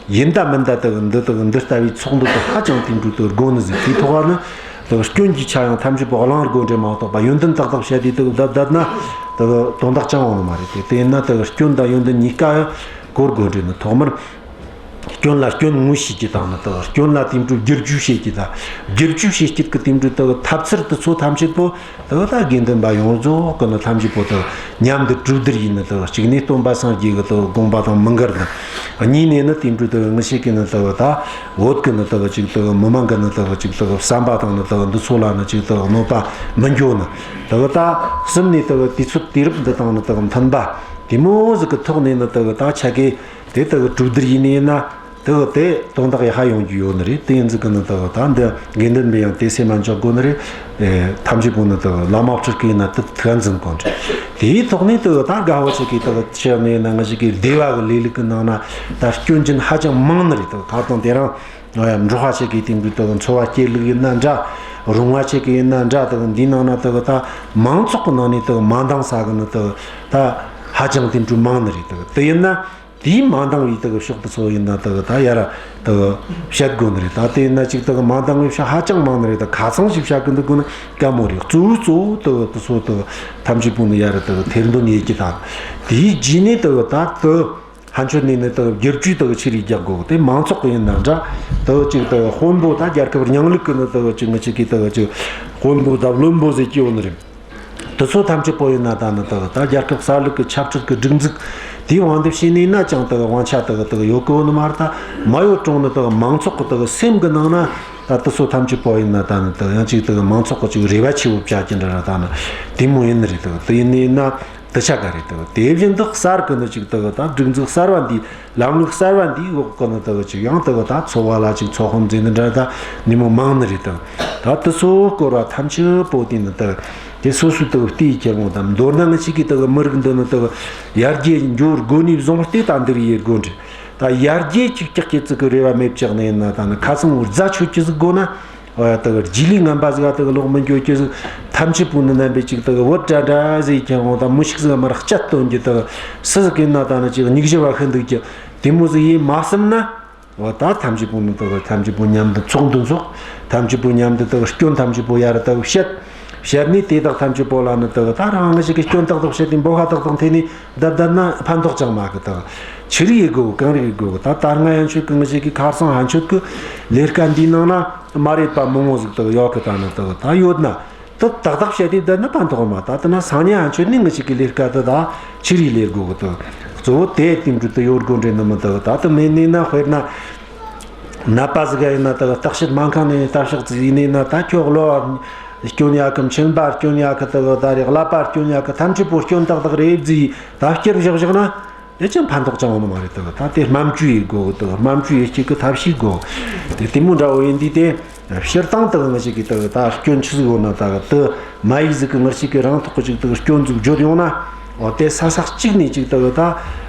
ཡིན་ད་མིན་ད་དེ་གི་འདི་དེ་གི་འདི་ལྟ་བུའི་ཚོགས་འདུ་དེ་ཧ་ཅང་དེ་འགྲོ་དེ་དགོས་ནི་ཟིག་དེའི་ཐོག་ནི་དེ་གི་སྐྱོན་གྱི་ཆ་ཡང་ཐམས་ཅད་པོ་གླེང་དགོས་འདྲེ་མ་གཏོགས་པ་ཡོན་ཏན་ཏག་ཏག་བཤད་དེ་དེ་གི་བསྡད་བསྡད་ན་དེ་གི་དོན་དག་ཅང་འོང་ནི་མ་རེད། དེ་དེ་ཡིན་ན་དེ་གི་སྐྱོན་དང་ཡོན་ཏན་གཉིས་ཀ་གོ་དགོས་འདྲེ་ནི་ཐོག་མར། སྐྱོན་ལ་སྐྱོན་ངོས་ཤེས་རྒྱུ་དང་ནི་དེ་གི་སྐྱོན་ལ་དེ་འགྲོ་བསྒྱུར་བཅོས་བྱེད་རྒྱུ་དང་བསྒྱུར་བཅོས་བྱེད་རྒྱུ་གི་དེ་འགྲོ་དེ་གི་ཐབས་ཚུལ་དེ་ཚོ་ཐམས་ཅད་པོ། དེ་གི་ད་དགེ་འདུན་པ་ཡོངས་རྫོགས་ཀྱི་ནི་ཐམས་ཅད་པོ་དེ་གི་མཉམ་དུ་གྲོས་བསྡུར་ཡེ་ནི་དེ་གི་གཅིག་ནས་སྟོན་པ་སངས་རྒྱས་ཀྱི་དེ་གི་དགོངས་པ་དང་མི་འགལ་ནི། གཉིས་ནས་ནི་དེ་འགྲོ་དེ་གི་ངེད་ཅག་གི་ནི་དེ་གི་ད་བོད་ཀྱི་ནི་དེ་གི་ཅིག་དེ་གི་མི་མང་གི་ནི་དེ་གི་ཅིག་དེ་གི་བསམ་པ་དང་ནི་དེ་གི་འདི་ཚོ་ལ་ནི་ཅིག་དེ་གི་གནོད་པ་མི་འགྱོ་ནི། དེ་གི་ད་གསུམ་ནས་དེ་གི་དུས་ཚོད་དུས་རབས་འདི་དང་ནི་དེ་གི་མཐུན་པ་དེ་མོ་ཟིག་གི་ཐོག་ནས་ནི་དེ་གི་ད་ཆ་གི་དེ་དེ་གི་གྲོས་བསྡུར་ཡེ་ནི་ཡིན་ན། དེ་གི་དེ་དོན་དག་ཡག་པ་ཡོང་རྒྱུ་ཡོད་ནི་རེད། དེ་ཡིན་ཟིག་གི་ནི་དེ་གི་ད་འདི་དགེ་འདུན་པས་ཡང་དེ་སེམས་མ་འཇོག་དགོས་ནི་རེད། ཨེ། ཐམས་ཅད་པོ་ནི་དེ་གི་བླ་མ་སྤྲུལ་སྐུ་ཡིན་ན་དེ་ཐུགས་འཛིན་དགོས་ནི་རེད། དེའི་ཐོག་ནས་དེ་གི་ད་དགའ་བོ་ཆེ་གི་དེ་གི་ཆེ་ནས་ན་ང་ཞིག་གི་སྡེ་བ་གི་ལས་ལུགས་གི་ནང་ན་ད་སྐྱོན་ཅན་ཧ་ཅང་མང་ནི་རེད། དེ་གི་ད་དང་དེ་རིང་འབྲོག་པ་ཆེ་གི་དེ་འདྲའི་དེ་གི་འཚོ་བ་སྐྱེལ་ལུགས་ཡིན་ན་འདྲ། རོང་བ་ཆེ་གི་ཡིན་ན་འདྲ། དེ་གི་འདིའི་ནང་ན་དེ་གི་ད་མང་ཚོགས་གི་ནང་ནས་དེ་གི་མ་འདང་ས་གི་ནི་དེ་གི་ད་ཧ་ཅང་དེ་འདྲའི་མང་ནི་རེད། དེ་གི་དེ་ཡིན་ན། དེའི་མ་འདང་བའི་དག་ཕྱོགས་དེ་ཚོ་ཡིན་ན་དག་ད་ཡར་དག་བཤད་དགོས་ནི་རེད། ད་དེ་ཡིན་ན་ཅིག་དག་མ་འདང་བའི་ཕྱོགས་ཧ་ཅང་མང་ནི་རེད། ད་ཁ་ཚང་ཞིག་བཤད་གི་འདུག་དགོས་ན་དཀའ་མོ་རེད། གཙོ་བོ་གཙོ་བོ་དག་དེ་ཚོ་དག་ཐམས་ཅད་པོ་ནི་ཡར་དག་ཐེར་འདོན་ཡེད་རྒྱུ་དང་། དེའི་རྗེས་ནས་དག་ད་དག་ཕན་ཆོད་ནས་ནི་དག་བསྒྱུར་བཅོས་དག་ཆི་རིགས་རྒྱག་དགོས། དེ་མང་ཚོགས་གི་ཡིན་ན་འདྲ། དག་ཅིག་དག་དཔོན་པོ་ད་རྒྱལ་ཁབ་རྙིང་ལུགས་གི་ནི་དག་ཅིག་མི་ཅིག་གི་དག་ཅིག་དཔོན་པོ་ད་བློན་པོ་ཟེར་གི་ཡོད་ནི་རེད། དེ་ཚོ་ཐམས་ཅད་པོ་ཡིན་ན་ད་ནི་དག་ད་རྒྱལ་ཁབ་གསར་ལུགས་ཀྱི་ཆབ་སྲིད་ཀྱི་སྒྲིག་འཛུགས་དེའི་དབང་དུ་བྱས་ནས་ན་ཅང་དག་དབང་ཆ་དག་དག་ཡོད་གི་ནི་མ་རེད། ད་མ་ཡོད་རུང་ནི་དག་མང་ཚོགས་ཀྱི་དག་སེམས་ཀྱི་ནང་ན་ད་དེ་ཚོ་ཐམས་ཅད་པོ་ཡིན་ན་ད་ནི་དག་ཡང་ཅིག་དག་མང་ཚོགས་ཀྱི་ཅིག་རེ་བ་ཆེ་བོ་བྱ་རྒྱུ་འདྲ་ར་ད་ནི་དེ་མོ་ཡིན་ནི་རེད། དག་དེ་ཡིན་ནི་ན་དེ་ཆ་ག་རེད། དག་དེ་བཞིན་དུ་གསར་གི་ནི་ཅིག་དག་ད་སྒྲིག་འཛུགས་གསར་བ་འདི། ལམ་ལུགས་གསར་བ་འདིའི་འོག་གི་ནི་དག་ཅིག་ཡང་དག་ད་འཚོ་བ་ལ་ཅིག་ཚོགས་དཔོན་མཛད་ནི་འདྲ་ད་ནི་མོ་མང་ནི་རེད། དག་ད་དེ་ཚོ་སྐོར་བ་ཐམས་ཅད་པོ་དེ་ནི་དག་དེ་སོ་སོའི་དག་བལྟས་ཁྱེར་འོང་དང་། མདོར་ན་ང་ཅིག་གི་དག་མི་རིགས་འདི་ནི་དག་ཡར་རྒྱས་འགྱོ་དགོས་ནི་བཟུང་སྟེ་ད་འདིར་ཡེ་དགོས་འདྲི། ད་ཡར་རྒྱས་ཅིག་ཀྱག་ཀྱི་ཙི་གི་རེ་བ་མེད་ཅག་ནི་ཡིན་ན་ད་ནི་ཁ་ཚང་བོར་རྫ་ཆོད་ཀྱི་ཟིག་དགོས་ན། ཨོ་ཡ། དག་རྗེས་ལུས་ངན་པ་ཟིག་ག་དག་ལོག་མི་འགྱོ་རྒྱུ་ཟིག་ཐམས་ཅད་པོ་ནི་རྣམ་པའི་ཅིག་དག་བོད་འདྲ་འདྲ་ཟིག་ཁྱེར་འོང་དང་། མི་ཞིག་ཟིག་མར་སྐྱ་སྟོན་རྒྱུ་དག་སུ་ཟིག་ཡིན་ན་ད་ནི་ཅིག་སྙིང་རྗེ་བ་ཤི་འདུག་རྒྱུ་དེ་མོ་ཟིག་ཡིན་མ་བསམ་ན། ཨོ་ད་ཐམས་ཅད་པོ་ནི་དག་ཐམས་ཅད་པོ་མཉམ་དུ་ཚོགས་འདུ་འཚོགས། ཐམས་ཅད་པོ་མཉམ་དུ་དག་སྐྱོན་ཐམས་ཅད་པོ་ཡར་དག་བཤད། བཤད་ནས་དེ་དག་ཐམས་ཅད་པོ་ལ་ནི་དག་ད་རང་ང་ཞིག་གི་སྐྱོན་ཏག་ཏག་བཤད་དེ་འབོ་ཁ་ཏག་ཏག་འཐེན་ནས། བསྡད་བསྡད་ན་ཕན་ཐོགས་ཅང་མེད་གི། དག་ཆི་རིགས་ཡེད་དགོས་གང་རིགས་ཡེད་དགོས། ད་ད་སྔ་ཡན་ཆོད་གི་ང་ཞིག་གི་ཁ་སང་ཕན་ཆོད་གི་ལས་ཀ་འདིའི་ནང་ན་མ་རེད་པ་མང་བོ་ཟིག་དག་ཡོད་གི། ད་ནི་དག་ད་ཡོད་ན་དག་ཏག་ཏག་བཤད་དེ་བསྡད་ན་ཕན་ཐོགས་མ། ད་ལྟ་ན་སང་ཉིན་ཕན་ཆོད་ནི་ང་ཞིག་གི་ལས་ཀ་དེ་ད་ཆི་རིགས་ལས་དགོས་གི། དག་གཙོ་བོ་དེ་དེང་དུས་དུ་ཡོད་དགོས་འདྲེ་ནི་མི་དག་ད་དུ་མེད་ནི་ན། དཔེར་ན་ནད་པ་ཟིག་ག་ཡིན་ན་དག་བརྟག་དཔྱད་སྨན་ཁང་ནས་ལྟ་ཕྱག་ཙི་ཡིན་ནི་ན། ད་ཁྱོད་གློ་བ་སྐྱོན་ཡོད་གི། མཆིན་པ་སྐྱོན་ཡོད་གི། དག་ད་རེ་ཀླད་པ་སྐྱོན་ཡོད་གི། ཐམས་ཅད་པོ་སྐྱོན་ཏག་ཏག་རེད་ཟེ་ད་བསྐྱུར་བཞག་བཞག་ན། ཨེ་ཅང་ཕན་ཐོགས་ཅང་ཡོད་ནི་མ་རེད། དག་ད་དེ་སྨན་བཅོས་ཡེད་དགོས། དག་སྨན་བཅོས་ཡེད་རྒྱུ་གི་ཐབས་ཤེས་དགོས། དེ་དེ་མོ་འདྲ་བོ་ཡིན་དུས་དེ་སྤྱིར་བཏང་དག་ང་ཞིག་གི་དག་ད་སྐྱོན་ཆི་ཟིག་ཡོད་ན་དག་དེ་མ་ཡིག་ཟིག་གི་ང་ཞིག་གི་རང་ཐོག་གི་ཅིག་དག་སྐྱོན་ཟིག་བརྗོད་ཡོང་ན། འོ་དེ་ས་ས་གཅིག་ནས་ཅིག་དག་ད་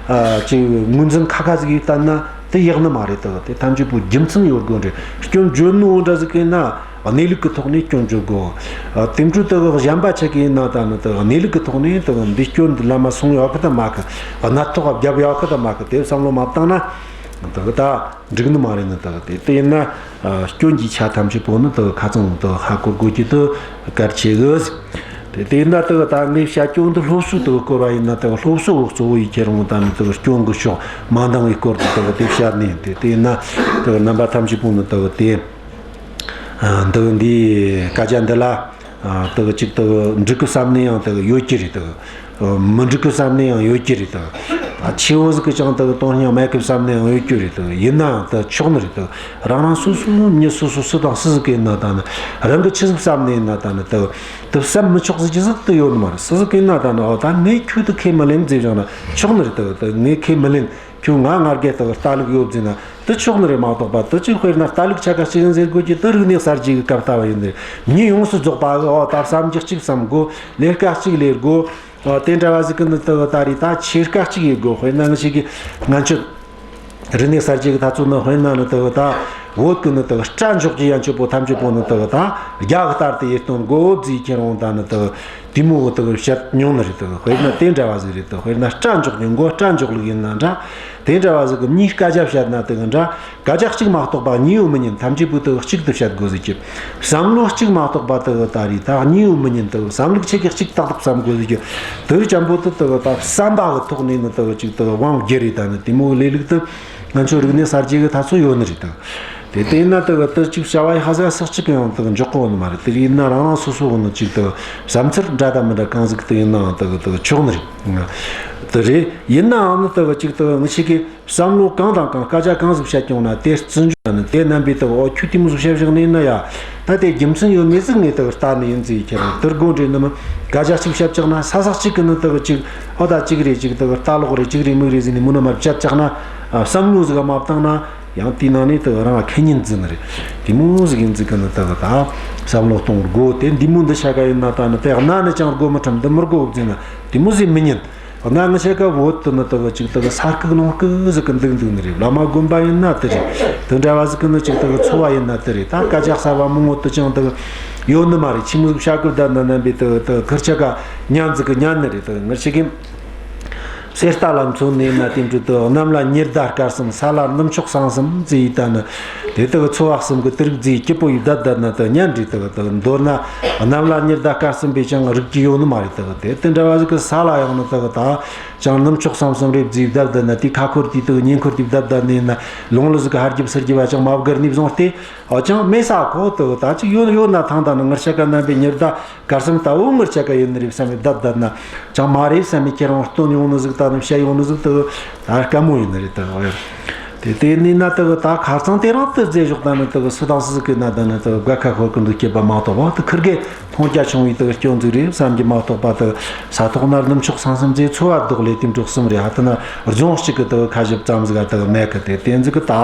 ཅིག་ངོས་འཛིན་ཁ་ཁ་ཟིག་ཡེད་བསྡད་ན་དེ་ཡག་ནི་མ་རེད། དག་དེ་ཐམས་ཅད་པོ་རྒྱུ་མཚན་ཡོད་དགོས་འདྲེ། སྐྱོན་བརྗོད་ནི་འོ་འདྲ་ཟིག་ཡིན་ན། གནས་ལུགས་ཀྱི་ཐོག་ནས་སྐྱོན་བརྗོད་དགོས། ཨ། དེ་འཕྲོ་དག་གཞན་པ་ཆ་གི་ཡིན་ན་ད་ནི་དག་གནས་ལུགས་ཀྱི་ཐོག་ནས་དག་འདི་སྐྱོན་འདི་ལམ་མ་སོང་ཡོད་གི་དང་མེད་གི། གནད་ཐོག་བརྒྱབ་ཡོད་གི་དང་མེད་གི། དེ་བསམ་བློ་མ་བཏང་ན་དག་ད་འགྲིག་ནི་མ་རེད་ནི། དག་དེ་དེ་ཡིན་ན། ཨ། སྐྱོན་གྱི་ཆ་ཐམས་ཅད་པོ་ནི་དག་ཁ་ཚང་དག་ཧ་གོ་དགོས་ཀྱི་དུ་གལ་ཆེ་གི། དེ་དེ་ཡིན་ན་དག་ད་ངས་བཤད་རྒྱུ་འདི་སློབ་གསོའི་དག་སྐོར་བ་ཡིན་ན། དག་སློབ་གསོ་གཙོ་བོ་ཡིན་ཁྱེར་འོང་ད་ནི་དག་སྐྱོན་གྱི་ཕྱོགས་མ་འདང་བའི་སྐོར་དུ་དག་དེ་བཤད་ནས། དེ་དེ་ཡིན་ན་དག་རྣམ་པ་ཐམས་ཅད་པོ་ནི་དག་དེ། ཨ། འདི་འདི་སྐད་ཆ་འདི་ལ། ཨ། དག་ཅིག་དག་འགྲིག་གི་བསམ་ནི་ཡང་དག་ཡོད་ཀྱི་རེད། དག་མི་འགྲིག་གི་བསམ་ནི་ཡང་ཡོད་ཀྱི་རེད། དག་ཆེ་བོ་ཟིག་གི་ཅང་དག་དོན་སྙིང་མེད་གི་བསམ་ནི་ཡང་ཡོད་ཀྱི་རེད། དག་ཡིན་ནའང་དག་ཆོག་ནི་རེད། དག་རང་རང་སོ་སོ་མྱི་སོ་སོ་སུ་དང་སུ་ཟིག་གི་ཡིན་ན་ད་ནི་རང་གི་ཆི་ཟིག་བསམ་ནི་ཡིན་ན་ད་ནི་དག་དག་བསམ་མི་ཆོག་ཟིག་གི་ཟིག་དག་ཡོད་ནི་མ་རེད། སུ་ཟིག་གི་ཡིན་ན་ད་ནི་འོ་ད་ངས་ཁྱོད་དག་ཁས་མི་ལེན་ཟེར་བཞག་ན་ཆོག་ནི་རེད། དག་དག་ངས་ཁས་མི་ལེན། ཁྱོད་ང་ང་རྒྱལ་དག་ལྟ་ལུགས་ཡོད་ཟེར་ན་དེ་ཆོག་ནི་རེད་མ་གཏོགས་པ། དེ་ཅིག་དཔེར་ན་ལྟ་ལུགས་ཆ་ག་གཅིག་ཡིན་ཟེར་དགོས་ཀྱི་དེ་རིག་གནས་གསར་བརྗེ་གི་སྐབས་ལྟ་བུ་ཡིན་ནི། མྱི་ཡོངས་སུ་རྫོགས་པ་གི་འོ་ད་བསམ་རྒྱུ་གཅིག་བསམ་དགོས། ལས་ཀ་གཅིག་ལས་དགོས། འོ་དེ་འདྲ་བ་ཟིག་གི་ནི་དེ་ད་རེད། ད་ཆེ་ཁག་གཅིག་ཡེད་དགོས། དཔེར་ན་ང་ཞིག་གི་ང་ཚོ་རིག་གནས་གསར་བརྗེ་གི་ད་ཚོ་ནི་དཔེར་ན་ནི་དེ་ད་བོད་གི་ནི་དེ་སྐྲ་འཇོག་རྒྱུ་ཡན་ཆོད་པོ་ཐམས་ཅད་པོ་ནི་དེ་ད་རྒྱ་གི་ལྟར་དུ་ཡེད་སྟོན་དགོས་ཟེར་ཁྱེར་འོང་ད་ནི་དེ། དེ་མོ་བོ་དག་བཤད་མྱོང་ནི་རེད། དག་དཔེར་ན་དེ་འདྲ་བ་ཟིག་རེད། དག་དཔེར་ན་སྐྲ་འཇོག་རྒྱུ་མགོ་སྐྲ་འཇོག་ལུགས་ཡིན་ན་འདྲ། དེ་འདྲ་བ་ཟིག་གི་མྱིའི་སྐད་ཆ་བཤད་ན་དེ་གི་འདྲ། སྐད་ཆ་གཅིག་མ་གཏོགས་པ་གཉིས་ཡོད་མི་ཉན། ཐམས་ཅད་པོ་དག་གཅིག་ཏུ་བཤད་དགོས་ཟིག་གི། བསམ་བློ་གཅིག་མ་གཏོགས་པ་དག་ད་རེད། ད་གཉིས་ཡོད་མི་ཉན། དག་བསམ་ལུགས་ཆེ་གི་གཅིག་ཏག་ཏག་བསམ་དགོས་ཟིག་གི། དེ་རིགས་ཅན་པོ་དེ་དག་ད་བསམ་པ་གི་ཐོག་ནས་ནི་དག་གཅིག་དག་དབང་བསྒྱུར་རེད། ད་ནི་དེ་མོ་གི་ལས་ལུགས་དེ་ང་ཚོ་རིག་གནས་གསར་བརྗེ་གི་ད་ཚོ་ཡོད་ནི་རེད། དག་དེ་དེ་ཡིན་ན་དེ་གི་དེ་གཅིག་བྱ་བ་ཡི་ཧ་ཟ་སག་གཅིག་གི་ཡང་དེ་གི་འཇོག་གོ་ནི་མ་རེད། དེ་ཡིན་ན་རང་རང་སོ་སོ་གི་ནི་གཅིག་དེ་གི་བསམ་ཚུལ་འདྲ་དང་མི་འདྲ་གང་ཟིག་དེ་ཡིན་ནའང་དེ་གི་དེ་གི་ཆོག་ནི་རེད། དེ་རེད། ཡིན་ནའང་ནི་དེ་གི་གཅིག་དེ་གི་ངི་ཆེ་གི་བསམ་བློ་གང་དང་གང་སྐད་ཆ་གང་ཟིག་བཤད་ཀྱང་ན་དེ་བརྩི་འཇོག་ནི་དེ་རྣམ་པའི་དེ་གི་འོ་ཁྱོད་དེ་མོ་ཟིག་བཤད་བཞག་ནི་ཡིན་ན་ཡ། ད་དེ་རྒྱུ་མཚན་ཡོད་མེད་ཟིག་ངས་དེ་གི་ལྟ་ནི་ཡིན་ཟིག་ཁྱེད་རང་དེར་དགོས་འདྲེ་ནི་མི་སྐད་ཆ་གཅིག་བཤད་བཞག་ན་ས་སག་གཅིག་གི་ནི་དེ་གི་གཅིག་འོ་ད་གཅིག་རེད། གཅིག་དེ་གི་ལྟ་ལོག་རེད། གཅིག་རེད་མིག་རེད་ཟིག་ནི་མུ་ནི་མར་བཤད་བཞག་ན། བསམ་བློ་ཟིག་མ་བཏང་ན། ཡང་དེའི་ནང་ནས་དེ་རང་ཁེ་ཉིན་འཛིན་རེད། དེ་མོ་ཟིག་ཡིན་ཟིག་གི་ནི་དེ་གི་ད་བསམ་བློ་གཏོང་དགོས། དེ་འདི་མོ་འདི་ཆ་ག་ཡིན་ན་ད་ནི་དེ་གནའ་ནི་ཅང་དགོས་མི་ཁྲམ་འདི་མི་དགོས་བཟླས་ན་དེ་མོ་ཟིག་མི་ཉན། གནའ་ངི་ཆ་ག་བོད་དུ་ནི་དེ་གི་ཅིག་དེ་གི་ས་སྐུག་ལུང་སྐུག་ཟིག་གི་འདུག་འདུག་ནི་རེད། བླ་མ་དགོན་པ་ཡིན་ན་དེ་རེད། དེ་འདྲ་བ་ཟིག་གི་ནི་ཅིག་དེ་གི་འཚོ་བ་ཡིན་ན་དེ་རེད། ད་སྐད་ཆ་གསར་བ་མང་བོ་དེ་ཅང་དེ་གི་ཡོད་ནི་མ་རེད། ཆི་མོ་ཟིག་བཤད་གི་བསྡད་ན་རྣམ་པའི་དེ་གི་དེ་གི་ཁིར་ཆ་ག་ཉན་ཟིག་གི་ཉན་ནི་རེད། དེ་གི་ངི་ཆ་གི། གསེར་རྟ་ལ་མཚོན་ནས་ན་དེ་འདྲ་དུ། གནམ་ལ་ཉི་ཟླ་སྐར་གསུམ། ས་ལ་སྣུམ་ཕྱོགས་ཟངས་གསུམ་ཟེར་ཡི་ད་ནི། དེ་དག་འཚོ་བ་གསུམ་གི་དེ་རིགས་ཟེར་སྐྱིད་པོ་ཡི་བསྡད་བསྡད་ན་དུ་ཉན་རེད། དག་དག་མདོར་ན་གནམ་ལ་ཉི་ཟླ་སྐར་གསུམ་པས་ཀྱང་རིག་གི་ཡོད་ནི་མ་རེད། དག་དེ་དེ་འདྲ་བ་ཟིག་གི་ས་ལ་ཡང་ནི་དག་ད་ཅང་སྣུམ་ཕྱོགས་ཟངས་གསུམ་རེད་ཟེར་བསྡད་བསྡད་ན། དེ་ཁ་འཁོར་དེ་དག་ཉེ་འཁོར་དེ་བསྡད་བསྡད་ནས་ན། ལུང་ལ་ཟིག་གི་ཧར་རྒྱབ་ཚུར་རྒྱབ་བ་ཅང་མ་བརྒལ་ནས་བཟུང་སྟེ། ཨོ་ཅང་མེད་ས་ཁོ་དག་ད་ཅིག་ཡོད་ཡོད་ན་ཐང་ད་ནི། ངར་ཆ་ཀ་རྣམ་པའི་ཉི་ཟླ་སྐར་གསུམ་ལྟ་བུ་ངར་ཆ་ཀ་ཡིན་ནི་རེད་བསམ་མི་བསྡད་བསྡད་ན། ཅང་མ་རེད་བསམ་མི་ཁྱེད་རང་སྟོན་ཡོང་ནི་ཟིག་ད་ནི་བཤད་ཡོང་ནི་ཟིག་དག་ད་དཀའ་མོ་ཡིན་ནི་རེད། དག་ཨོ་ཡ། དེ་དེ་ནས་ན་དག་ད་ཁ་རྩང་དེ་རང་དུ་རྫས་ཞོག་ད་ནི་དག་སུ་དང་སུ་ཟིག་གི་ན་ད་ནི་དག་དགའ་ཁ་ཤོར་གི་འདུག་སྐྱེས་པ་མ་གཏོགས་པ་དག་ཁིར་གེ་མཐོང་རྒྱ་ཆུང་བའི་དག་སྐྱོན་ཟིག་རེད་བསམ་གྱི་མ་གཏོགས་པ། དག་ས་ཐོག་ན་སྣུམ་ཕྱོགས་ཟངས་གསུམ་ཟེར་འཚོ་བ་ལྡོག་ལས་དེ་འགྲོ་གསུམ་རེད། ཧ་ད་ན་རྫོང་གཅིག་གི་དག་ཁ་ཞིབ་ཙམ་ཟིག་དག་མེད་གི། དེ་དེ་ཟིག་གི་ད་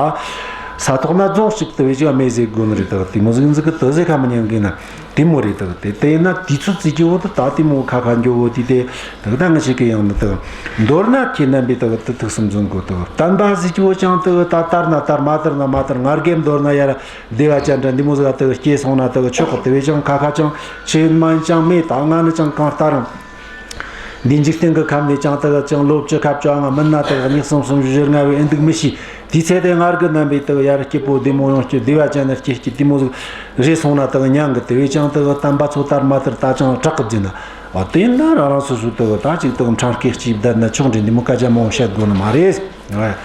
ས་ཐོག་ན་རྫོང་གཅིག་དག་བས་ཅིག་མེད་ཟེར་དགོས་ནི་རེད། དག་དེ་མོ་ཟིག་ཟིག་གི་དག་ཟེར་ཁ་མི་ཉན་གི་ན། དེ་མོ་རེད། དག་དེ་དེ་ཡིན་ན་དུས་ཚོད་ཙི་གི་འོ་དུ་ད་དེ་མོ་ཁ་ཁ་འགྱོ་འོ་དེ་དེ་དག་ད་ང་ཞིག་གི་ཡང་ནི་དག་མདོར་ན་ཁྱེད་རྣམ་པས་དག་དུ་ཐུགས་སུ་འཛིན་དགོས། དག་བསྟན་པ་ཟིག་གི་འོ་ཅང་དག་ད་དར་ན་དར་མ་དར་ན་མ་དར། ང་རྒན་མདོར་ན་ཡར་སྡེ་བ་ཅན་འདྲ་འདི་མོ་ཟིག་ག་དག་སྐྱེས་སོང་ན་དག་ཆོག་གི། དེ་བས་ཀྱང་ཁ་ཁ་ཅང་ཆི་ཡིན་མ་ཡིན་ཅང་མེད། ད་ང་ནི་ཅང་གང་ལྟར་རང་འདི་འཇིག་རྟེན་གྱི་ཁམས་ནས་ཅང་དག་ཅང་ལོ་བཅུ་ཁ་བཅོ་ལྔ་མིན་ན་དག་གཉིས་གསུམ་གསུམ་བཞི་བཞི་ལྔ་བའི་ཨེ་འདུག་མི་ཤེས། དེའི་ཚེ་དེ་ང་རྒན་རྣམ་པས་དག་ཡར་སྐྱིད་པོ་བདེ་མོ་ཡོང་སྐྱིད། སྡེ་བ་ཅན་ནི་སྐྱིད་སྐྱིད་དེ་མོ་ཟིག་རེད་སོང་ན་དག་ཉན་གི། དེ་བས་ཀྱང་དག་བསྟན་པ་ཚོ་དར་མ་དར་ད་ཅང་དྲག་གི་བརྫིས་ན། འོ་དེ་ཡིན་ན་རང་རང་སོ་སོ་དག་ད་ཅིག་དག་འཕྲང་སྐད་ཅིག་བསྡད་ན་ཆོག་འདྲ་འདི་མོ་སྐད་ཆ་མང་བོ་བཤད་དགོས་ནི་མ་རེད།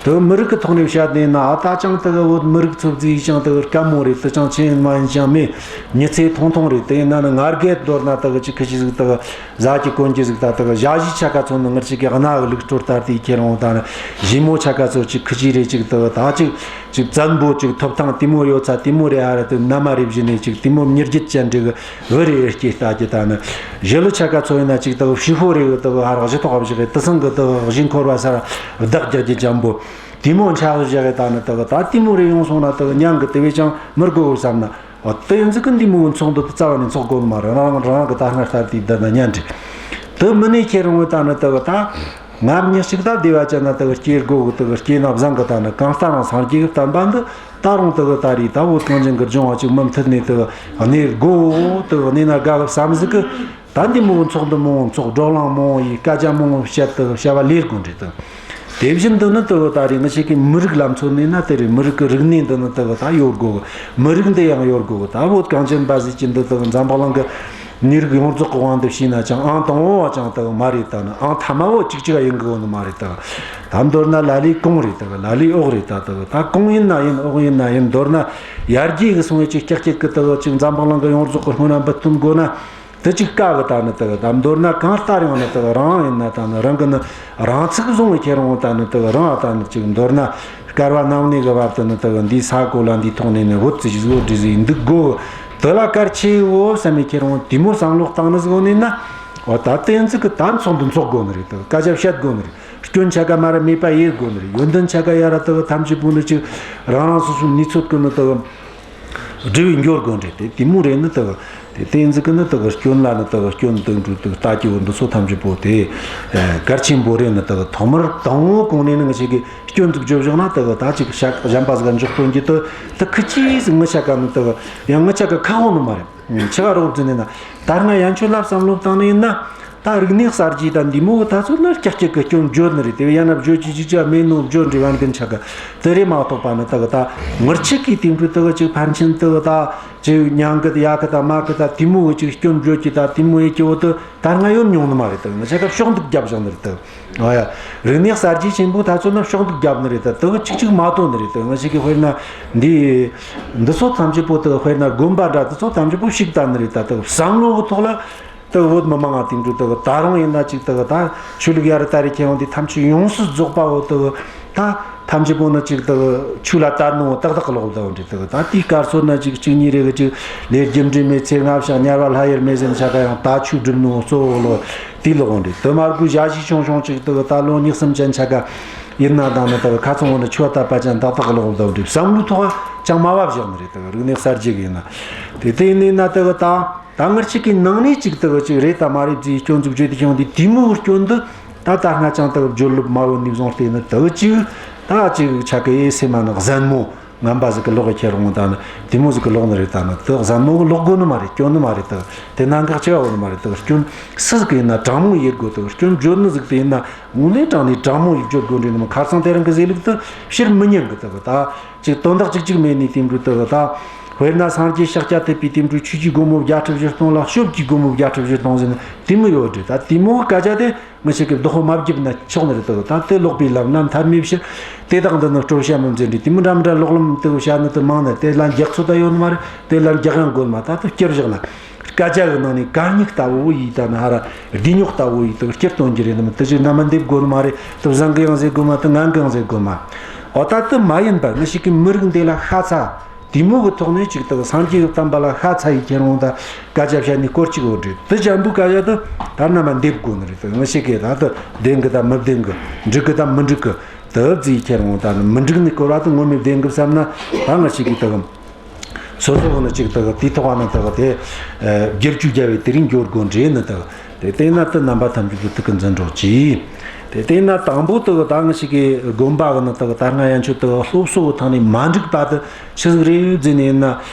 དེ་མི་རིགས་ཀྱི་ཐོག་ནས་བཤད་ནས་ན་ཨ་ད་ཅང་དེ་གི་བོད་མི་རིགས་ཚོ་བརྩིས་ཀྱང་དེ་གི་དཀའ་མོ་རེད། དེ་ཅང་ཆི་ཡིན་མ་ཡིན་ཅང་མེད། མྱི་ཚེ་ཐུང་ཐུང་རེད། དེ་ཡིན་ན་ནི་ང་རྒད་མདོར་ན་དེ་གི་ཅིག་ཁི་ཅི་ཟིག་དེ་གི་ཟ་གི་གོན་གི་ཟིག་ད་དེ་གི་ཞ་ཞི་ཆ་ག་ཚོ་ནི་ངར་ཅིག་གི་གནའ་གི་ལུགས་སྲོལ་ལྟར་དེ་ཁྱེར་འོང་ད་ནི་ཞི་མོ་ཆ་ག་ཚོ་ཅིག་ཁི་ཅི་རེད། ཅིག་དེ་གི་ད་ཅིག་ཅིག་བཙན་པོ་ཅིག་ཐོབ་ཐང་དེ་མོ་ཡོད་ཚ་དེ་མོ་རེད། ཨ་ར་དེ་མནའ་མ་རེད་བཞིན་ནས་ཅིག་དེ་མོ་མྱི་རྒྱུད་ཅན་འདྲ་གི་བུ་རེ་སྐྱེས་ལྟ་གི་ད་ནི་ཞི་ལུ་ཆ་ག་ཚོ་ཡིན་ན་ཅིག་དེ་གི་ཕྱི་ཕོ་རེ་གི་དེ་གི་ཧ་རག་གཞི་ཐོག་བཞག་གི་དེ་སང་གི་དེ་གི་གཞི་འཁོར་བ་སར་བདག་རྒྱག་གི་འཇམ་པོ་དེ་མོ་འཆར་གཞི་བཞག་གི་ད་ནི་དེ་གི་ད་དེ་མོ་རེ་ཡོང་སོང་ན་དེ་གི་ཉན་གི། དེ་བས་ཀྱང་མི་དགོས་བསམ་ན། འོ་དེ་ཡིན་ཟིག་གི་འདི་མོ་གི་ཚོགས་འདུ་དེ་རྩ་བ་ནས་འཚོགས་དགོས་ནི་མ་རེད། རང་རང་རང་གི་ད་སྔར་ལྟར་དེ་བསྡད་ན་ཉན་འདྲི། དེ་མིན་ནས་ཁྱེད་རང་ད་ནི་དེ་གི་ད་ང་མྱི་ཞིག་ད་སྡེ་བ་ཅན་ན་དེ་གི་སྐྱེ་དགོས་གི། དེ་གི་སྐྱེ་ན་བཟང་གི། ད་ནི་གང་ལྟར་རང་སངས་རྒྱས་ཀྱི་བསྟན་པ་འདི་ད་རུང་དེ་གི་ད་རེས་ད་བོད་གངས་ཅན་གྱི་ལྗོངས་བ་ཅིག་མུ་མཐུད་ནས་དེ་གི་གནས་དགོས། དེ་གི་གནས་ན་དགའ་གི་བསམ་ཟིག་གི། ད་འདི་མོ་ཚོགས་འདུ་མང་བོ་འཚོགས། བགྲོ་གླེང་མང་བོ་ཡེད། སྐད་ཆ་མང་བོ་བཤད་དེ་བྱ་བ་ལས་དགོས་འདྲ་དེ། དེ་བཞིན་དུ་ནི་དེ་གི་ད་རེས་ང་ཅག་གི་མི་རིགས་ལ་མཚོན་ནས་ན་དེ་རེད། མི་རིགས་ཀྱི་རིག་གནས་འདི་ནི་དེ་གི་ད་ཡོད་དགོས་གི། མི་རིགས་འདི་ཡང་ཡོད་དགོས་གི། ད་བོད་གངས་ཅན་པ་ཟིག་གི་འདི་དེ་གི་འཛམ་བུ་གླིང་གི་མི་རིགས་ཡོངས་རྫོགས་ཀྱི་དབང་དུ་བྱས་ན་ཅང་ཨང་དང་པོ་བ་ཅང་དེ་གི་མ་རེད། ད་ནི་ཨང་ཐ་མ་བོ་གཅིག་གཅིག་ཡིན་དགོས་ནི་མ་རེད། ད་ད་མདོར་ན་ལ་ལས་གོང་རེད། ད་གི་ལ་ལས་འོག་རེད། ད་དེ་གི་ད་གོང་ཡིན་ན་ཡིན་འོག་ཡིན་ན་ཡིན། མདོར་ན་ཡར་རྒྱས་གི་སོང་བའི་ཅིག་ཀྱག་ཀྱག་གི་དེ་གི་ཅིག་འཛམ་བུ་གླིང་གི་ཡོངས་རྫོགས་ཀྱི་སྔོན་ན་འབུད་བཏོན་དགོས་ན། དེ་ཅིག་དཀའ་གི། ད་ནི་དེ་གི་ད་མདོར་ན་གང་ལྟར་ཡང་ནི་དེ་གི་རང་ཡིན་ན་ད་ནི་རང་གི་ནི་རང་ཚུགས་བཟུང་བའི་ཁྱེད་རང་ད་ནི་དེ་གི་རང་ད་ནི་ཅིག་མདོར་ན་སྐལ་བ་ནམ་གནས་གི་བར་དུ་ནི་དེ་གི་འདིའི་ས་གོ་ལ་འདིའི་ཐོག་ནས་ནི་བོད་ཙི་ཞིག་བཟོ་འདྲི་ཟིག་འདུག་དགོས། དེ་ལ་གལ་ཆེ་བོ་བསམ་མི་ཁྱེད་རང་དེ་མོ་བསམ་བློ་བཏང་ནི་ཟིག་ཡོད་ནི་ན། འོ་ད་དེ་ཟིག་གི་ད་ཚོགས་འདུ་འཚོགས་དགོས་ནི་རེད། དེ་གི་སྐད་ཆ་བཤད་དགོས་ནི་རེད། སྐྱོན་ཆ་ག་མ་ར་མེད་པ་ཡེད་དགོས་ནི་རེད། ཡོན་ཏན་ཆ་ག་ཡ་ར་དེ་གི་ཐམས་ཅད་པོ་ནི་ཅིག་རང་རང་སོ་སོའི་ནུས་ཚོད་ཀྱིས་ནི་དེ་གི་སྒྲུབ་པའི་འགྱོ་དགོས་འདྲ་དེ་དེ་མོ་རེད། ནི་དེ་གི་དེ་དེ་ཟིག་གི་ནི་དེ་གི་སྐྱོན་ལ་ནི་དེ་གི་སྐྱོན་དེ་འགྲུབ་དེ་གི་ལྟ་སྐྱེ་བོ་འདི་ཚོ་ཐམས་ཅད་པོ་དེ་གལ་ཆེན་པོ་རེད། ནི་དེ་གི་ཐོག་མར་དང་པོ་གོང་ནས་ནི་ང་ཅག་གི་སྐྱོན་ཟིག་བརྗོད་བཞག་ན་དེ་གི་ད་ཅིག་བྱ་གཞན་པ་ཟིག་ག་འཇོག་དོན་གྱི་དེ་དེ་ཁི་ཅི་ཟིག་ང་ཅག་ག་ནི་དེ་གི་ཡང་ང་ཅག་གི་ཁག་པོ་ནི་མ་རེད། ཆི་ག་རོགས་ཟེར་ནས་ན། ད་སྔ་ཡན་ཆོད་ལ་བསམ་བློ་བཏང་ནས་ཡིན་ན། ད་རིག་གནས་གསར་བརྗེ་དང་འདི་མོ་གི་ད་ཚོད་ན་ཀྱག་ཀྱག་གི་སྐྱོན་བརྗོད་ནི་རེད། དེ་བས་ཡང་ན་བརྗོད་ཀྱི་ཅིག་ཅིག་མེད་ནོ་བརྗོད་འདྲ་བན་རྒན་ཆ་ག་དེ་རེད་མ་གཏོགས་པ་ནི་ད་གི་ད་ངར་ཆིག་གི་དེང་དུས་ད་གི་ཅིག་ཕན་ཆེན་ད་གི་ད་ཅིག་མྱང་གི་ད་ཡག་གི་ད་མ་གི་ད་དེ་མོ་གི་ཅིག་སྐྱོན་བརྗོད་ཀྱི་ད་དེ་མོ་ཡེད་ཀྱི་བོ་ད་ད་སྔ་ཡོད་མྱོང་ནི་མ་རེད། ད་ང་ཆ་ག་ཕྱོགས་འདུག་རྒྱབ་བཞག་ནི་རེད། ད་ཨ་ཡ། རིག་གནས་གསར་བརྗེ་ཆེན་པོ་ད་ཚོད་ན་ཕྱོགས་འདུག་རྒྱབ་ནི་རེད། ད་ད་གི་ཅིག་ཅིག་མ་གཏོགས་ནི་རེད། ད་ང་ཆ་གི་དཔེར་ན་འདི་འདི་ཚོ་ཐམས་ཅད་པོ་ད་དཔེར་ན་དགོན་པ་འདྲ་འདི་ཚོ་ཐམས་ཅད་པོ་ཞིག་ད་ནི་རེད། ད་ད་བསམ་བློ་གི་ཐོག་ལ། དེ་བོད་མི་མང་ང་དེང་དུས་དེ་ད་རུང་ཡིན་ན་ཅིག་དེ་ད་ཆོས་ལུགས་ཡ་ར་ད་རེ་ཁྱེར་ཡོང་དེ་ཐམས་ཅད་ཡོངས་སུ་རྫོགས་པ་བོ་དེ་ད་ཐམས་ཅད་པོ་ནི་ཅིག་དེ་ཆོས་ལ་དད་ནོ་ཏག་ཏག་གི་ལོག་ད་འོ་འདྲ། དེ་ད་དེའི་སྐར་ཚོད་ན་ཅིག་གཅིག་གཉིས་རེ་གི་ཅིག་ལས་རྒྱུ་འབྲས་མེད་ཚེ་སྔ་ཕྱི་དམྱལ་བ་ལྷ་ཡུལ་མེད་ཟེར་ཆ་ག་ཡང་ད་ཆོས་སྒྲུབ་ནོ་གཙོ་བོ་ལོ་དེ་ལོག་འོ་འདྲ། དེ་མར་གུ་ཞ་ཞི་ཆུང་ཆུང་ཅིག་དེ་ད་ལོ་གཉིས་གསུམ་ཅན་ཆ་ག་ཡིན་ན་དང་ནི་དེ་ཁ་ཚོང་བོ་ནི་ཆོས་དད་པ་ཅན་ཏག་ཏག་གི་ལོག་ད་འོ་འདྲ། བསམ་བློའི་ཐོག་ཅང་མ་བབ་བཞག་ནི་རེད། དེ་རིག་གནས་གསར་བརྗེ་གི་ཡིན་ན་དེ་དེ་ཡིན་ན་དེ་ད། ད་ངར་ཅིག་གི་ནང་ནས་ཅིག་དག་ཅིག་རེད་དང་མ་རེད་ཅེས་སྐྱོན་འཛུགས་བརྗོད་དེ་ཀྱང་དེ་དེ་མོའི་སྐྱོན་འདི་ད་ད་སྔ་ཅང་དག་བརྗོད་ལོབས་མ་ཡོད་ནས་བཟུང་སྟེ་ནི་དག་ཅིག་ད་ཅིག་ཆ་གི་ཨེ་སེམས་མ་ནི་གཟན་མོ་ ངན་པ་ཟིག་གི་ལོག་ཁྱེར་འོང་ད་ནི་དེ་མོ་ཟིག་གི་ལོག་ནི་རེད། ད་ནི་དེ་བཟང་མོ་གི་ལོག་དགོས་ནི་མ་རེད། སྐྱོན་ནི་མ་རེད། དེ་དེ་ན་འགག་ཆེ་བ་ཡོད་ནི་མ་རེད། དེ་སྐྱོན་སུ་ཟིག་གི་ཡིན་ན་དྲང་མོ་ཡེད་དགོས། དེ་སྐྱོན་བརྗོད་ནི་ཟིག་དེ་ཡིན་ན་དངོས་གནས་དྲང་ནས་དྲང་མོ་ཡེད་བརྗོད་དགོས་འདྲ་ནི་མ། ཁ་སང་དེ་རིང་གི་ཟེར་ལུགས་དེ་ཕྱིར་མི་ཉན་གི། དེ་གི་ད་ཅིག་དོན་དག་ཅིག་ཅིག་མེད་ནི་དེ་འདྲ། དེ་གི་ད་དཔེར་ན་སངས་རྒྱས་ཤཱཀྱ་ཐུབ་པའི་དེ་འདྲ་ཆོས་ཀྱི་སྒོ་མོ་བརྒྱད་ཁྲི་བཞི་སྟོང་ལ་སྐྱོབ་ཀྱི་སྒོ་མོ་བརྒྱད་ཁྲི་བཞི་སྟོང་ཟེར་ནི་དེ་མོ་ཡོད་འདྲ། ད་དེ་མོ་གི་སྐད་ཆ་དེ་ང་ཅག་གིས་བདག་པོ་མ་བརྒྱབ་ན་ཆོག་ནི་རེད། དེ་གི་ད་དེ་ལོག་པའི་ལམ་རྣམ་ཐར་མེད་ཕྱིར། དེ་དག་འདི་ནི་སྤྲོ་བྱ་མིན་ཟེར་འདྲ། དེ་མོ་འདྲ་མི་འདྲ་ལོག་ལམ་དེ་གི་བཤད་ནི་དེ་མང་ནི། དེ་ལ་རྒྱག་ཚོད་ད་ཡོད་ནི་མ་རེད། དེ་ལ་རྒྱག་ཡང་དགོས་མ། ད་དེ་བསྐྱུར་བཞག་ན། སྐད་ཆ་གི་ནང་ནས་གད་སྙིགས་ལྟ་བུ་ཡིས་ད་ནི་ཧ་ར་ལྡེ་ཉོག་ལྟ་བུ་ཡིས་དེ་གི་བསྐྱུར་གཏོང་རྒྱུ་རེད། ནི་མི་དེ་ཅིག་རྣམ་པ་འདེབས་དགོས་ནི་མ་རེད། དེ་བཟང་གི་ཡང་ཟེར་དགོས་མ། དེ་ངན་གི་ཡང་ཟེར་དགོས་མ། འོ་ད་དེ་མ་ཡིན་པ་ང་ཅག་གི་མི་རིགས་འདི་ལ་ཤ་ཚ། དེ་མོ་གི་ཐོག་ནས་ཅིག་དེ་གི་སངས་རྒྱས་ཀྱི་བསྟན་པ་ལ་ཤ་ཚ་ཡི་ཁྱེར་འོང་ད་སྐད་ཆ་བཤད་ནི་སྐོར་ཅིག་ཡོད་རེད། དེ་ཅན་པོའི་སྐད་ཆ་དེ་ད་རྣམ་པ་འདེབས་དགོས་ནི་རེད། དེ་ང་ཅག་གིས་ད་དེ་བདེན་གི་ད་མི་བདེན་གི། འགྲིག་གི་ད་མི་འགྲིག་གི། དེ་བརྩིས་ཁྱེར་འོང་ད་ནི་མི་འགྲིག་ནི་སྐོར་བ་དེ་ངོ་མས་བདེན་གི་བསམ་ན། ད་ང་ཅག་གིས་དེ་གི་སོ་སོ་གི་ནི་ཅིག་དེ་གི་དེའི་ཐོག་ནས་དེ་གི་དེ་བསྒྱུར་བཅོས་རྒྱབ་པའི་དེ་རིང་འགྱོ་དགོས་འདྲ་ནི། དེ་གི་དེ་བལྟས་ན་དེ་རྣམ་པ་ཐམས་ཅད་དེ་ཐུགས་ཀྱིས་འཛིན་རོགས་གྱིས། དེ་བལྟས་ན་དང་པོ་དེ་གི་ད་ང་ཅག་གི་དགོན་པ་གི་ནི་དེ་གི་ད་སྔ་ཡན་ཆོད་དེ་གི་སློབ་གསོ་གི་ཐོག་ནས་མ་འགྲིག་པ་དེ་ཆི་ཟིག་རེད་ཟེར་ནས་ཡིན་ན།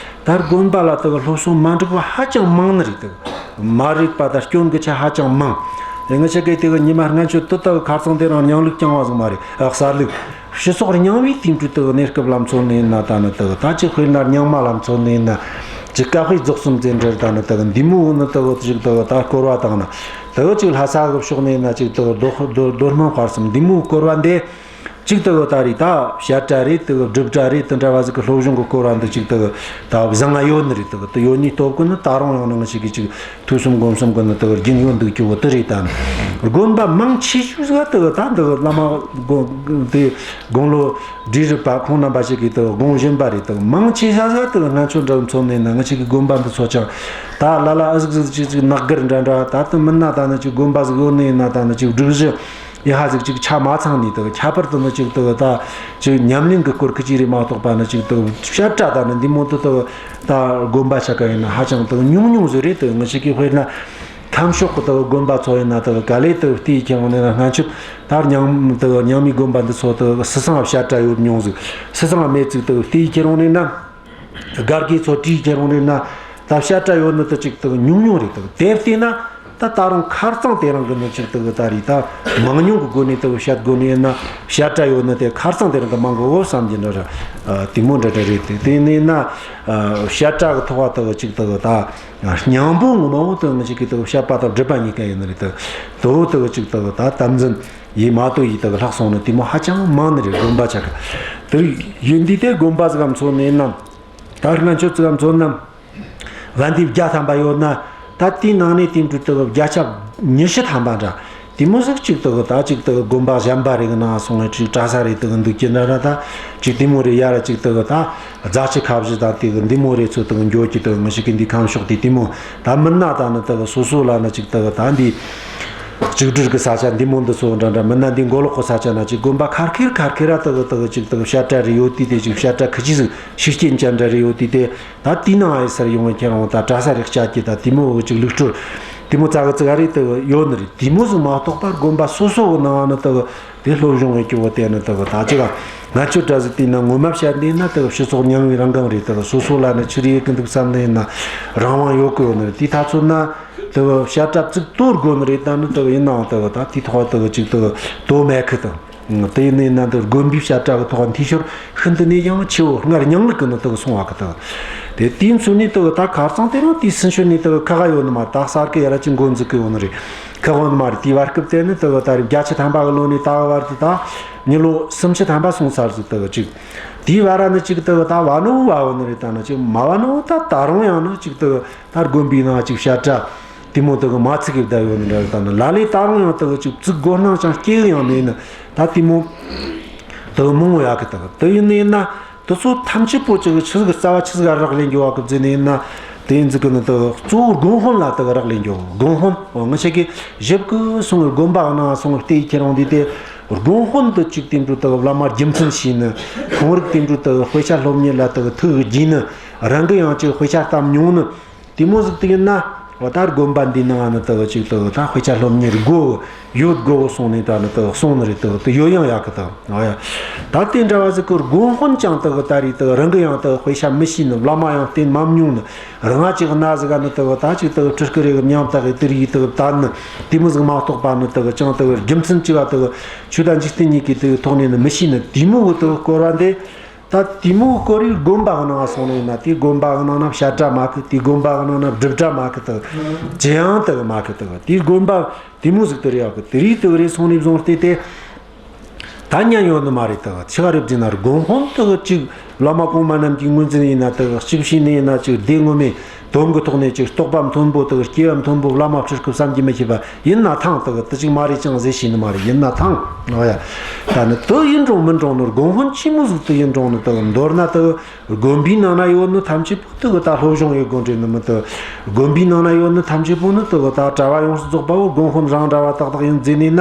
ད་དགོན་པ་ལ་དེ་གི་སློབ་གསོ་མ་འགྲིག་པ་ཧ་ཅང་མང་ནི་རེད། དེ་གི་མ་རིག་པ་དང་སྐྱོན་གི་ཆ་ཧ་ཅང་མང་། དེ་ང་ཅག་གིས་དེ་གི་ཉི་མ་སྔ་ཆོད་དེ་དེ་གི་ཁ་རྩང་དེ་རིང་རྙིང་ལུགས་རྐྱང་བ་ཟིག་མ་རེད། ཨ་གསར་ལུགས། སྤྱི་ཚོགས་རྙིང་བའི་དེང་དུས་དེ་གི་གནས་སྐབས་ལ་མཚོན་ནས་ཡིན་ན། ད་ནི་དེ་གི་ད་ཅིག་དཔེར་ན་རྙིང་མ་ལ་མཚོན་ནས་ཡིན་ན། ཅིག་ཀཿདཔལ་རྫོགས་གསུམ་ཟེར་འདྲ། ད་ནི་དེ་གི་འདི་མོ་ནི་དེ་གི་ཅིག་དེ་གི་ད་སྐོར་བ་དང་ནི། དེ་གི་ཅིག་ལྷ་ས་གི་ཕྱོགས་ནས་ཡིན་ན་ཅིག་དེ་གི་རྡོ་རྡོ་རྡོ་སྣུམ་དཔར་གསུམ་འདི་མོ་སྐོར་བ་འདི། ཅིག་དེ་གི་ད་རེད། ད་བཤད་གྲྭ་རེད། དེ་གི་སྒྲུབ་གྲྭ་རེད། དེ་འདྲ་བ་ཟིག་གི་སློབ་སྦྱོང་གི་སྐོར་བ་འདི་ཅིག་དེ་གི་ད་བཟང་ང་ཡོད་ནི་རེད། དེ་གི་དེ་ཡོད་ནི་སྟབས་གི་ནི་ད་རུང་ཡང་ནི་ང་ཅག་གིས་ཅིག་ཐོས་བསམ་སྒོམ་གསུམ་གི་ནི་དེ་གི་རྒྱུན་ཡོད་འདུག་རྒྱུ་བོ་དེ་རེད། ད་ནི་དགོན་པ་མང་ཆེ་ཤོས་ཟིག་དེ་གི་ད་འདི་གི་བླ་མ་དགོན་དེ་དགུང་ལོ་བགྲེས་རབས་པ་ཁོང་རྣམ་པ་ཞིག་གིས་དེ་གི་དགོངས་བཞིན་པ་རེད། དེ་གི་མང་ཆེ་ས་ཟིག་དེ་གི་ང་ཚོ་འདྲ་མཚོན་ནས་ན་ང་ཅག་གི་དགོན་པ་འདི་ཚོ་ཅང་ད་ལ་ལ་ཨ་ཟིག་ཟིག་ཅིག་ཅིག་ནག་གར་འདྲ་འདྲ། ད་དེ་མིན་ན་ད་ནི་ཅིག་དགོན་པ་ཟིག་ཡོད་ནི་ཡིན་ན། ད་ནི་ཅིག་སྒྲིག་གཞི་ཡ་ཧ་ཟིག་ཅིག་ཆ་མ་ཚང་ནི། དེ་གི་ཁྱད་པར་དུ་ནི་ཅིག་དེ་གི་ད་ཅིག་ཉམས་ལེན་གི་སྐོར་གི་ཅིག་རེད་མ་གཏོགས་པ་ནི་ཅིག་དེ་གི་བཤད་གྲྭ་ད་ནི་འདི་མོ་དེ་དེ་གི་ད་དགོན་པ་ཆ་ག་ཡིན་ན་ཧ་ཅང་དེ་གི་ཉུང་ཉུང་ཟིག་རེད། དེ་གི་ང་ཅག་གིས་དཔེར་ན་ཁམས་ཕྱོགས་གི་དེ་གི་དགོན་པ་ཚོ་ཡིན་ན། དེ་གི་ག་ལེ་དེ་གི་བལྟས་ཁྱེར་འོང་ནས་ན་སྔ་ཆད་ད་རྙིང་དེ་གི་རྙིང་མའི་དགོན་པ་འདི་ཚོ་དེ་གི་སུ་ཚང་བཤད་གྲྭ་ཡོད་མྱོང་ཟིག། སུ་ཚང་མེད་ཟིག། དེ་གི་བལྟས་ཁྱེར་འོང་ནས་ན། སྒར་གྱི་ཚོ་བྲིས་ཁྱེར་འོང་རེད་ན། ད་བཤད་གྲྭ་ཡོད་ནི་དེ་ཅིག་དེ་ཉུང་ཉུང་རེད། དེ་དེ་བལྟས་ན་ད་ད་རུང་ཁ་རྩང་དེ་རིང་གི་ནི་ཅིག་དེ་ད་རེད། ད་མང་ཉུང་གི་སྒོ་ནས་དེ་བཤད་དགོས་ནི་ཡིན་ན། བཤད་གྲྭ་ཡོད་ནི་དེ་ཁ་རྩང་དེ་རིང་གི་མང་གི་འོ་བསམ་གྱི་འདྲ་ར། དེ་མོ་འདྲ་འདྲ་རེད། དེ་དེ་ནས་ན་བཤད་གྲྭ་གི་ཐོག་བ་དེ་ཅིག་དེ་ད་སྙིང་པོ་ངོ་མ་བོ་དེ་ང་ཅག་གི་དེ་བཤད་པ་དང་སྒྲུབ་པ་གཉིས་ཀ་ཡིན་ནི་རེད། དེ་དེ་བོ་དེ་ཅིག་དེ་ད་དམ་འཛིན་ཡེ་མ་གཏོགས་ཡེ་དེ་ལྷག་སོང་ནི་དེ་མོ་ཧ་ཅང་མང་ནི་རེད། དགོན་པ་ཆ་ག་དེ་ཡིན་དུས་དེ་དགོན་པ་ཟིག་ག་མཚོན་ནས་ན། ད་སྔ་ཆད་ཙི་ག་མཚོན་ན། བན་དེ་བརྒྱ་ཐམ་པ་ཡོད་ན། ད་དེའི་ནང་ནས་དེ་འདྲ་དེ་བརྒྱ་ཆ་ཉི་ཤུ་ཐམ་པ་འདྲ། དེ་མོ་ཟིག་ཅིག་དེ་ད་ཅིག་དེ་དགོན་པ་གཞན་པ་རེ་གི་ནང་སོང་བའི་ཅིག་གྲྭ་ས་རེ་དེ་འདུག་གི་འདྲ་འདྲ། ད་ཅིག་དེ་མོ་རེ་ཡ་ར་ཅིག་དེ་ད་རྫ་ཆུ་ཁ་བཞི་ད་དེ་འདི་མོ་རེ་ཚོ་དེ་འགྱོ་གི། དེ་ང་ཅག་གི་འདི་ཁམས་ཕྱོགས་དེ་དེ་མོ། ད་མིན་ན་ད་ནི་དེ་སོ་སོ་ལ་ནི་ཅིག་དེ་ད་འདི། གཅིག་སྒྲིལ་གི་ས་ཆ་འདི་མོ་འདི་ཚོ་འདྲ་འདྲ། མིན་ན་འདི་མགོ་ལོག་གི་ས་ཆ་ན་ཅིག་དགོན་པ་ཁར་ཁེར་ཁར་ཁེར་ར་དེ་གི་དེ་གི་ཅིག་དེ་གི་བཤད་གྲྭ་རེ་ཡོད་དུས། དེ་ཅིག་བཤད་གྲྭ་ཁི་ཆི་ཟིག་ཤུགས་རྐྱེན་ཅན་འདྲ་རེ་ཡོད་དུས། དེ་ད་དེའི་ནང་ཨེ་སར་ཡོང་བའི་ཁྱེར་འོང་ད་གྲྭ་ས་རེ་བཅད་ཀྱི་ད་དེ་མོ་གི་ཅིག་ལུགས་སྲོལ་དེ་མོ་ཙག་གི་ཙིག་ག་རེ་དེ་གི་ཡོད་ནི་རེད། དེ་མོ་ཟིག་མ་གཏོགས་པར་དགོན་པ་སོ་སོ་གི་ནང་ནི་དེ་གི་དེ་སློབ་སྦྱོང་བའི་སྐྱོ་བོ་དེ་ནི་དེ་གི་ད་ཅིག་ང་ཆོ་གྲྭ་ཟིག་དེ་ན་ངོ་མ་བཤད་འདི་ན་དེ་གི་སྤྱི་ཚོགས་རྙིང་བའི་རང་གང་རེད། དེ་གི་སོ་སོ་ལ་ནི་ཆི་རེ་ཡེད་གི་འདུག་བསམ་ནི་ཡིན་ན་རང་དབང་ཡོད་གི་ཡོད་ནི་རེད། དེ་ད་ཚོད་ན། དེ་བཤད་གྲྭ་བཙུགས་གཏོར་དགོས་ནི་རེད། ད་ནི་དེ་ཡིན་ནའང་དེ་ད་དེའི་ཐོག་དེ་ཅིག་དེ་དོ་མེད་ཁི་དང་། དེ་ཡིན་ན་འདི་དགོན་པའི་བཤད་གྲྭ་གི་ཐོག་འཐུས་ཤོར་ཤིན་ཏུ་ནས་ཡང་ཆེ་བོ། སྔར་རྙིང་ལུགས་ཀྱི་ནི་དེ་སོང་བ་གི་དེ། དེ་དུས་ཚོད་ནས་དེ་ད་ཁ་རྩང་དེ་རིང་དེའི་སུན་ཤོར་ནས་དེ་ཁ་ག་ཡོད་ནི་མ། ད་གསར་གི་ཡ་ར་ཅིག་འགོ་འཛུགས་གི་ཡོད་ནི་རེད། ཁ་ག་ཡོད་ནི་མ་རེད། དེའི་བར་སྐབས་དེ་ནི་དེ་ད་རེས་བརྒྱ་ཆ་ཐམ་པ་གི་ལོ་ནས་ད་གི་བར་དུ་ད་མི་ལོ་སུམ་ཅུ་ཐམ་པ་སོང་ཚར་ཟིག་དེ་ཅིག། དེའི་བར་ར་ནི་ཅིག་དེ་ད་བ་ནོ་བ་ཡོད་ནི་རེད། ད་ནི་ཅིག་མ་བ་ནོ་ད་ད་རུང་ཡང་ནི་ཅིག་དེ། ད་དགོན་པའི་ནང་ཅིག་བཤད་གྲྭ་དེ་མོ་དེ་གི་མ་ཚུགས་གི་བསྡད་ཡོད་ནི་འདྲ། ད་ནི་ལ་ལས་ད་རུང་ཡང་དེ་གི་ཅིག་བཙུགས་དགོས་སྣང་ཅང་སྐྱེ་གི་ཡང་མེད་ནི། ད་དེ་མོ་དེ་གི་མང་བོ་ཡོད་གི། དེ་གི་དེ་ཡིན་ནི་ཡིན་ན་དེ་ཚོ་ཐམས་ཅད་པོ་ཅིག་ཆི་ཟིག་གི་རྩ་བ་ཆི་ཟིག་ག་རག་ལས་འགྱོ་བ་གི་ཟེར་ནི་ཡིན་ན། དེ་ཡིན་ཟིག་གི་ནི་དེ་གི་གཙོ་བོ་དགོན་དཔོན་ལ་དེ་གི་རག་ལས་འགྱོ། དགོན་དཔོན་ང་ཅག་གི་ཞིབ་གི་སོང་གི་དགོན་པ་གི་ནང་སོང་གི་བལྟས་ཁྱེར་འོང་དུས། དེ་དགོན་དཔོན་དེ་ཅིག་དེ་འདྲ་དེ་གི་བླ་མ་རྒྱུ་མཚན་ཤེས་ནི། ཁོང་རིགས་དེ་འདྲ་དེ་གི་དཔེ་ཆ་སློབ་གཉེར་ལ་དེ་གི་ཐུགས་དགྱེས་ནི། རང་གི་ཡང་ཅིག་དཔེ་ཆ་བལྟས་མྱོང་ནི། དེ་མོ་ཟིག་དེ་ཡིན་ན། འོ་ད་དགོན་པ་འདི་ནང་ནི་དག་ཅིག་དག་ད་དཔེ་ཆ་སློབ་གཉེར་དགོས་ཡོད་དགོས་གསུངས་ནས་ད་ནི་དག་གསུངས་ནི་རེད། དག་དེ་ཡོད་ཡང་ཡག་གི་དག་འོ་ཡ། ད་དེ་འདྲ་བ་ཟིག་གི་དགོན་དཔོན་ཀྱང་དག་ད་རེས་དག་རང་གི་ཡང་དག་དཔེ་ཆ་མི་ཤེས་ནི། བླ་མ་ཡང་བསྟེན་མ་མྱོང་ནི། རང་ང་ཅིག་གནའ་ཟིག་ག་ནི་དག་ད་ཅིག་དག་སྤྲུལ་སྐུ་རེ་གི་མྱང་བཏགས་གི་དེ་རིགས་དག་ད་ནི་དེ་མོ་ཟིག་མ་གཏོགས་པ་ནི་དག་ཅང་དག་རྒྱུ་མཚན་ཅིག་ག་དག་ཆོས་དང་འཇིག་རྟེན་གཉིས་ཀྱི་དག་ཐོག་ནས་ནི་མི་ཤེས་ནི། དེ་མོ་གི་དག་སྐོར་བ་འདི། ད་དེ་མོ་སྐོར་རིགས་དགོན་པ་གི་ནང་སོང་ནས་ན། དེ་དགོན་པ་གི་ནང་ན་བཤད་གྲྭ་མ་གི། དེ་དགོན་པ་གི་ནང་ན་སྒྲུབ་གྲྭ་མ་གི་དག་ཅི་ཡང་དག་མ་གི་དག་དེ་དགོན་པ་དེ་མོ་ཟིག་དུ་རེད་ཡག་གི། དེ་རིགས་དག་རེ་སོང་ནས་བཟུང་སྟེ་དེ་ད་ཉན་ཡོད་ནི་མ་རེད། དག་ཆི་ག་རེད་ཟེར་ན། དགོན་དཔོན་དག་ཅིག་བླ་མ་གོང་མ་རྣམས་ཀྱི་ངོས་འཛིན་ཡིན་ན། དག་གཅིག་བྱས་ནས་ཡིན་ན་ཅིག་དེ་ངོ་མས། དོན་གྱི་ཐོག་ནས་ཅིག་རྟོགས་པ་མཐོན་པོ་དག་སྐྱེ་བ་མཐོན་པོ་བླ་མ་སྤྲུལ་སྐུ་བསམ་གྱིས་མི་ཁྱབ་པ་ཡིན་ན་ཐང་། དག་དེ་ཅིག་མ་རེད་ཅང་ཟེར་ཤེས་ནི་མ་རེད། ཡིན་ན་ཐང་། ཨོ་ཡ། ད་ནི་དེ་ཡིན་རུང་མིན་རུང་ནི། དགོན་དཔོན་ཆི་མོ་ཟིག་དེ་ཡིན་རུང་ནི། དག་མདོར་ན་དག་དགོན་པའི་ནང་ན་ཡོད་ནི་ཐམས་ཅད་པོ་དག་ད་སློབ་སྦྱོང་ཡེད་དགོས་རེད་ནི་མི་དག་དགོན་པའི་ནང་ན་ཡོད་ནི་ཐམས་ཅད་པོ་ནི་དག་ད་གྲྭ་བ་ཡོངས་སུ་རྫོགས་པ་བོ་དགོན་དཔོན་རང་གྲྭ་བ་ཏག་ཏག་ཡིན་ཟེར་ནས་ན།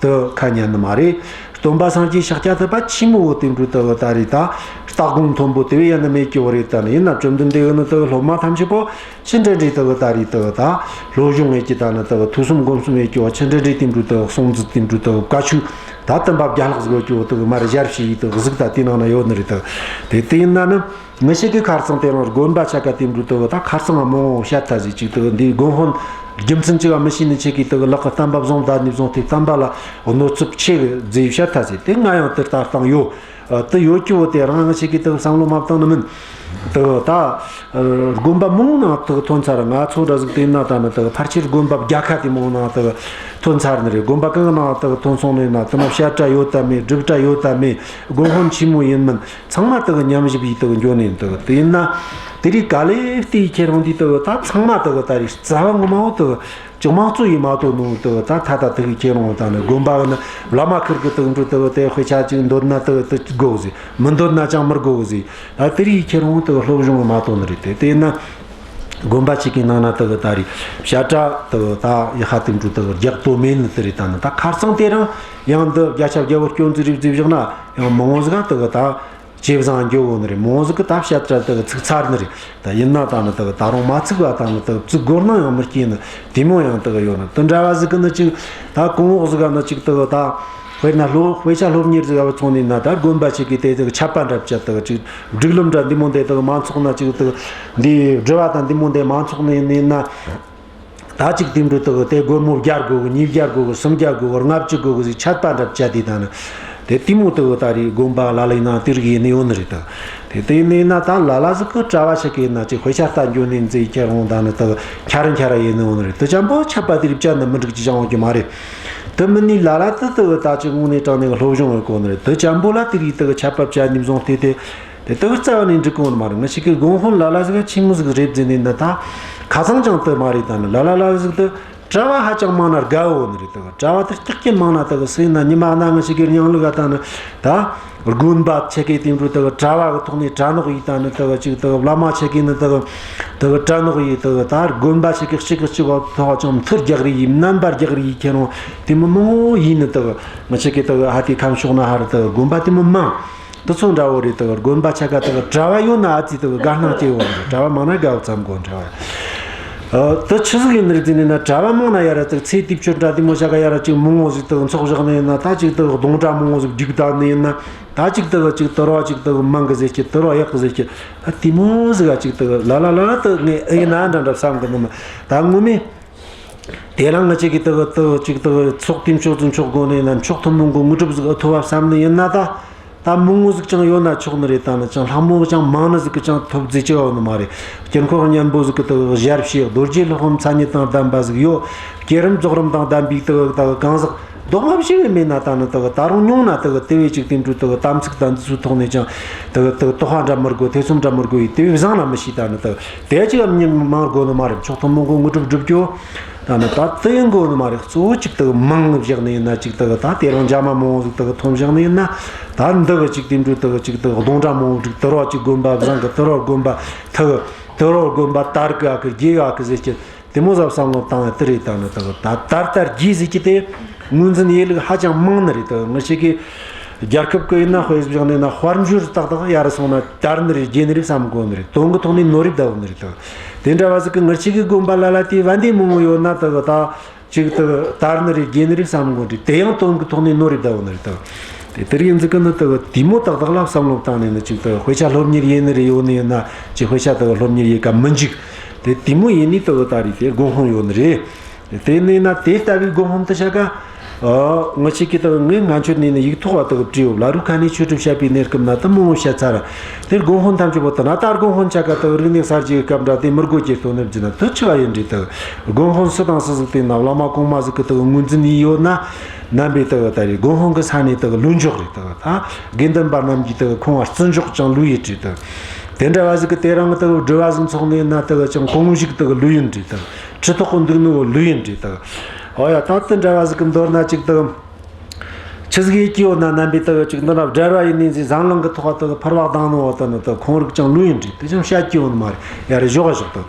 དེ་ཁ་ཉན་ནི་མ་རེད། སྟོན་པ་སངས་རྒྱས་ཤཱཀྱ་ཐུབ་པ་ཆི་མོ་བོ་དེ་འདྲ་དེ་གི་ད་རེད། ད་ལྟ་དགོངས་མཐོན་པོ་དེ་བས་ཡང་ནི་མེད་ཀྱི་བོ་རེད། ད་ནི་ཡིན་ན་བཅོམ་ལྡན་འདས་གི་ནི་དེ་གི་སློབ་མ་ཐམས་ཅད་པོ་ཆི་འདྲ་འདྲ་དེ་གི་ད་རེད། དེ་གི་ད་སློབ་སྦྱོང་ཡེད་ཀྱི། ད་ནི་དེ་གི་ཐོས་བསམ་སྒོམ་གསུམ་ཡེད་ཀྱི་བ་ཆི་འདྲ་འདྲ་དེ་འདྲ་དེ་གི་གསུང་ཚུལ་དེ་འདྲ་དེ་གི་བཀའ་ཆོས་ད་བསྟན་པ་བརྒྱ་ལྷག་ཟིག་ཡོད་ཀྱི་བོ་དེ་གི་མར་ཞལ་བཞེས་ཡི་དེ་གི་གཟིགས། ད་དེ་ནང་ན་ཡོད་ནི་རེད། དེ་དེ་དེ་ཡིན་ན་ནི། ངེད་ཅག་གི་ཁ་རྩང་དེ་རིང་དགོན་པ་ཆ་ག་དེ་འདྲ་དེ་གི་ད་ཁ་རྩང་ང་མང་བོ་བཤད་ཐལ་ཟིག་ཅིག་དེ་གི་འདི་དགོན་དཔོན་རྒྱུ་མཚན་ཅིག་ག་མི་ཤེས་ནི་ཅིག་གིས་དེ་གི་ལག་གི་བསྟན་པ་བཟུང་ད་ནི་བཟུང་སྟེ་བསྟན་པ་ལ་གནོད་ཚབས་ཆེ་གི་ཟེར་བཤད་ཐལ་ཟིག་དེ་ང་ཡང་དེ་ལྟ་སྟངས་ཡོད། ཨ། དེ་ཡོད་ཀྱི་བོ་དེ་རིང་ངེད་ཅག་གིས་དེ་གི་བསམ་བློ་མ་བཏང་ནི་མིན། དེ་གི་ད་ཨ་དགོན་པ་མང་ནང་དེ་གི་ཐོན་ཚར། ང་ཚོ་འདྲ་ཟིག་དེ་ན་ད་ནི་དེ་གི་ཕལ་ཆེར་དགོན་པ་བརྒྱ་ཁ་དེ་མང་ནང་དེ་གི་ཐོན་ཚར་ནི་རེད། དགོན་པ་གང་ནང་དེ་གི་ཐོན་སོང་ནི་ན། དེ་ན་བཤད་གྲྭ་ཡོད་ད་མེད། སྒྲུབ་གྲྭ་ཡོད་ད་མེད། དགོན་དཔོན་ཆི་མོ་ཡིན་མིན། ཚང་མ་དེ་གི་ཉམས་ཞིབ་ཡེད་དེ་གི་འགྱོ་ནི་ཡིན། དེ་གི་དེ་ཡིན་ན་དེ་རིགས་ག་ལེ་བལྟས་ཁྱེར་ཡོང་དུས་དེ་གི་ད་ཚང་མ་དེ་གི་ད་རེས་རྩ་བ་ངོ་མ་བོ་དེ་གི་ཅིག་དམངས་གཙོ་ཡེད་མ་གཏོགས་ནོ། དེ་གི་ད་ད་ད་དེ་གི་ཁྱེར་ཡོང་ད་ནི་དགོན་པ་གི་ནི་བླ་མ་ཁུར་གི་དེ་གི་འགྲོ་དེ་གི་དེ་དཔེ་ཆ་ཅིག་འདོད་ན་དེ་གི་དེ་དགོས་ཟེར། མི་འདོད་ན་ཅང་མི་དགོས་ཟེར། ད་དེ་རིགས་ཁྱེར་ཡོང་དེ་གི་སློབ་སྦྱོང་གི་མ་གཏོགས་ནི་རེད། དེ་དེ་ཡིན་ན་དགོན་པ་ཅིག་གི་ནང་ན་དེ་གི་ད་རེས་བཤད་གྲྭ་དེ་གི་ད་ཡག་པ་དེ་འདྲ་དེ་གི་རྒྱག་དོ་མེད་ནི་དེ་རེད། ད་ནི་ད་ཁ་རྩང་དེ་རིང་ཡང་འདི་བརྒྱ་ཆ་བརྒྱ་བོ་སྐྱོན་ཟིག་རེད་ཟེར་བཞག་ན་ཡང་མང་བོ་ཟིག་ག་དེ་གི་ད་ཇེ་བཟང་འགྱོ་གོ་ནི་རེད། མང་བོ་ཟིག་གི་ད་བཤད་གྲྭ་དེ་གི་ཚུགས་ཚར་ནི་རེད། ད་ཡིན་ན་ད་ནི་དེ་གི་ད་རུང་མ་ཚུགས་པ་ད་ནི་དེ་གི་ཚུགས་དགོས་ན་ཡང་མི་སྐྱེ་ནི་དེ་མོ་ཡང་དེ་གི་ཡོད་ནི། དེ་འདྲ་བ་ཟིག་གི་ནི་ཅིག་ད་གོང་འོག་ཟིག་ག་ནི་ཅིག་དེ་གི་ད་དཔེར་ན་སློབ་དཔེ་ཆ་སློབ་གཉེར་ཟིག་ག་བ་ཚོང་ནས་ན། ད་དགོན་པ་ཅིག་གིས་དེ་དེ་གི་ཆད་པ་འདྲ་བཅད། དེ་གི་ཅིག་སྒྲིག་ལམ་འདྲ་འདི་མོ་འདི་དེ་གི་མ་འཚོགས་ན། ཅིག་དེ་གི་འདི་སྒྲུབ་པ་དང་འདི་མོ་འདི་མ་འཚོགས་ནས་ཡིན་ན། ད་ཅིག་དེ་འདྲ་དེ་གི་དེ་སྒོར་མོ་བརྒྱ་དགོས་གི། ཉིས་བརྒྱ་དགོས་གི། སུམ་བརྒྱ་དགོས་གི། ལྔ་བཅུ་དགོས་གི་ཟེར་ཆད་པ་འདྲ་བཅད་དེ། ད་ནི་དེ་དེ་མོ་དེ་གི་ད་རེས་དགོན་པ་ལ་ལ་ཡིན་ན་དེ་རིགས་ཡིན་ནི་ཡོད་ནི་རེད། ད་དེ་དེ་ཡིན་ན་ད་ལ་ལ་ཟིག་གི་གྲྭ་བ་ཞིག་གི་ཡིན་ན་ཅིག་དཔེ་ཆ་ལྟ་འགྱོ་ནི་ཟེར་ཁྱེར་ཡོང་ད་ནི་དེ་གི་ཁྱེར་ར་ཁྱེར་ར་ཡིན་ནི་ཡོད་ནི་རེད། དེ་ཅན་པོ་ཆད་པ་དེ་རིགས་བཅད་ནི་མི་འགྲིག་ཅི་ཅང་ཡོང་རྒྱུ་མ་རེད། དེ་མིན་ནི་ལ་ལ་དེ་དེ་གི་ད་ཅིག་དངོས་གནས་དྲང་གནས་གི་སློབ་སྦྱོང་ཡེད་གོ་ནི་རེད། དེ་ཅན་པོ་ལ་དེ་རིགས་དེ་གི་ཆད་པ་བཅད་ནི་བཟུང་སྟེ་དེ། དེ་དག་རྩ་བ་ནས་འགྲིག་གོ་ནི་མ་རེད། ང་ཅག་གི་དགོན་དཔོན་ལ་ལ་ཟིག་ཆི་མོ་ཟིག་རེད་ཟེར་ནས་ན། ད་ཁ་ཚང་ཅང་དེ་མ་རེད། ད་ནི་ལ་ལ་ལ་ཟིག་དེ་གྲྭ་བ་ཧ་ཅང་མང་ན་དགའ་བོ་ནི་རེད། དེ་གྲྭ་བ་དེ་སྐྱག་གི་མང་ན་དེ་གི་སེ་ན་ཉི་མ་ན་ང་ཅག་གི་སྙིང་ལུགས་ག་ད་ནི་ད་དགོན་པ་ཆེ་གེ་དེ་འགྲོ་དེ་གི་གྲྭ་བ་གི་ཐོག་ནས་གྲྭ་ནོག་ཡེད། ད་ནི་དེ་གི་ཅིག་དེ་གི་བླ་མ་ཆེ་གེ་ནི་དེ་གི་དེ་གི་གྲྭ་ནོག་ཡེད། དེ་གི་ད་དགོན་པ་ཆེ་གེ་གཅིག་གི་གཅིག་གི་ཐོག་ཅང་མཐུ་རྒྱག་རེས་ཡེད། རྣམ་པར་རྒྱག་རེས་ཡེད། ཁྱེད་རང་དེ་མོ་མང་བོ་ཡིན་ནི། དེ་གི་ང་ཅག་གི་དེ་གི་ཧ་དེ་ཁམས་ཕྱོགས་ན་ཧ་ར་དེ་གི་དགོན་པ་དེ་མོ་མང་། དེ་ཚོ་འདྲ་བོ་རེད། དེ་གི་དགོན་པ་ཆ་ག་དེ་གི་གྲྭ་བ་ཡོད་ན་ཨ་ཙི་དེ་གི་དགའ་སྣང་སྐྱེ་བོ་རེད། གྲྭ་བ་མང་ན་དགའ་བོ་ཙམ་གོ་འདྲ་བ། ཨ། དེ་ཆི་ཟིག་ཡིན་ནི་རེད་ཟེར་ནས་ན། གྲྭ་བ་མང་ན་ཡ་ར་དེ་གི་ཚེ་དེབ་ཆོས་འདྲ་དེ་མོ་ཆ་ག་ཡ་ར་ཅིག་མང་བོ་ཟིག་དེ་གི་འཚོགས་བཞག་ནི་ཡིན་ན། ད་ཅིག་དེ་གི་གདོང་གྲལ་མང་བོ་ཟིག་བསྒྲིགས་བཏང་ནི་ཡིན་ན། ད་ཅིག་དེ་གི་ཅིག་དེ་རོ་ཅིག་དེ་གི་མང་གི་ཟེར་གི། དེ་རོ་ཡག་གི་ཟེར་གི། ཨ། དེ་མོ་ཟིག་ག་ཅིག་དེ་གི་ལ་ལ་ལ་ལ་དེ་ངས་ཨེ་ཡིན་ན་འདྲ་འདྲ་བསམ་གི་ནི་མ། ད་ངོ་མས། དེ་རིང་ང་ཅག་གི་དེ་གི་དེ་གི་ཅིག་དེ་གི་ཚོགས་དེ་མཆོག་ཙི་མཆོག་དགོས་ནས་ན། མཆོག་ཐུན་མོང་གི་དངོས་གྲུབ་ཟིག་ཨེ་ཐོབ་བ་བསམ་ནི་ཡིན་ན། ད་ད་མང་བོ་ཟིག་ཅང་ཡོད་ན་ཆོག་ནི་རེད། ད་ནི་ཅང་ལྷག་མོ་ཅང་མང་ནི་ཟིག་གི་ཅང་ཐོབ་རྫས་ཅི་ཡོད་ནི་མ་རེད། དཀྱིལ་འཁོར་གཉན་པོ་ཟིག་གི་དེ་གི་ཞལ་ཕྱེ། རྡོ་རྗེ་སློབ་དཔོན་མཚན་ཉིད་དང་ལྡན་པ་ཟིག་ཡོད། བསྐྱེད་རིམ་རྫོགས་རིམ་དང་ལྡན་པའི་དེ་གི་དེ་གི་གང་ཟག་རྡོག་མ་བཞི་བས་མེད་ན། ད་ནི་དེ་གི་ད་རུང་ཉུང་ན་དེ་གི་དེ་བས་ཅིག་དེ་འདྲ་དེ་གི་དམ་ཚིག་དང་འདི་ཚོའི་ཐོག་ནས་ཀྱང་དེ་གི་དེ་གི་དོགས་པ་འདྲ་མི་དགོས། ཐེ་ཚོམ་འདྲ་མི་དགོས་ཡེ། དེ་བས་བཟང་ན་མི་ཤེས། ད་ནི་དེ་གི་དེ་ཅིག་མྱི་མང་དགོས་ནི་མ་རེད། མཆོག་ཐུན་མོང་གི་དངོས་གྲུབ་སྒྲུབ་རྒྱུ། ད་ནི་ད་དེ་ཡིན་དགོས་ནི་མ་རེད། གཙོ་བོ་ཅིག་དེ་གི་མང་བཞག་ནི་ཡིན་ན། ཅིག་དེ་གི་ད་དེ་རིང་འཇག་མ་མང་བོ་ཟིག་དེ་གི་ཐོན་བཞག་ནི་ཡིན་ན། ད་འདི་གི་ཅིག་དེ་འདྲ་དེ་གི་ཅིག་དེ་གི་གདོང་གྲལ་མང་བོ་བསྒྲིགས། དེ་རོ་ཅིག་དགོན་པ་བཟང་གི། དེ་རོ་དགོན་པ་ཐུག་གི། དེ་རོ་དགོན་པ་དར་གི་ཨ་གི་རྒྱས་གི་ཨ་གི་ཟེར་གི། དེ་མོ་ཟིག་བསམ་བློ་བཏང་ཡ་དེ་རེད། ད་ནི་དེ་གི་ད་དར་དར་རྒྱས་ཟེར་གི་དེ་ངོས་འཛིན་ཡེད་ལུགས་ཧ་ཅང་མང་ནི་རེད། དེ་ང་ཅག་གི་ རྒྱལ་ཁབ་ཀྱི་ཡིན་ན་དཔེ་བཞག་ནས་ན་དཔལ་འབྱོར་ཏག་ཏག་ཡར་སོང་ན་དར་ནི་རེད། རྒྱས་ནི་རེད་བསམ་གོ་ནི་རེད། དོན་གི་ཐོག་ནས་ནོར་རེ་བསྡད་ཡོད་ནི་རེད་དོ། དེ་འདྲ་བ་ཟིག་གི་ངེད་ཅག་གི་དགོན་པ་ལ་ལ་དེ་བན་དེ་མང་བོ་ཡོད་ན་དག་ད་ཅིག་དག་དར་ནི་རེད། རྒྱས་ནི་རེད་བསམ་གོ་ནི་རེད། དེ་ཡང་དོན་གི་ཐོག་ནས་ནོར་རེ་བསྡད་ཡོད་ནི་རེད་དོ། དེ་དེ་རིགས་ཡིན་ཟིག་གི་ནི་དག་དེ་མོ་ཏག་ཏག་ལ་བསམ་བློ་བཏང་ནས་ནི་ཅིག་དག་དཔེ་ཆ་སློབ་གཉེར་ཡེད་ནི་རེད། ཡོད་ནི་ཡིན་ན་ཅིག་དཔེ་ཆ་དག་སློབ་གཉེར་ཡེད་ཀ་མི་འཇུག་དེ་དེ་མོ་ཡིན་ནི་དག་ད་རེད། དེ་དགོན་དཔོན་ཡོད་ནི་རེད། དེ་ནས་ན་དེ་ལྟ་བུའི་དགོན་དཔོན་དེ་ཆ་ག་ཨ། ངེད་ཅག་གི་དག་ངས་སྔ་ཆོད་ནས་ནི་ཡིག་ཐོག་བ་དག་བྲིས་ཡོད་ལ། རུ་ཁ་ནས་ཆོས་སྒྲུབ་བཤད་པའི་གནས་སྐབས་ན་དེ་མང་བོ་བཤད་ཚར། དེ་དགོན་དཔོན་ཐམས་ཅད་པོ་དེ་ན་ད་དགོན་དཔོན་ཆ་ག་དག་རིག་གནས་གསར་བརྗེའི་སྐབས་འདྲ་དེ་མི་དགོས་ཀྱི་དོན་ནི་བརྗོད་ན་དེ་ཆི་བ་ཡིན་འདྲི་དག། དགོན་དཔོན་སུ་དང་སུ་ཟིག་དེ་ན་བླ་མ་གོང་མ་ཟིག་གི་དག་ངོས་འཛིན་ཡིན་ཡོད་ན། རྣམ་པའི་དག་ད་རེད། དགོན་དཔོན་གི་ས་ནས་དག་ལུས་འཇོག་རེད་དག། ད་དགེ་འདུན་པ་རྣམས་ཀྱིས་དག་ཁོང་བ་བརྩི་འཇོག་ཀྱང་ལོས་ཡིན་འདྲི་དག། དེ་འདྲ་བ་ཟིག་གི་དེ་རང་གི་དག་སྒྲུབ་པ་ཟིག་ཚོགས་ནས་ན་དག་ཅང་གོང་བཞུགས་དག་ལོས་ཡིན་འདྲི་དག། ཁྲི་ཐོག་གི་འདུག་ནོ་ལོས་ཡིན་འདྲི་དག། ཨོ་ཡ། ད་དེ་འདྲ་བ་ཟིག་གི་མདོར་ན་ཅིག་དག་ཆི་ཟིག་ཡེད་ཀྱི་ཡོད་ན། རྣམ་པའི་དག་ཅིག་འདི་ན་སྦྲ་བ་ཡིན་ནས་ཟིག་ཟངས་གླིང་གི་ཐོག་དག་ཕུར་བ་བཏང་ནོ་བ་དེ་ནི་དག་ཁོང་རིགས་ཀྱང་ལོས་ཡིན་འདྲི། དེ་ཅང་བཤད་ཀྱི་ཡོད་ནི་མ་རེད། ཡ་རེ་ཞོག་ག་ཞོག་དག།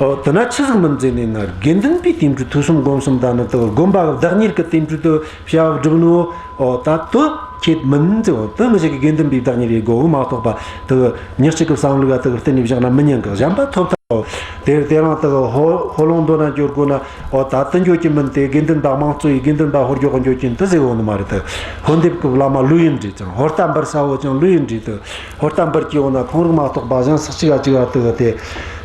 ཨོ་དེ་ན་ཆི་ཟིག་མིན་ཟེར་ནས་ན། དགེ་འདུན་པའི་དེ་འདྲའི་ཐོས་བསམ་སྒོམ་གསུམ་དང་ནི་དག་དགོན་པ་གི་བདག་གཉེར་གི་དེ་འདྲའི་དག་བྱ་བ་སྒྲུབ་ནོ། ཨོ་ད་དེ་ཁྱད་མིན་ཟེར། འོ་དེ་ངེད་ཅག་གི་དགེ་འདུན་པའི་བདག་གཉེར་ཡེད་དགོས་མ་གཏོགས་པ་དག་ཉག་གཅིག་གི་བསམ་བློ་ག་དག་གཏན་ནས་བཞག་ན་མི་ཉན་གི། གཞན་པ་ཐོབ་ཐང་། དེ་དེ་རང་དག་ཧོ་ཧོ་ལུང་འདོན་ན་འགྱོ་དགོས་ན། ཨོ་ད་དེ་འགྱོ་རྒྱུ་མིན། དེ་དགེ་འདུན་པ་དམངས་གཙོ་ཡི་དགེ་འདུན་པ་ཧོར་འགྱོ་གི་འགྱོ་རྒྱུ་ཡིན་དེ་ཟེར་ཡོད་ནི་མ་རེད་དག། ཧོ་འདེབས་གི་བླ་མ་ལོས་ཡིན་འདྲི་ཅང་། ཧོར་ལྟ་འབུལ་ས་བོ་ཅང་ལོས་ཡིན་འདྲི་དག། ཧོར་ལྟ་འབུལ་གྱི་ཡོད་ན་ཁོང་རིགས་མ་གཏོགས་པ་གཞན་སུ་གཅིག་ག་གཅིག་ག་དག་དེ་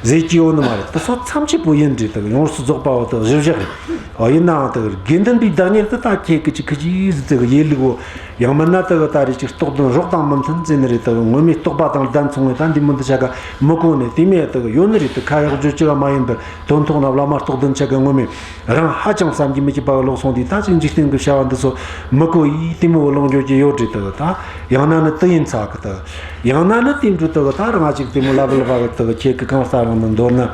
ཟེར་གྱི་ཡོད་ནི་མ་རེད། དེ་སོ་ཐམས་ཅད་པོ་ཡིན་འདྲི་དག། ཡོངས་སུ་རྫོགས་པ་བོ་དག་གཞི་བཞག་རེད། ཨོ་ཡིན་ནའང་དག་དགེ་འདུན་པའི་བདག་གཉེར་དེ་ད་ཁྱེད་ཀྱི་ཅིག་ཁི་ཅིག་ཟིག་དག་ཡེད་ལུགས་བོ། ཡང་མིན་ན་དག་ད་རེ་ཅིག་རྟོགས་ལྡན་རོགས་དང་མི་མཐུན་ཟེར་ནི་རེད་དག། ངོ་མའི་རྟོགས་པ་དང་ལྡན་སོང་བས་ད་འདི་མོ་འདི་ཆ་ག་མི་གོ་ནས། དེ་མོ་དག་ཡོད་ནི་རེད་དག། ཁ་ཡག་བརྗོད་ཅིག་ག་མ་ཡིན་པར་དོན་ཐོག་ན་བླ་མ་རྟོགས་ལྡན་ཆ་ག་ངོ་མས་རང་ཧ་ཅང་བསམ་གྱིས་མི་ཁྱབ་པ་གི་ལོག་སོང་དུས། ད་ཅིག་འཇིག་རྟེན་གི་བྱ་བ་འདི་ཚོ་མི་གོ་ཡི་དེ་མོ་ལོག་འགྱོ་གི་ཡོད་རེད་དག། ད་ཡང་ན་ནི་དེ་ཡིན་ཚ་གི་དག། ཡང་ན་ནི་དེ་འདྲ་དག་ད་རང་ཅིག་དེ་མོ་ལབ་ལབ་པ་གི་དག། ཁྱེད་ཀྱི་གང་ལྟར་རང་ནི་མདོར་ན་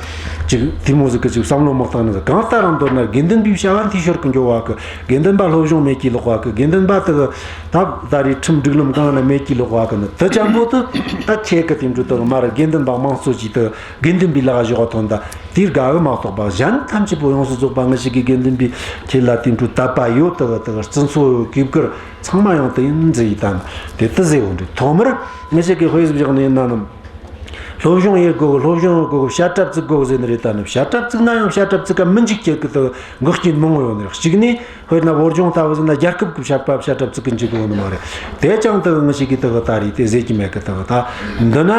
ཅིག་དེ་མོ་ཟིག་གི་ཅིག་བསམ་བློ་མི་བཏང་ནི་ཟིག། གང་ལྟར་རང་མདོར་ན་དགེ་འདུན་པའི་བྱ་བ་འཐུས་ཤོར་གི་འགྱོ་བ་གི། དགེ་འདུན་པ་སློབ་སྦྱོང་མེད་གི་ལོག་པ་གི། དགེ་འདུན་པ་དག་ད་ད་རེས་ཁྲིམས་སྒྲིག་ལམ་གང་ན་མེད་གི་ལོག་པ་གི་ནི། དེ་ཅང་པོ་དེ་ད་ཁྱེད་ཀྱི་དེ་འདྲ་དག་མར་དགེ་འདུན་པ་དམངས་གཙོ་ཅིག་དག་དགེ་འདུན་པའི་ལག་བཞག་ཐོན་ད། དེའི་དགའ་བ་མ་གཏོགས་པ་གཞན་ཐམས་ཅད་པོ་ཡོངས་སུ་རྫོགས་པ་ངེད་ཅག་གི་དགེ་འདུན་པའི་ཁྱེད་ལ་དེ་འདྲ་དད་པ་ཡོད་དག་དག། བརྩི་འཚོ་ཡོད། གུས་བཀུར་ཚང་མ་ཡང་དེ་ཡིན་ཟེར་ཡི་ད་ནི། དེ་དེ་ཟེར་བོ་འདྲ། ཐོག་མར་ངེད་ཅག་གི་དཔེ་ཟིག་བཞག་ནས་ཡིན་ན་ནམ། སློབ་སྦྱོང་ཡེད་དགོས། སློབ་སྦྱོང་ཡེད་དགོས། བཤད་གྲྭ་བཙུགས་དགོས་ཟེར་ནི་རེད་ད་ནི། བཤད་གྲྭ་བཙུགས་ན་ཡང་བཤད་གྲྭ་བཙུགས་ཀ་མི་འཇུག་ཁྱེད་ཀྱི་དག་འགོག་རྐྱེན་མང་བོ་ཡོད་ནི་རེད། གཅིག་ནས་དཔེར་ན་བོད་ལྗོངས་ལྟ་བུ་ཟིག་ན་རྒྱལ་ཁབ་ཀྱི་བཤད་པ་བཤད་གྲྭ་བཙུགས་གི་འཇུག་གི་ཡོད་ནི་མ་རེད། དེ་ཅང་དག་ངེད་ཅག་གི་དག་ད་རེད་དེ་ཟེར་གྱི་མེད་གི། དག་ད་འདི་ན།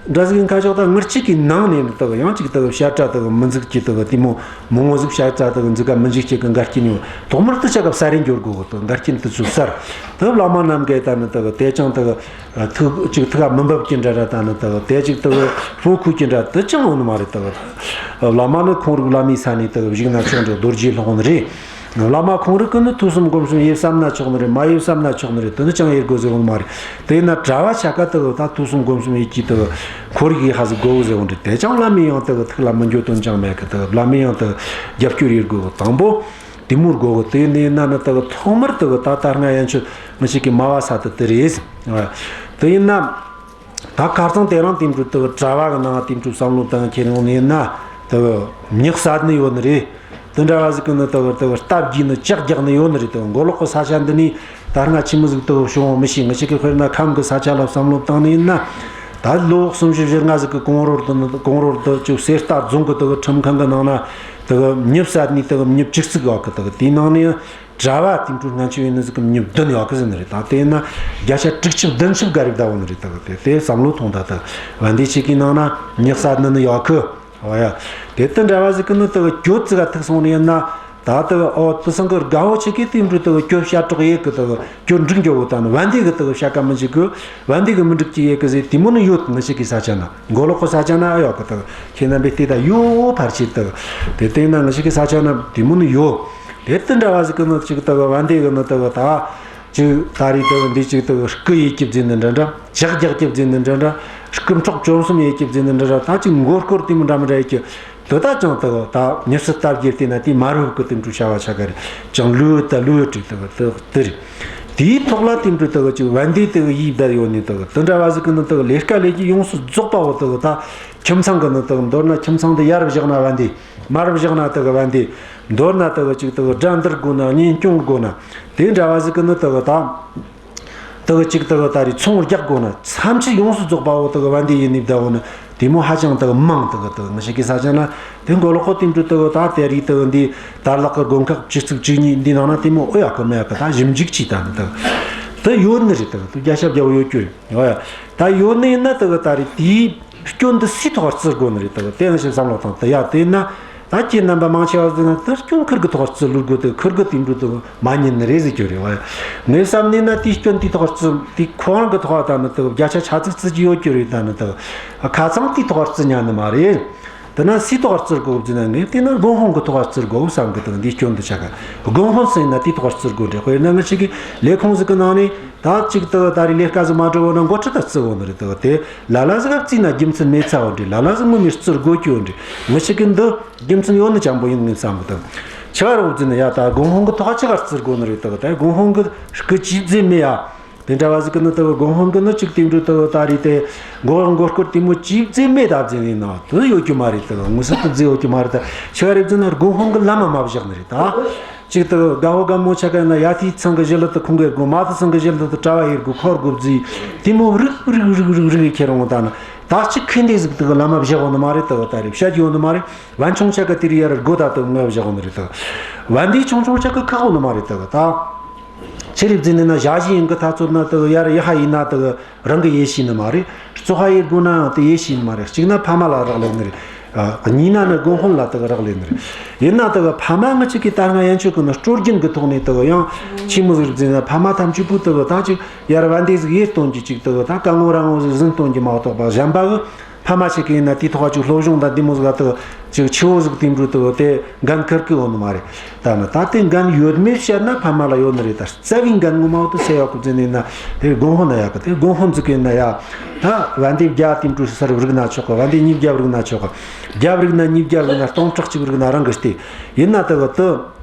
འདྲ་ཟིག་ཡིན་ཁ་ཆོག་ད་ངེད་ཅག་གི་ནང་ནས་ནི་དག་ཡང་ཅིག་དག་བཤད་གྲྭ་དག་མི་འཛུགས་ཀྱི་དག་དེ་མོ་མང་བོ་ཟིག་བཤད་གྲྭ་དག་འཛུགས་ཀ་མི་འཇུག་ཁྱེད་ཀྱི་འགལ་རྐྱེན་ཡོད། ཐོག་མར་དེ་ཆ་ག་བསལ་རེ་འགྱོ་དགོས་གི། དག་འགལ་རྐྱེན་དེ་ཚོ་བསལ། དག་བླ་མ་རྣམས་ཀྱིས་ད་ནི་དག་དེ་ཅང་དག་ཐུགས་ཅིག་ཐུགས་ཀ་མི་འབབ་ཀྱི་འདྲ་ར། ད་ནི་དག་དེ་ཅིག་དག་ཕོག་ཁུག་ཀྱི་འདྲ་དེ་ཅང་ཡོད་ནི་མ་རེད། དག་བླ་མ་ནི་ཁོང་རིགས་བླ་མའི་ས་ནས་དག་བཞུགས་ན་ཆོག་འདྲ། རྡོ་རྗེ་སློབ་དཔོན་རེད། བླ་མ་ཁོང་རིགས་ཀྱིས་ནི་ཐོས་བསམ་སྒོམ་གསུམ་ཡེད་བསམ་ན་ཆོག་ནི་རེད། མ་ཡེད་བསམ་ན་ཆོག་ནི་རེད། དེ་ནི་ཅང་ཡེད་དགོས་ཟེར་བོ་མ་རེད། དེ་ན་གྲྭ་བ་ཆ་ག་དག་ད་ཐོས་བསམ་སྒོམ་གསུམ་ཡེད་ཀྱི་དག་ཁོར་ཡུག་ཧ་ཟིག་དགོས་ཟེར་བོ་འདྲ། དེ་ཅང་བླ་མས་ཡང་དག་ཐུགས་ལ་མི་འགྱོ་དོན་ཅང་མེད་གི། དག་བླ་མས་ཡང་དག་རྒྱབ་སྐྱོར་ཡེད་དགོས་གི། དང་པོ་དེ་མོ་དགོས་གི། དེ་ནས་ན་ནི་དག་ཐོག་མར་དག་ད་ད་སྔ་ཡན་ཆོད་ངེད་ཅག་གི་སྨྲ་བ་ས་དེ་དེ་རེད། དེ་ཡིན་ན། ད་ཁ་རྩང་དེ་རིང་དེ་འདྲ་དག་གྲྭ་བ་གི་ནང་དེ་འདྲ་བསམ་བློ་བཏང་ཁྱེར་ཡོང་ནས་ན་དག་མྱི་བསད་ནི་ཡོད་ནི་རེད། དེ་འདྲ་བ་ཟིག་གི་ནི་དག་དག་སྟབས་ཀྱིས་ནི་ལྕག་རྒྱག་ནི་ཡོད་ནི་རེད། དག་མགོ་ལོག་གི་ས་ཆ་འདི་ནས་ད་སྔ་ཆི་མོ་ཟིག་དག་བྱུང་བ་མི་ཤེས། ངེད་ཅག་གི་དཔེར་ན་ཁམས་གི་ས་ཆ་ལ་བསམ་བློ་བཏང་ནི་ཡིན་ན། ད་ལོ་གསུམ་བཞི་བཞི་ལྔ་ཟིག་གི་གོང་རོལ་དུ་ནི། གོང་རོལ་དུ་ཅིག་གསེར་རྟ་རྫོང་གི་དག་ཁྲིམས་ཁང་གི་ནང་ན་དག་མྱི་བསད་ནི་དག་མྱི་བཅུ་གཅིག་ཡོད་གི། དག་དེའི་ནང་ནས་གྲྭ་བ་དེ་འདྲ་སྔ་ཆོད་ཡིན་ནི་ཟིག་གི་མྱི་བདུན་ཡོད་གི་ཟེར་ནི་རེད། ད་དེ་ཡིན་ན་བརྒྱ་ཆ་དྲུག་ཅུ་བདུན་ཅུ་བརྒལ་རེ་བསྡད་ཡོད་ནི་རེད། ད་དེ་དེ་བསམ་བློ་ཐོངས་ད། ད་བན་དེ་ཆེ་གི་ནང་ན་མྱི་བསད་ནི་ནི་ཡོད་གི། ཨོ་ཡ། དེ་དེ་འདྲ་བ་ཟིག་གི་ནི་ད་གྱོད་ཙིག་ག་ཐུག་སོང་ནི་ཡིན་ན། ད་ད་ཨོ་དེ་སང་གི་དགའ་བོ་ཆེ་གི་དེ་འདྲ་ད་གྱོད་བཤད་གྲོགས་ཡེད་གི། ད་གྱོད་འགྲིག་འགྱོ་བོ། ད་ནི་བན་དེ་གི་ད་བཤད་ཀ་མི་འཇུག་གི། བན་དེ་གི་མི་འགྲིག་གི་ཡེད་གི་ཟེར། དེ་མོ་ནི་ཡོད། ངེད་ཅག་གི་ས་ཆ་ན། མགོ་ལོག་གི་ས་ཆ་ན་ཡོད་གི། ད་ཁྱེད་རྣམ་པས་བལྟས་ད་ཡོད་ཕལ་ཆེར་ད། དེ་བལྟས་ན་ངེད་ཅག་གི་ས་ཆ་ན་དེ་མོ་ནི་ཡོད། དེ་དེ་འདྲ་བ་ཟིག་གི་ནི་ཅིག་ད་བན་དེ་གི་ནི་ད་ད། ཅིག་ད་རེས་དེ་འདི་ཅིག་དེ་རྐུ་ཡེད་རྒྱུ་བཟེ་ནི་འདྲ་འདྲ། ཇག་རྒྱག་རྒྱུ་བཟེ་ནི་འདྲ་འདྲ། རྐུ་འཕྲོག་བཅོམ་གསུམ་ཡེད་རྒྱུ་བཟེ་ནི་འདྲ་འདྲ། ད་ཅིག་མགོ་སྐོར་དེ་མོ་འདྲ་མི་འདྲ་ཡེད་རྒྱུ། དེ་ད་ཅང་དེ་ད་མྱི་སུ་སྟབས་ཀྱིས་བལྟས་ན་དེ་མ་རབས་གི་དེ་འདྲ་བྱ་བ་ཆ་ག་རེད། ཅང་ལོས་ད་ལོས་དྲིས་དེ་དེ་དེ་རེད། དེའི་ཐོག་ལ་དེ་འདྲ་དེ་ཅིག་བན་དེ་དེ་ཡིད་བསྡད་ཡོད་ནི་དེ་དེ་འདྲ་བ་ཟིག་གི་ནི་དེ་ལས་ཀ་ལས་རྒྱུ་ཡོངས་སུ་རྫོགས་པ་བོ་དེ་ད་ཁྱིམ་ཚང་གི་ནི་དེ། མདོར་ན་ཁྱིམ་ཚང་དེ་ཡར་བཞག་ན་བན་དེ། མར་བཞག་ན་དེ་གི་བན་དེ། མདོར་ན་དེ་གི་ཅིག་དེ་གི་དགྲ་འདུལ་དགོས་ན། གཉེན་སྐྱོང་དགོས་ན། དེ་འདྲ་བ་ཟིག་གི་ནི་དེ་གི་ད་ དེ་གི་གཅིག་དེ་གི་ད་རེས་ཚོང་རྒྱག་དགོས་ན། མཚམས་ཆད་ཡོངས་སུ་རྫོགས་པ་བོ་དེ་གི་བན་དེ་ཡིན་ནི་བསྡད་བོ་ནི་དེ་མོ་ཧ་ཅང་དེ་གི་མང་། དེ་གི་དེ་གི་ངི་ཞིག་གི་ས་ཆ་ན་དེ་མགོ་ལོག་གི་དེ་འདྲ་དེ་གི་ད་དེ་རིགས་དེ་གི་འདི་དར་ལག་གི་དགོན་ཁག་བཅུ་གཅིག་བཅུ་གཉིས་འདི་ནང་ན་དེ་མོ་ཨོ་ཡ་གི་མེད་ཡ་གི་ད་ཞིབ་འཇུག་བྱས། ད་ནི་དེ་གི་དེ་ཡོད་ནི་རེད། དེ་གི་དེ་བརྒྱ་ཆ་བརྒྱ་བོ་ཡོད་རྒྱུ་རེད། ཨོ་ཡ། ད་ཡོད་ནི་ཡིན་ན་དེ་གི་ད་རེས་དེའི་སྐྱོན་འདི་སུའི་ཐོག་བརྩི་དགོས་ནི་རེད། དེ་གི་དེ་ཡང་ཞིབ་བསམ་བློ་བཏང་། དེ་ཡ་དེ་ན་ད་ཁྱེད་རྣམ་པ་མང་ཆེ་བ་ཟེར་ན་དེ་སྐྱོན་ཁུར་གི་ཐོག་བརྩི་ལུགས་དགོས། དེ་ཁུར་གི་དེ་འདྲ་དེ་མ་ཉན་ནི་རེད་ཟེར་རྒྱུ་རེད། ཨོ་ཡ། ངས་བསམ་ནི་ན་དེའི་སྐྱོན་དེའི་ཐོག་བརྩི། དེ་ཁོ་རང་གི་ཐོག་ད་ནི་དེ་བརྒྱ་ཆ་ཆ་ཙིག་བརྩི་རྒྱུ་ཡོད་རྒྱུ་རེད། ད་ནི་དེ་ཁ་ཚང་དེའི་ཐོག་བརྩི་ཉན་ནི་མ་རེད། དེ་ན་སུའི་ཐོག་བརྩི་དགོས་ཟེར་ན། ངས་དེ་ན་དགོན་དཔོན་གི་ཐོག་བརྩི་དགོས་བསམ་གི། དེ་འདིའི་སྐྱོན་འདི་ཆ་ག་དགོན་དཔོན་ཟེར་ན་དེའི་ཐོག་བརྩི་དགོས་རེད། དཔེར་ན་ངི་ཞིག་གི་ལས་ཁུངས་ཟིག་གི་ནང་ནས་ད་ཅིག་དེ་གི་ད་རེས་ལས་ཀ་ཟིག་མ་འགྲུབ་བོ་ན་འགོ་ཁྲིད་ད་བརྩི་དགོས་ནི་རེད། དེ་གི་དེ་ལ་ལ་ཟིག་ག་བརྩིས་ན་རྒྱུ་མཚན་མེད་ཚ་བོ་འདྲ། ལ་ལ་ཟིག་ངོ་མས་བརྩི་དགོས་རྒྱུ་འདྲ། ངི་ཞིག་གི་འདི་རྒྱུ་མཚན་ཡོད་ནི་ཅན་པོ་ཡིན་ངས་བསམ་གི། དེ་གི་ཆི་ག་རེད་ཟེར་ན། ཡ་ད་དགོན་དཔོན་གི་ཐོག་ཆི་ག་བརྩི་དགོས་ནི་རེད། དེ་གི་དེ་དགོན་དཔོན་གི་སྐུ་ཅིག་བརྩི་མེད་ཡ། དེ་འདྲ་བ་ཟིག་གི་ནི་དེ་གི་དགོན་དཔོན་གི་ནི་ཅིག་དེ་འདྲ་དེ་གི་ད་རེས་དེ་མགོ་མགོ་སྐོར་དེ་མོ་ཅིག་བརྩི་མེད་ད་བརྩི་ནི་ན་དེ་ཡོད་རྒྱུ་མ་རེད། དེ་གི་ངོ་སོ་དེ་བརྩི་ཡོད་རྒྱུ་མ་རེད། ད་ཆི་ག་རེད་ཟེར་ན་དགོན་དཔོན་གི་ལམ་མ་མ་བཞག་ནི་རེད། ད་ཅིག་དེ་གི་རྒད་པོ་རྒད་མོ་ཆ་ག་ཡིན་ན་ཡ་དེའི་ཚང་གི་ཞི་ལུ་དེ་ཁུང་གི་དགོས། མ་དེ་ཚང་གི་ཞི་ལུ་དེ་གྲྭ་བ་ཡེ་དགོས། ཁོར་དགོས་བརྩི། དེ་མོ་རིག་རིག་རིག་རིག་རིག་ཁྱེར་འོང་། ད་ནི་ད་ཅིག་ཁེ་འདི་ཟིག་དེ་གི་ལམ་མ་བཞག་ཡོད་ནི་མ་རེད། དེ་གི་ད་རེས་བཤད་རྒྱུ་ཡོད་ནི་མ་རེད། བན་ཆུང་ཆ་ག་དེ་རིགས་ཡར་སྒོ་ད་དེ་གི་ང་བཞག་ཡོད་ནི་རེད། དེ་གི་བན་དེ་ཆུང་ཆུང་ཆ་ག་ཁག་ཡོད་ནི་མ་རེད། དེ་གི་ད། ཆི་རེད་ཟེར་ནི་ན་ཞ་ཞི་ཡིན་གི་ཐ་ཚོད་ན་དེ་གི་ཡར་ཡ་ཧ་ཡིན་ན་དེ་གི་རང་གི་ཡེ་ཤེས་ནི་མ་རེད། བཙོག་ཧ་ཡེ་དགོས་ན་ཡང་དེ་ཡེ་ཤེས་ནི་མ་རེད། གཅིག་ན་ཕ་མ་ལ་རག་ལས་ནི་རེད། ཨ། གཉིས་ན་ནི་དགོན་དཔོན་ལ་དེ་གི་རག་ལས་ནི་རེད། ཡིན་ན་དེ་གི་ཕ་མ་ངི་ཅིག་གི་ད་སྔ་ཡན་ཆོད་གི་ནི་སྲོལ་རྒྱུན་གི་ཐོག་ནས་དེ་གི་ཡང་ཆི་མོ་ཟིག་རེད་ཟེར་ན། ཕ་མ་ཐམས་ཅད་པོ་དེ་གི་ད་ཅིག་ཡར་བན་དེ་ཟིག་ཡེ་སྟོན་གྱི་ཅིག་དེ་གི་ད་ཀ་ངོ་ར་ངོ་ཟིག་ཟིན་སྟོན་གྱི་མ་གཏོགས་པ། གཞན་པ་གི་ཕ་མ་ཞིག་གི་ཡིན་ན་དེའི་ཐོག་ཅིག་སློབ་སྦྱོང་དང་དེ་མོ་ཟིག་ག་དེ་གི་ཅིག་ཆེ་བོ་ཟིག་དེ་འདྲ་དེ་གི་དེ་འགན་འཁུར་གི་ཡོད་ནི་མ་རེད། ད་ནི་ད་དེ་འགན་ཡོད་མེད་བཤད་ན་ཕ་མ་ལ་ཡོད་ནི་རེད། ད་རྩ་བའི་འགན་ངོ་མ་བོ་དེ་སེ་ཡོད་གི་ཟེར་ནི་ན། དེ་དགོན་དཔོན་ན་ཡོད་གི། དེ་དགོན་དཔོན་ཟིག་གི་ཡིན་ན་ཡ། ད་བན་དེ་བརྒྱ་དེ་འདྲ་སར་བརིགས་ན་ཆོག་གི། བན་དེ་ཉིས་བརྒྱ་བརིགས་ན་ཆོག་གི། བརྒྱ་བརིགས་ན་ཉིས་བརྒྱ་བརིགས་ན་སྟོང་ཕྲག་གཅིག་བརིགས་ན་རང་གི་སྟེ། ཡིན་ན་དེ་གི་དེ་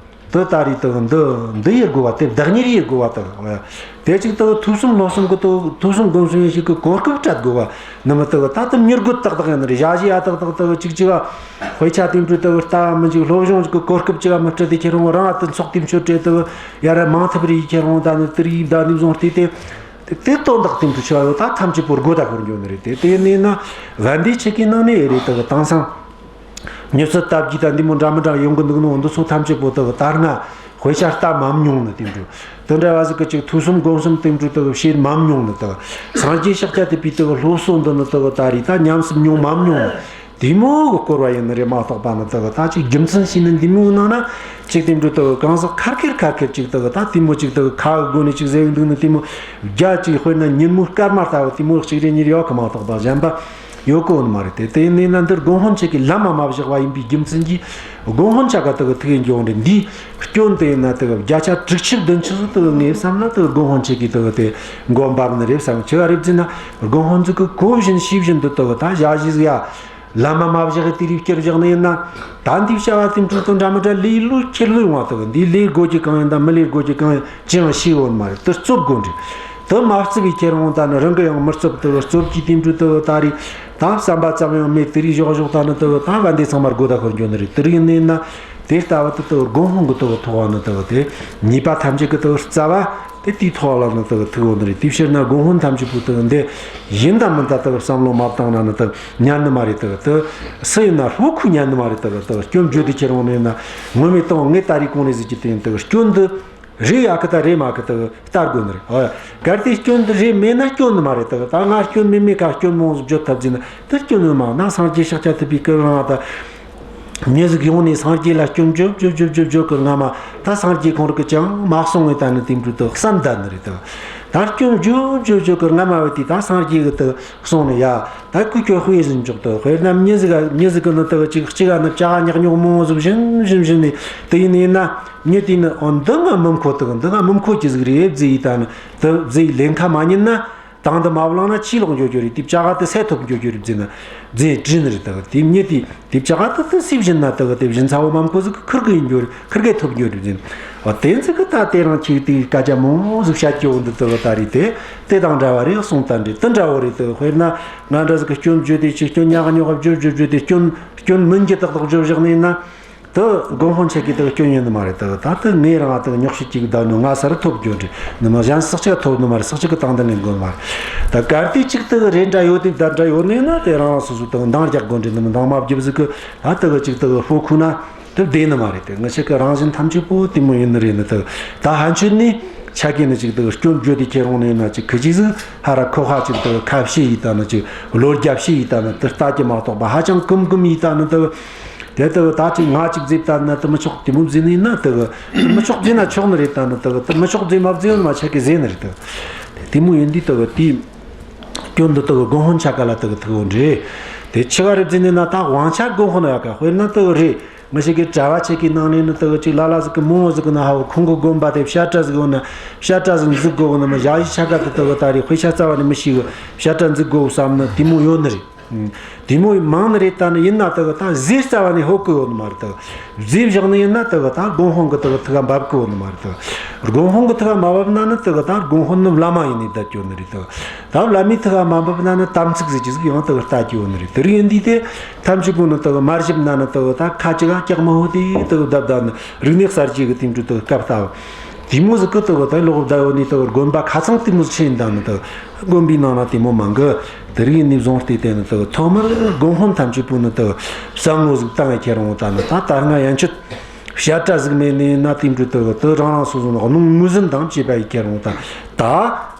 དེ་ད་རེས་དེ་གི་འདི་འདི་ཡེ་དགོས་པ། དེ་བདག་གཉེར་ཡེ་དགོས་པ། དེ་གི་དེ་ཅིག་དེ་གི་ཐོས་བསམ་སློབ་གསུམ་གི་དེ་གི་ཐོས་བསམ་སྒོམ་གསུམ་ཡེ་ཞིག་གི་གོ་སྐབས་སྤྲད་དགོས་པ། ནི་མི་དེ་གི་ད་དེ་མྱུར་སྐྱོབ་ཏག་ཏག་ཡིན་ནི་རེད། ཞ་ཞི་ཡ་ཏག་ཏག་དེ་གི་ཅིག་ཅིག་ག་དཔེ་ཆ་དེ་འདྲ་དེ་གི་ལྟ་བ་མི་འཇུག། སློབ་སྦྱོང་གི་གོ་སྐབས་ཅིག་ག་མི་སྤྲད་དེ་ཁྱེར་འོང་། རང་ཨ་དེ་ཚོགས་དེ་མཆོད་སྤྲད་དེ་གི་ཡར་མང་ཐབས་རེ་ཁྱེར་འོང་། ད་ནི་དེ་རིགས་ད་ནི་བཟུང་སྟེ་དེ་དེ་དེ་དོན་དག་དེ་འདྲ་ཆེ་བ་ཡོད། ད་ཐམས་ཅད་པོ་སྒོ་ད་ཤོར་འགྱོ་ནི་རེད། དེ་དེ་ནས་ན་བན་དེ་ཆེ་གི་ནང་ནས་ཨེ་རེད། དེ་གི་དེང་སང་མྱུར་ཚད་སྟབས་ཀྱིས་ད་འདི་མོ་འདྲ་མི་འདྲ་ཡོང་གི་འདུག་ནོ། འདི་ཚོ་ཐམས་ཅད་པོ་དེ་གི་ད་སྔ་དཔེ་ཆ་ལྟ་མ་མྱོང་ནི་དེ་འདྲ། དེ་འདྲ་བ་ཟིག་གི་ཅིག་ཐོས་བསམ་སྒོམ་གསུམ་དེ་འདྲ་དེ་གི་བྱེད་མ་མྱོང་ནི། དེ་གི་སངས་རྒྱས་ཤཱཀྱ་ཐུབ་པའི་དེ་གི་སློབ་གསོ་འདི་ནི་དེ་གི་ད་རེས་ད་ཉམས་སུ་མྱོང་མ་མྱོང་ནི། དེ་མོ་གི་སྐོར་བ་ཡིན་ནི་རེད་མ་གཏོགས་པ་ནི། དེ་གི་ད་ཅིག་རྒྱུ་མཚན་ཤེས་ནི་འདི་མོའི་ནང་ན་ཅིག་དེ་འདྲ་དེ་གི་གང་ཟག་ཁ་ཁེར་ཁ་ཁེར་ཅིག་དེ་གི་ད་དེ་མོ་ཅིག་དེ་གི་ཁ་གི་སྒོ་ནས་ཅིག་ཟེར་གི་འདུག་ནི། དེ་མོ་རྒྱ་ཅིག་དཔེར་ན་ཉིན་མོའི་སྐར་མ་ལྟ་བུ་དེ་མོ་གཅིག་རེ་གཉིས་རེ་ཡོད་གི་མ་གཏོགས་པ་གཞན་པ་ཡོད་གི་ཡོད་ནི་མ་རེད། དེ་དེ་ཡིན་ནི་ན་འདིར་དགོན་དཔོན་ཆེ་གི་ལམ་མ་མ་བཞག་པ་ཡིན་པའི་རྒྱུ་མཚན་གྱིས་དགོན་དཔོན་ཆ་ག་དེ་གི་ཐུག་ཡིན་གྱི་འོང་རེད། འདིའི་སྐྱོན་དེ་ཡིན་ན་དེ་གི་བརྒྱ་ཆ་དྲུག་ཅུ་བདུན་ཅུ་ཟིག་དེ་གི་ངས་བསམ་ན་དེ་གི་དགོན་དཔོན་ཆེ་གི་དེ་གི་དེ་མགོ་འབབ་ནི་རེད་བསམ། ཆི་ག་རེད་ཟེར་ན་དགོན་དཔོན་ཟིག་གི་གོ་བཞིན་ཤེས་བཞིན་དུ་དེ་གི་ད་ཞ་ཞི་ཟིག་ཡ། ལམ་མ་མ་བཞག་གི་དེ་རིགས་བསྐྱུར་བཞག་ནི་ཡིན་ན། ད་འདི་བྱ་བ་དེ་འཕྲོ་དང་འདྲ་མི་འདྲ་ལས་ལོས་ཁྱེར་ལོས་ཡོང་བ་དེ་གི། འདི་ལས་དགོས་རྒྱུ་གང་ཡིན་དང་མི་ལས་དགོས་རྒྱུ་གང་ཡིན་ཅི་ཡང་ཤེས་ཡོད་མ་རེད། དེ་རྩོད་དགོས་འདྲི། དེ་མ་རྩོད་པའི་ཁྱེར་འོང་ད་ནི་རང་གི་ཡང་མི་རྩོད། དེ་གི་རྩོད་རྒྱུ་དེ་འཕྲོ་དེ་གི་ད་རེས་ད་བསམ་པ་ཙམ་ཡང་མེད། དེ་རིགས་བཞག་བཞག་ད་ནི་དེ་གི་ད་བན་དེ་ཚང་མར་སྒོ་ད་ཤོར་འགྱོ་ནི་རེད། དེ་རིགས་ཡིན་ནི་ཡིན་ན་དེ་ལྟ་བུ་དེ་དེ་གི་དགོན་དཔོན་གི་དེ་གི་ཐོག་ནི་དེ་གི་དེ་ཉེས་པ་ཐམས་ཅད་གི་དེ་གི་རྩ་བ། དེ་དེའི་ཐོག་ལ་ནི་དེ་གི་ཐུག་ཡོད་ནི་རེད། དེའི་ཕྱིར་ན་དགོན་དཔོན་ཐམས་ཅད་པོ་དེ་གི་འདི་ཡིན་དང་མིན་དང་དེ་གི་བསམ་བློ་མ་བཏང་ན་ནི་དེ་གི་ཉན་ནི་མ་རེད། དེ་གི་དེ་སུ་ཡིན་ན་ལྷོ་ཁུ་ཉན་ནི་མ་རེད། དེ་གི་དེ་གི་སྐྱོན་བརྗོད་དེ་ཁྱེར་འོང་ནི་ཡིན་ན་ངོ་མས་བཏང་ངས་ད་རེས་གོང་ནས་ཟེར་རྒྱུ་དེ་ཡིན། དེ་གི་སྐྱོན་འདི་རེད་ཡ་གི་ད་རེད་མ་གི་དེ་གི་ལྟ་དགོས་ནི་རེད། ཨོ་ཡ། གལ་ཏེ་སྐྱོན་འདི་རེད་མེད་ན་སྐྱོན་ནི་མ་རེད། དེ་གི་ད་ང་སྐྱོན་མེད་མེད་ཀ་སྐྱོན་མང་ཟིག་བརྗོད་ཐུབ་ཟིན་ན་དེ་སྐྱོན་ནི་མ་ན་སངས་རྒྱས་ཤཱཀྱ་ཐུབ་པའི་སྐུ་རང་ད། མྱི་ཟིག་ཡོང་ནས་སངས་རྒྱས་ལ་སྐྱོན་བརྗོད་བརྗོད་བརྗོད་བརྗོད་བརྗོད་གི་སྔ་མ་ད་སངས་རྒྱས་ཁོང་རང་གིས་ཅང་མ་གསུང་ངས་ད་ནི་དེ་འདྲ་དེ་གི་བསམ་ད་ནི་རེད། དེ་གི་ད་སྐྱོན་བརྗོད་བརྗོད་བརྗོད་གི་སྔ་མ་བས་དེ་ད་སངས་རྒྱས་གིས་དེ་གི་གསུང་ནི་ཡ། ད་ཁུ་ཁྱོད་དཔེ་ཟིན་འཇོག་དེ་གི་དཔེར་ན་མྱི་ཟིག་ག་མྱི་ཟིག་གི་ནི་དེ་གི་ཅིག་གཅིག་ག་ནི་བྱ་བ་ཉག་ཉོག་མང་བོ་ཟིག་བྱིན་བྱིན་བྱིན་ནས་དེ་ཡིན་ནི་ཡིན་ན་མྱི་དེ་ནི་ཨོ་འདི་ང་མི་མཁོ། དེ་གི་འདི་ང་མི་མཁོ་གི་ཟིག་རེད་བརྫི་ཡི་ད་ནི་དེ་བརྫི་ཡི་ལེན་ཁ་མ་ཉན་ན། དང་དུ་མ་བླངས་ན་ཕྱིས་ལོག་འགྱོ་རྒྱུ་རེད། དེ་བྱ་ག་དེ་སེ་ཐོབ་འགྱོ་རྒྱུ་རེད་བརྫིས་ན་བརྫིས་དྲིས་ནི་རེད། དེ་གི་དེ་མྱི་དེ་དེ་བྱ་ག་དེ་དེ་སེ་བྱིན་ན་དེ་གི་དེ་བྱིན་ཚ་བོ་མ་མཁོ་ཟིག་གི་ཁུར་གི་ཡིན་རྒྱུ་རེད། ཁུར་གི་ཐོབ་འགྱོ་རེད་བརྫིས་ན། འོ་དེ་ཚིག་གི་ད་དེ་རང་ཁྱེད་དེ་སྐད་ཆ་མང་ཟིག་བཤད་རྒྱུ་འོ་འདི་དེ་གི་ད་རེད། དེ་དེ་དང་འདྲ་བ་རེད། གསུང་ད་འདྲེ་དེ་འདྲ་བོ་རེད། དེ་གི་དཔེར་ན་ང་འདྲ་ཟིག་གི་སྐྱོན་བརྗོད་དེ་ཅིག་སྐྱོན་ཉག་ཉོག་བརྗོད་བརྗོད་བརྗོད་དེ་སྐྱོན་སྐྱོན་མིན་གྱི་ཏག་ཏག་བརྗོད་བཞག་ནི་ཡིན་ན། དེ་དགོན་དཔོན་ཆ་གི་དེ་སྐྱོན་ཡོད་ནི་མ་རེད། དེ་ད་དེ་ངས་རང་དེ་ཉོག་བཤད་ཅིག་བསྡད་ནོ། ང་ས་རུ་ཐོབ་རྒྱུ་འདྲ་ནི་མ། གཞན་སོག་ཅིག་ཐོབ་ནི་མ་རེད། སོག་ཅིག་གི་དང་དེ་ངས་འགོ་མ་རེད། ད་གལ་ཏེ་ཅིག་དེ་རེད་འདྲ་ཡོད་དེ་བསྡད་འདྲ་ཡོད་ནི་ན། དེ་རང་རང་སོ་སོ་དེ་འདང་རྒྱག་དགོས་འདྲ་ནི་མ། འདང་མ་བརྒྱབ་ཟིག་གི་ད་དེ་ཅིག་དེ་ཕོ་ཁུ་ན་དེ་བསྡད་ནི་མ་རེད། དེ་ང་ཆ་གི་རང་བཞིན་ཐམས་ཅད་པོ་དེ་མོ་ཡིན་ནི་རེད། ནི་དེ་ད་ཕན་ཆོད་ནི་ཆ་གི་ནི་ཅིག་དེ་སྐྱོན་བརྗོད་དེ་ཁྱེར་འོང་ནི་ན། ཅིག་ཁི་ཅིག་ཟིག་ཧ་ར་ཁོ་ཧ་ཅིག་དེ་ཁ་བཤད་ཡིན་ད་ནི། ཅིག་བློ་རྒྱ་བཤད་ཡིན་ད་ནི། དེ་ལྟ་གི་མ་གཏོགས་པ་ཧ་ཅང་ཀུམ་ཀུམ་ཡིན་ད་ནི་དེ། དེ་ལྟ་བུ་ད་ཅིག་ང་ཅིག་ཟེར་ལྟ་ན་དེ་མི་ཆོག་དེ་མོ་ཟེར་ནི་ན། དེ་གི་དེ་མི་ཆོག་ཟེར་ན་ཆོག་ནི་རེད། ལྟ་ན་དེ་གི་དེ་མི་ཆོག་ཟེར་མ་ཟེར་ཡོད་མ་ཆ་གི་ཟེར་ནི་རེད། དེ་དེ་མོ་ཡིན་དུས་དེ་གི་དེའི་སྐྱོན་འདི་དེ་གི་དགོན་དཔོན་ཆ་ག་ལ་དེ་གི་ཐུག་འོང་རེད། དེ་ཆི་ག་རེད་ཟེར་ནི་ན། ད་དབང་ཆ་དགོན་དཔོན་ཡོད་ག། དཔེར་ན་དེ་གི་རེད། ང་ཞིག་གི་གྲྭ་བ་ཆ་གི་ནང་ནས་ནི་དེ་གི་ཅིག་ལ་ལ་ཟིག་གི་མང་བོ་ཟིག་གི་ན་ཧ་བོ་ཁོང་གི་དགོན་པ་དེ་བཤད་གྲྭ་ཟིག་ཡོད་ན། བཤད་གྲྭ་ཟིག་འཛུགས་དགོས་གི་ནི་མ། ཞ་ཡི་ཆ་ག་དེ་དེ་གི་ད་རེད། དཔེ་ཆ་རྩ་བ་ནས་མི་ཤེས་གི། བཤད་གྲྭ་འཛུགས་དགོས་བསམ་ནི་དེ་མོ་ཡོད་ནི་རེད། དེ་མོ་མང་ནི་རེད། ད་ནི་ཡིན་ན་དེ་གི་ད་ཟས་རྩ་བ་ནས་ཧོ་གི་ཡོད་ནི་མ་རེད། དེ་གི་ཟས་བཞག་ནི་ཡིན་ན་དེ་གི་ད་དགོན་དཔོན་གི་དེ་གི་ཐུགས་ཀ་འབབ་གི་ཡོད་ནི་མ་རེད། དེ་གི་དགོན་དཔོན་གི་ཐུགས་ཀ་མ་བབས་ན་ནི་དེ་གི་ད་དགོན་དཔོན་ནི་བླ་མ་ཡིན་ནི་བསྡད་ཡོད་ནི་རེད། དེ་གི་ད་བླ་མའི་ཐུགས་ཀ་མ་བབས་ན་ནི་དམ་ཚིག་ཟེར་གྱི་ཟིག་ཡང་དེ་གི་ལྟ་གི་ཡོད་ནི་རེད། དེ་རིགས་ཡིན་དུས་དེ་ཐམས་ཅད་པོ་ནི་དེ་གི་མར་ཞིབ་ན་ནི་དེ་གི་ད་ཁ་ཅིག་ག་སྐྱག་མི་ཧོ་དེ་དེ་གི་བརྡབ་བརྡབ་ནི་རིག་གནས་གསར་བརྗེ་གི་དེ་འདྲ་དེ་གི་སྐབས་ལྟ་བུ། དེ་མོ་ཟིག་གི་དེ་གི་ད་ལོག་བསྡད་ཡོད་ནི་དེ་གི་དགོན་པ་ཁ་ཚང་དེ་མོ་ཟིག་ཆེ་ཡིན་ད་ནི་དེ་གི། དགོན་པའི་ནང་ན་དེ་མོ་མང་གི། དེ་རིགས་ནས་བཟུང་སྟེ་དེ་ནི་དེ་གི་ཐོག་མར་དགོན་དཔོན་ཐམས་ཅད་པོ་ནི་དེ་གི་བསམ་བློ་ཟིག་བཏང་ཡ་ཁྱེར་འོང་། ད་ནི་ད་ལྟ་སྔ་ཡན་ཆད་བཤད་གྲྭ་ཟིག་མེད་ནི་ན། དེ་འདྲ་དེ་གི་དེ་རང་རང་སོ་སོ་ནི་གནོང་ངོས་ཟིན་དང་བཅས་པ་ཡི་ཁྱེར་འོང་། ད་ད་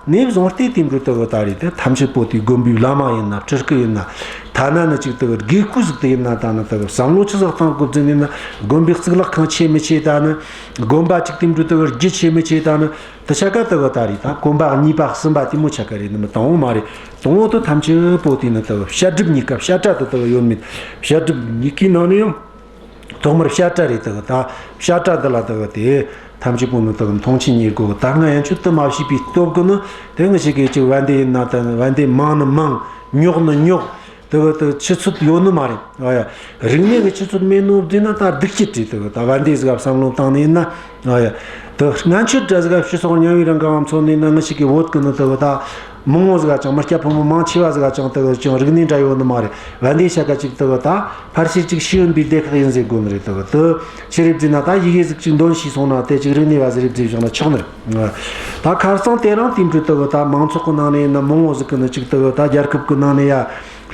ནས་བཟུང་སྟེ་དེ་འདྲ་དེ་གི་ད་རེས་དེ་ཐམས་ཅད་པོ་དེ་དགོན་པའི་བླ་མ་ཡིན་ན། སྤྲུལ་སྐུ་ཡིན་ན། ཐ་ན་ནི་ཅིག་དེ་གི་དགེ་བསྐོས་ཟིག་དེ་ཡིན་ན། ད་ནི་དེ་གི་བསམ་བློ་ཆི་ཟིག་བཏང་དགོས་ཟེར་ནི་ན། དགོན་པའི་གཙུག་ལག་ཁང་ཆེ་མི་ཆེ། ད་ནི་དགོན་པ་ཅིག་དེ་འདྲ་དེ་གི་རྒྱུ་ཆེ་མི་ཆེ། ད་ནི་དེ་ཆ་ག་དེ་གི་ད་རེས་ད་གོམ་པ་གཉིས་པ་གསུམ་པ་དེ་མོ་ཆ་ག་རེད་ནི་མི་དང་བོ་མ་རེད། དང་བོ་དེ་ཐམས་ཅད་པོ་དེ་ནི་དེ་གི་བཤད་སྒྲུབ་གཉིས་ཀ། བཤད་གྲྭ་དེ་དེ་གི་ཡོད་མེད། བཤད་སྒྲུབ་གཉིས་ཀའི་ནང་ནས་ཡང་ཐོག་མར་བཤད་གྲྭ་རེད། དེ་གི་ད་བཤད་གྲྭ་འདི་ལ་དེ་གི་དེ་ཐམས་ཅད་པོ་ནི་དེ་གི་མཐོང་ཆེན་གཉིས་དགོས། ད་སྔ་ཡན་ཆད་དེ་མ་བྱས་པའི་སྟོབས་གིས་ནི་དེ་ང་ཞིག་གི་ཅིག་བན་དེ་ཡིན་ན། ད་བན་དེ་མང་ནི་མང་། ཉོག་ནི་ཉོག། དེ་གི་དེ་ཆུ་ཚོད་ཡོད་ནི་མ་རེད། ཨ་ཡ། རིག་གནས་ཀྱི་ཆུ་ཚོད་མེད་ནོ་བཟླས་ན་ད་སྡུག་ཅིག་རེད། དེ་གི་ད་བན་དེ་ཟིག་ག་བསམ་བློ་བཏང་ནི་ཡིན་ན། ཨ་ཡ། དེ་སྔ་ཆད་འདྲ་ཟིག་ག་སྤྱི་ཚོགས་རྙིང་བའི་རིང་ག་ང་ཚོ་ནི་ན། ང་ཞིག་གི་བོད་གི་ནི་དེ་གི་ད་མང་བོ་ཟིག་ག་ཅང་། མི་སྐྱ་ཕོ་མོ་མང་ཆེ་བ་ཟིག་ག་ཅང་དེ་གི་ཅང་རིག་གནས་འདྲ་ཡོད་ནི་མ་རེད། བན་དེ་ཆ་ག་ཅིག་དེ་གི་ད་ཕལ་ཆེར་ཅིག་ཤེས་ཡོན་པའི་སྡེ་ཁག་ཡིན་ཟེར་དགོས་ནི་རེད། དེ་གི་དེ་ཆི་རེད་བཟླས་ན། ད་ཡི་གེ་ཟིག་ཅིག་འདོན་ཤེས་སོང་ན་དེ་ཅིག་རིག་གནས་པ་ཟིག་རེད་བཟླས་བཞག་ན་ཆོག་ནི་རེད། ད་ཁ་སང་དེ་རིང་དེ་འདྲ་དེ་གི་ད་མང་ཚོགས་གི་ནང་ནས་ཡིན་ན། མང་བོ་ཟིག་གི་ནི་ཅིག་དེ་གི་ད་རྒྱལ་ཁབ་གི་ནང་ནས་ཡ་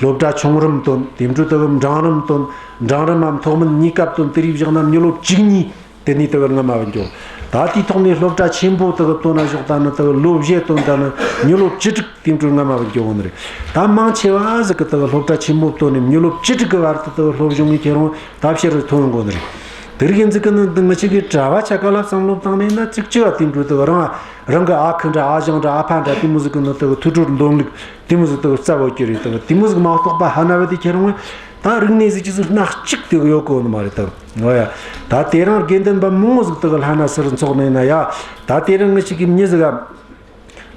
སློབ་གྲྭ་ཆུང་རིམ་བཏོན། དེ་འདྲ་དེ་གི་འབྲིང་རིམ་བཏོན། འབྲིང་རིམ་མམ་མཐོ་དམན་གཉིས་ཀ་བཏོན། དེ་རིགས་བཞག་ན་མི་ལོ་བཅུ་གཉིས་དེ་ནས་དེ་གི་རྔ་མ་བུད་འགྱོ། ད་དེའི་ཐོག་ནས་སློབ་གྲྭ་ཆེན་པོ་དེ་གི་བཏོན་ན་བཞག་ད་ནི་དེ་གི་ལོ་བཞི་བཏོན། ད་ནི་མི་ལོ་བཅུ་དྲུག་དེ་འདྲ་རྔ་མ་བུད་འགྱོ་གོ་ནི་རེད། ད་མང་ཆེ་བ་ཟིག་གི་དེ་གི་སློབ་གྲྭ་ཆེན་པོ་བཏོན་ནས་མི་ལོ་བཅུ་དྲུག་གི་བར་དུ་དེ་གི་སློབ་སྦྱོང་གི་ཁྱེར་འོང་། ད་ཕྱིར་ཐོན་གོ་ནི་རེད། དེ་རིགས་ཡིན་ཟིག་གི་ནི་འདི་ང་ཅག་གི་གྲྭ་བ་ཆ་ག་ལ་བསམ་བློ་བཏང་ནས་ན། ཅིག་ཅི་བ་དེ་འདྲ་དེ་གི་རང་རང་གི་ཨ་ཁུ་འདྲ། ཨ་ཞང་འདྲ། ཨ་ཕ་འདྲ། དེ་མོ་ཟིག་གི་ནི་དེ་གི་ཐུགས་སྒྲུབ་འདོན་ལུགས་དེ་མོ་ཟིག་དེ་གི་རྩ་བོ་གི་རེད། དེ་གི་དེ་མོ་ཟིག་མ་གཏོགས་པ་ཧ་ན་བ་དེ་ཁྱེར་འོང་། ད་རིག་གནས་ཟིག་ཅི་ཟིག་སྣ་གཅིག་དེ་གི་ཡོད་གོ་ནི་མ་རེད། ད་འོ་ཡ། ད་དེ་རིང་དགེ་འདུན་པ་མང་བོ་ཟིག་དེ་གི་ལྷ་ན་ཟུར་འཚོགས་ནས་ན། ཡ། ད་དེ་རིང་ང་ཅག་གི་མྱི་ཟིག་ག་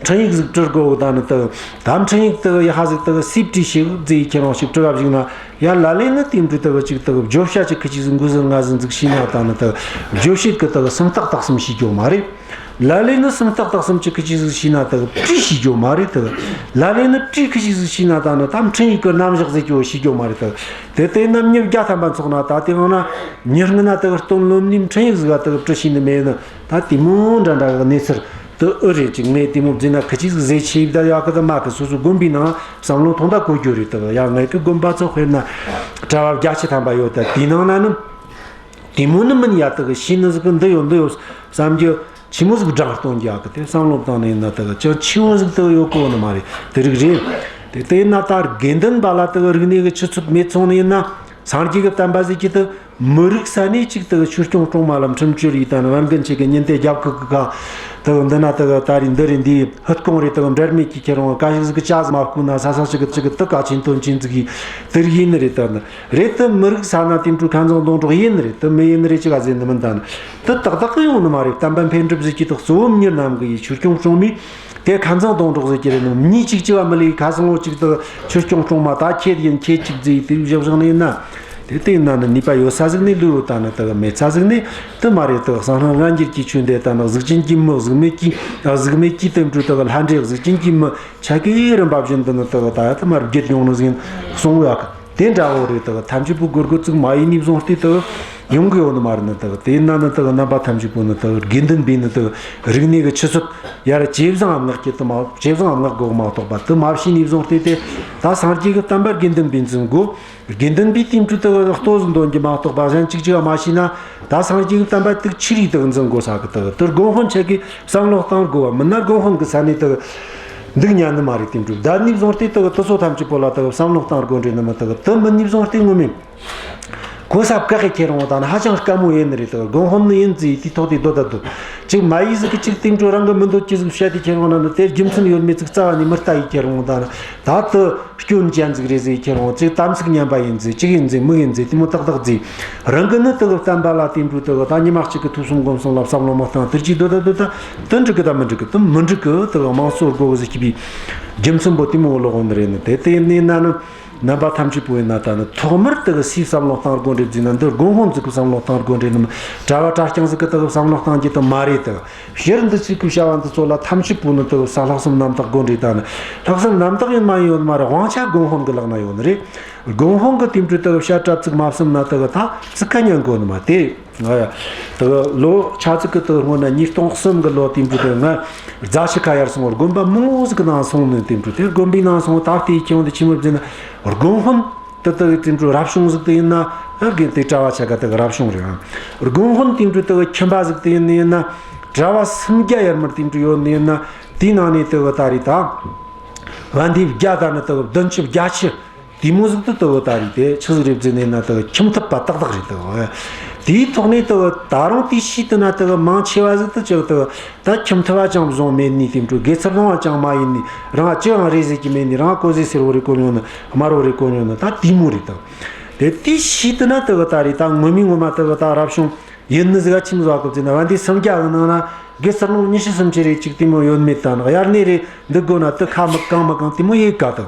འཕྲིན་ཡིག་ཟིག་བྲི་དགོས་གི། ད་ནི་དེ་གི་ད་འཕྲིན་ཡིག་དེ་གི་ཡ་ཧ་ཟིག་དེ་གི་སུས་བྲིས་ཤེས་གི་ཟེར་ཡི་ཁྱེར་འོང་ཞིག་བྲི་བ་བཞག་ན། ཡ། ལ་ལས་ནི་དེ་འདྲ་དེ་གི་ཅིག་དེ་གི་བརྗོད་བྱ་ཅིག་ཁི་ཅིག་ཟིག་འགོ་ཟིག་ང་ཟིག་འཛུགས་ཤེས་ན། ད་ནི་དེ་གི་རྗོད་བྱེད་གི་དེ་གི་སུམ་རྟགས་དག་གསུམ་ཤེས་རྒྱུ་མ་རེད། ལ་ལས་ནི་སུམ་རྟགས་དག་གསུམ་ཅིག་ཁི་ཅིག་ཟིག་ཤེས་ན་དེ་གི་བྲིས་ཤེས་རྒྱུ་མ་རེད། དེ་གི་ལ་ལས་ནི་བྲིས་ཁི་ཅིག་ཟིག་ཤེས་ན། ད་ནི་ད་འཕྲིན་ཡིག་གི་རྣམ་གཞག་ཟེར་རྒྱུ་ཤེས་རྒྱུ་མ་རེད། དེ་གི་དེ་ན་མྱི་བརྒྱ་ཐམ་པ་འཚོགས་ན། ད་དེ་ཡང་ན་མྱི་སྔོན་ན་དེ་གི་སྟོན་ལོན་ནི་འཕྲིན་ཡིག་ཟིག་ག་དེ་གི་བྲི་ཤེས་ནི་མེད་ནི། ད་དེ་མོ་འདྲ་འདྲ་གི་གནས་ཚུལ་དེ་ཨེ་རེད། ཅིག་ངས་དེ་མོ་བཟླས་ན་ཁི་ཅིག་ཟིག་ཟེར་ཆེ་བསྡད་ཡོད་གི། ད་མ་གི་སོ་སོ་དགོན་པའི་ནང་བསམ་བློ་ཐོངས་ད་གོ་རྒྱུ་རེད། དེ་གི་ཡ། ངེད་གི་དགོན་པ་ཚོ་དཔེར་ན་གྲྭ་བ་བརྒྱད་ཅུ་ཐམ་པ་ཡོད། ད་དེའི་ནང་ན་ནི་དེ་མོ་ནི་མིན་ཡ། དེ་གི་ཤེས་ནི་ཟིག་གི་འདི་ཡོད་འདི་ཡོད་བསམ་རྒྱུ་ཆི་མོ་ཟིག་སྦྲང་སྟོན་རྒྱུ་ཡོད་གི། དེ་བསམ་བློ་བཏང་ནས་ཡིན་ན་དེ་གི་ཅང་ཆི་མོ་ཟིག་དེ་གི་ཡོད་གོ་ནི་མ་རེད། དེ་རིགས་རེད། དེ་དེ་ཡིན་ན་ད་དགེ་འདུན་པ་ལ་དེ་གི་རིག་གནས་གི་ཆུ་ཚད་མེད་སོང་ནི་ཡིན་ན། སངས་རྒྱས་གི་བསྟན་པ་ཟེར་རྒྱུ་དེ་མི་རིགས་ས་ནས་ཅིག་དེ་གི་ཆོས་སྐྱོང་སྲུང་མ་ལ་ཁྲིམས་གཅོད་ཡེད་ད་ནི། བན་རྒན་ཆོ་གི་ཉིན་དེ་རྒྱབ་ཁུག་གི་ཁ་དེ་གི་འདི་ན་དེ་གི་ད་རེད་འདི་རེད། འདི་ཧུད་གོང་རེད། དེ་གི་འབྲལ་མེད་ཀྱི་ཁྱེར་འོང་། ཀ་ཞིག་ཟིག་གི་ཇ་ཟིག་མ་བསྐོལ་ན་ས་ས་ཞིག་གི་ཅིག་གི་དེ་ཀ་ཆེན་དོན་ཆེན་ཟིག་གི་དེ་རིགས་ཡིན་ནི་རེད། ད་ནི་རེད། དེ་མི་རིགས་ས་ན་དེ་འདྲ་ཁ་འཛིན་གདོང་གྲོགས་ཡིན་ནི་རེད། དེ་མི་ཡིན་ནི་རེད། ཅི་ག་ཟེར་ནི་མིན། ད་ནི་དེ་ཏག་ཏག་གི་ཡོང་ནི་མ་རེད། བསྟན་པ་འཕེལ་འགྲིབ་ཟེར་རྒྱུ་དེ་གཙོ་བོ་མྱི་རྣམས་གི་ཡི་ཆོས་སྐྱོང་སྲུང་མའི་དེ་ཁ་འཛིན་གདོང་གྲོགས་ཟེར་རྒྱུ་རེད། ནི་མྱི་གཅིག་ཅི་བ་མི་ལས་ཁ་སང་བོ་ཅིག་དེ་ཆོས་སྐྱོང་སྲུང་མ་ད་ཁྱེད་ཡིན། ཁྱེད་ཅིག་ཟེར་དེ་བཞག་བཞག་ནི་ཡིན་ན། དེ་དེ་ཡིན་ན་ནི་ནུས་པ་ཡོད་ས་ཟིག་ནས་ལུས་ཡོད། ད་ནི་དེ་མེད་ས་ཟིག་ནས་དེ་མ་རེད། དེ་གསང་སྔགས་སྔ་འགྱུར་གྱི་ཆོས་འདི་ད་ནི་གཟུགས་ཅན་གྱི་མི། གཟུགས་མེད་ཀྱི་གཟུགས་མེད་ཀྱི་དེ་འདྲ་དེ་ལྷ་འདྲེ་གཟུགས་ཅན་གྱི་མི་ཆ་གི་རིམ་པ་བཞིན་དུ་ནི་དེ་ད་ཡ་དེ་མར་བརྒྱུད་ཡོང་ནི་ཟིག་ཡིན་གསུང་ཡོད་གི། དེ་འདྲ་བོ་རེད། དག་ཐམས་ཅད་པོ་སྒོར་སྒོར་ཙིག་མ་ཡིན་ནི་བཟུང་སྟེ་དག་ཡོང་གི་ཡོད་ནི་མ་རེད་ནི། དག་དེ་ཡིན་ན་ནི་དག་རྣམ་པ་ཐམས་ཅད་པོ་ནི་དག་དགེ་འདུན་པའི་ནི་དག་རིག་གནས་ཀྱི་ཆུ་ཚད་ཡར་ཇེ་བཟང་ང་མངགས་ཀྱི་དུ་མ་ཇེ་བཟང་ང་མངགས་དགོས་མ་གཏོགས་པ། དུ་མ་བྱས་ནི་བཟུང་སྟེ་དེ་ད་སངས་རྒྱས་ཀྱི་བསྟན་པ་དགེ་འདུན་པའི་འཛིན་དགོས། དགེ་འདུན་པའི་དེ་འཕྲོ་དག་ལྟོ་ཟིག་འདོན་གྱི་མ་གཏོགས་པ་གཞན་གཅིག་གཅིག་མ་བྱས་ན། ད་སངས་རྒྱས་ཀྱི་བསྟན་པ་དག་ཆི་རིགས་དག་འཛིན་དགོས་ས་གི་དག་དུ་དགོན་དཔོན་ཆ་གིས་བསམ་བློ་གཏང་དགོས་པ་མིན་ན། དགོན་དཔོན་གི་ས་ནས་དག་འདུག་ཉན་ནི་མ་རེད། དེ་འཕྲོ་ད་ནི་བཟུང་སྟེ་དག་དུ་ཚོ་ཐམས་ཅད་པོ་ལ་དག་བསམ་བློ་གཏང་དགོས་འདྲེ་ནི་མི་དག་དུ་མིན་ནི་བཟུང་སྟེ་ངོ་མས་གོ་ས་བཀག་གི་ཁྱེར་འོང་ད་ནི་ཧ་ཅང་དཀའ་མོ་ཡིན་ནི་རེད། དག་དགོན་དཔོན་ནི་ཡིན་ཟིག་དེ་ཐོག་དེ་སྡོད་ད་སྡོད། ཅིག་མ་ཡིག་ཟིག་གི་ཅིག་དེ་འཕྲོ་རང་གི་མི་འདོད་ཀྱི་ཟིག་བཤད་དེ་ཁྱེར་འོང་ན་ནི། དེ་རྒྱུ་མཚན་ཡོད་མེད་ཅིག་རྩ་བ་ནས་མི་ལྟ་ཡི་ཁྱེར་འོང་ད་ནི། ད་དུ་སྐྱོན་ཅན་ཟིག་རེད་ཟེར་ཁྱེར་འོང་། ཅིག་དམ་ཚིག་ཉམས་པ་ཡིན་ཟེར། ཅིག་ཡིན་ཟེར། མིག་ཡིན་ཟེར། དེ་མོ་ཏག་ཏག་ཟེར། རང་གི་ནི་དག་བསྟན་པ་ལ་དེ་འཕྲོ་དག་ད་ཉི་མ་གཅིག་གི་ཐོས་བསམ་སྒོམ་གསུམ་ལ་བསམ་བློ་མ་བཏང་དེར་གྱིས་སྡོད་ད་སྡོད་ད། དུ་འགྲིག་གི་ད་མི་འགྲིག་གི། དུ་མི་འགྲིག་གི། དག་དམངས་གཙོ་སྒོ་ཟིག་གི་བའི་རྒྱུ་མཚན་པོ་དེ་མོ་ལོག་འོང་ནི་རེད་ནི། དེ་དེ་ཡིན་ནི་ན་ནི། རྣམ་པ་ཐམས་ཅད་པོ་ཡིན་ན་ད་ནི་ཐོག་མར་དག་སུས་བསམ་བློ་བཏང་དགོས་འདྲེ་ཟེར་ན། འདི་དགོན་དཔོན་ཟིག་གི་བསམ་བློ་བཏང་དགོས་འདྲེ་ནི་མི། གྲྭ་བ་གྲྭ་རྐྱང་ཟིག་གི་དག་བསམ་བློ་བཏང་རྒྱུ་དུ་མ་རེད། དག་ཕྱིར་འདི་ཚོའི་སྐུ་བྱ་བ་འདི་ཚོ་ལ་ཐམས་ཅད་པོ་ནི་དུ་ས་ལྷག་བསམ་རྣམ་དག་དགོས་འདྲེ། ད་ནི་ལྷག་བསམ་རྣམ་དག་ཡིན་མ་ཡིན་ཡོད་མ་རེད། དབང་ཆ་དགོན་དཔོན་གི་ལག་ན་ཡོད་ནི་རེད། དགོན་དཔོན་གི་དེ་འཕྲོ་དུ་བཤད་གྲྭ་བཙུགས་མ་བསམ་ན་དུ་ད་བཙུགས་ཀ་ཉན་དགོས་ནི་མ་དེ། དུ་ལོ་ཆ་ཙིག་གི་དུ་སྔོན་ན་ཉིས་སྟོང་གསུམ་གི་ལོ་དེ་འཕྲོ་དུ་ང་རྫ་ཆུ་ཁ་ཡར་སོང་། དགོན་པ་མང་བོ་ཟིག་གི་ནང་སོང་ནི། དེ་འཕྲོ་དེ་དགོན་པའི་ནང་སོང་ད་ལྟའི་ཁྱོན་དུ་ཆི་མོ་བརྫིས་ན་དགོན་དཔོན་དེ་དག་གི་དེ་འཕྲོ་རབ་བྱུང་ཟིག་དེ་ཡིན་ན། ཨ་རྒན་དེ་གྲྭ་བ་ཆ་ག་དག་རབ་བྱུང་རེད། ཨ་དགོན་དཔོན་དེ་འཕྲོ་དག་ཁྱིམ་པ་ཟིག་དེ་ཡིན་ནི་ཡིན་ན། གྲྭ་བ་སུམ་བརྒྱ་ཡར་མར་དེ་འཕྲོ་ཡོད་ནི་ཡིན་ན། དེའི་ནང་ནས་དག་ད་རེད་ད། བན་དེ་བརྒྱ་ད་ནི་དག་བདུན་ཅུ་བརྒྱད་ཅུ་དེ་མོ་ཟིག་ཏུ་དག་ད་རེད། དེ་ཆི་ཟིག་རེད་བརྫིས་ནི་ཡིན་ན་དག་ཁྱིམ་ཐབ་པ་ཏག་ཏག་རེད་དག། དེའི་ཐོག་ནས་དག་ད་རུང་དེའི་ཕྱིས་དུ་ན་དག་མང་ཆེ་བ་ཟིག་ཏུ་ཅིག་དག་ད་ཁྱིམ་ཐབ་པ་ཅང་བཟུང་མེད་ནི། དེ་འཕྲོ་དགེ་ཚུལ་སློང་བ་ཅང་མ་ཡིན་ནི། རང་ཅི་ཡང་རེད་ཟེར་གྱི་མེད་ནི། རང་གོ་ཟེ་སེར་བོ་རེ་གོན་ཡོང་ནི། དམར་བོ་རེ་གོན་ཡོང་ནི། ད་དེ་མོ་རེད་དག། དེ་དེའི་ཕྱིས་དུ་ན་དག་ད་རེད་ད་ངོ་མའི་ངོ་མ་དག་ད་རབ་བྱུང་ཡིན་ནི་ཟིག་ག་ཆི་མོ་ཟིག་གི་བརྫིས་ན། བན་དེ་སུམ་བརྒྱ་གི་ནང་ན་དགེ་ཚུལ་སློང་ཉི་ཤུ་སུམ་ཅུ་རེ་ཅིག་དེ་མོ་ཡོད་མེད། ད་ནི་དབྱར་གནས་རེ་འདུག་དགོས་ན་དུ་ཁ་མི་གང་མི་གང་དེ་མོ་ཡེ་ག་དག།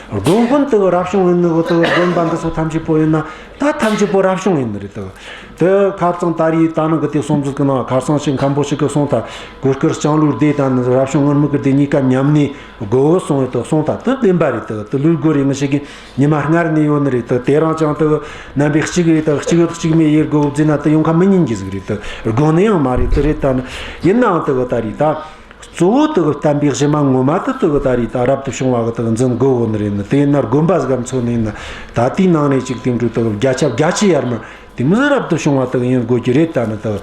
དགོན་དཔོན་དག་རབ་བྱུང་ཡིན་ནི་གོ་དག་དགོན་པ་འདི་ཚོ་ཐམས་ཅད་པོ་ཡིན་ན་ད་ཐམས་ཅད་པོ་རབ་བྱུང་ཡིན་ནི་རེད་དག། དུ་ཁ་རྩང་ད་རེས་ད་ནང་གི་དེ་སོང་ཟིག་གི་ནང་ཁ་རྩང་ཞིག་མཁན་པོ་ཞིག་གི་སོང་ད་གོས་དཀར་ལྕང་ལོའི་སྡེ་ད་ནི་རབ་བྱུང་ངུར་སྨྲིག་གི་སྡེ་གཉིས་ཀ་མཉམ་ནས་དགོས་སོང་ཡོད་དག་སོང་ད། དུ་བདེན་པ་རེད་དག། དུ་ལུས་དགོས་རེད། ངི་ཞིག་གི་ཉི་མ་སྔར་ནས་ཡོད་ནི་རེད་དག། དེ་རིང་ཅང་དག་རྣམ་པའི་གཅིག་རེད་དག། གཅིག་ཡོད་གཅིག་མེད་ཡེ་དགོས་བརྫིས་ན་དུ་ཡོང་ཁ་མི་ཉན་གི་ཟིག་རེད་དག། དགོས་ནི་ཡང་མ་རེད། དུ་རེད་ད་ནི་ཡིན་ནའང་དག་ད་རེས་ད། གཙོ་བོ་དག་བསྟན་པའི་གཞི་མ་ངོ་མ་དུ་དག་ད་རེས་ད་རབ་ཏུ་བྱུང་བ་གི་དག་འཛིན་དགོས་བོ་ནི་རེད་ནི། དེ་ཡིན་ན་དགོན་པ་ཟིག་ག་མཚོན་ནི་ཡིན་ན་ད་དེའི་ནང་ནས་ཅིག་དེ་འཕྲོ་དག་བརྒྱ་ཆ་བརྒྱད་ཅུ་ཡར་མར་དེ་མོ་ཟིག་རབ་ཏུ་བྱུང་བ་དག་ཡིན་དགོས་ཀྱི་རེད། ད་ནི་དག་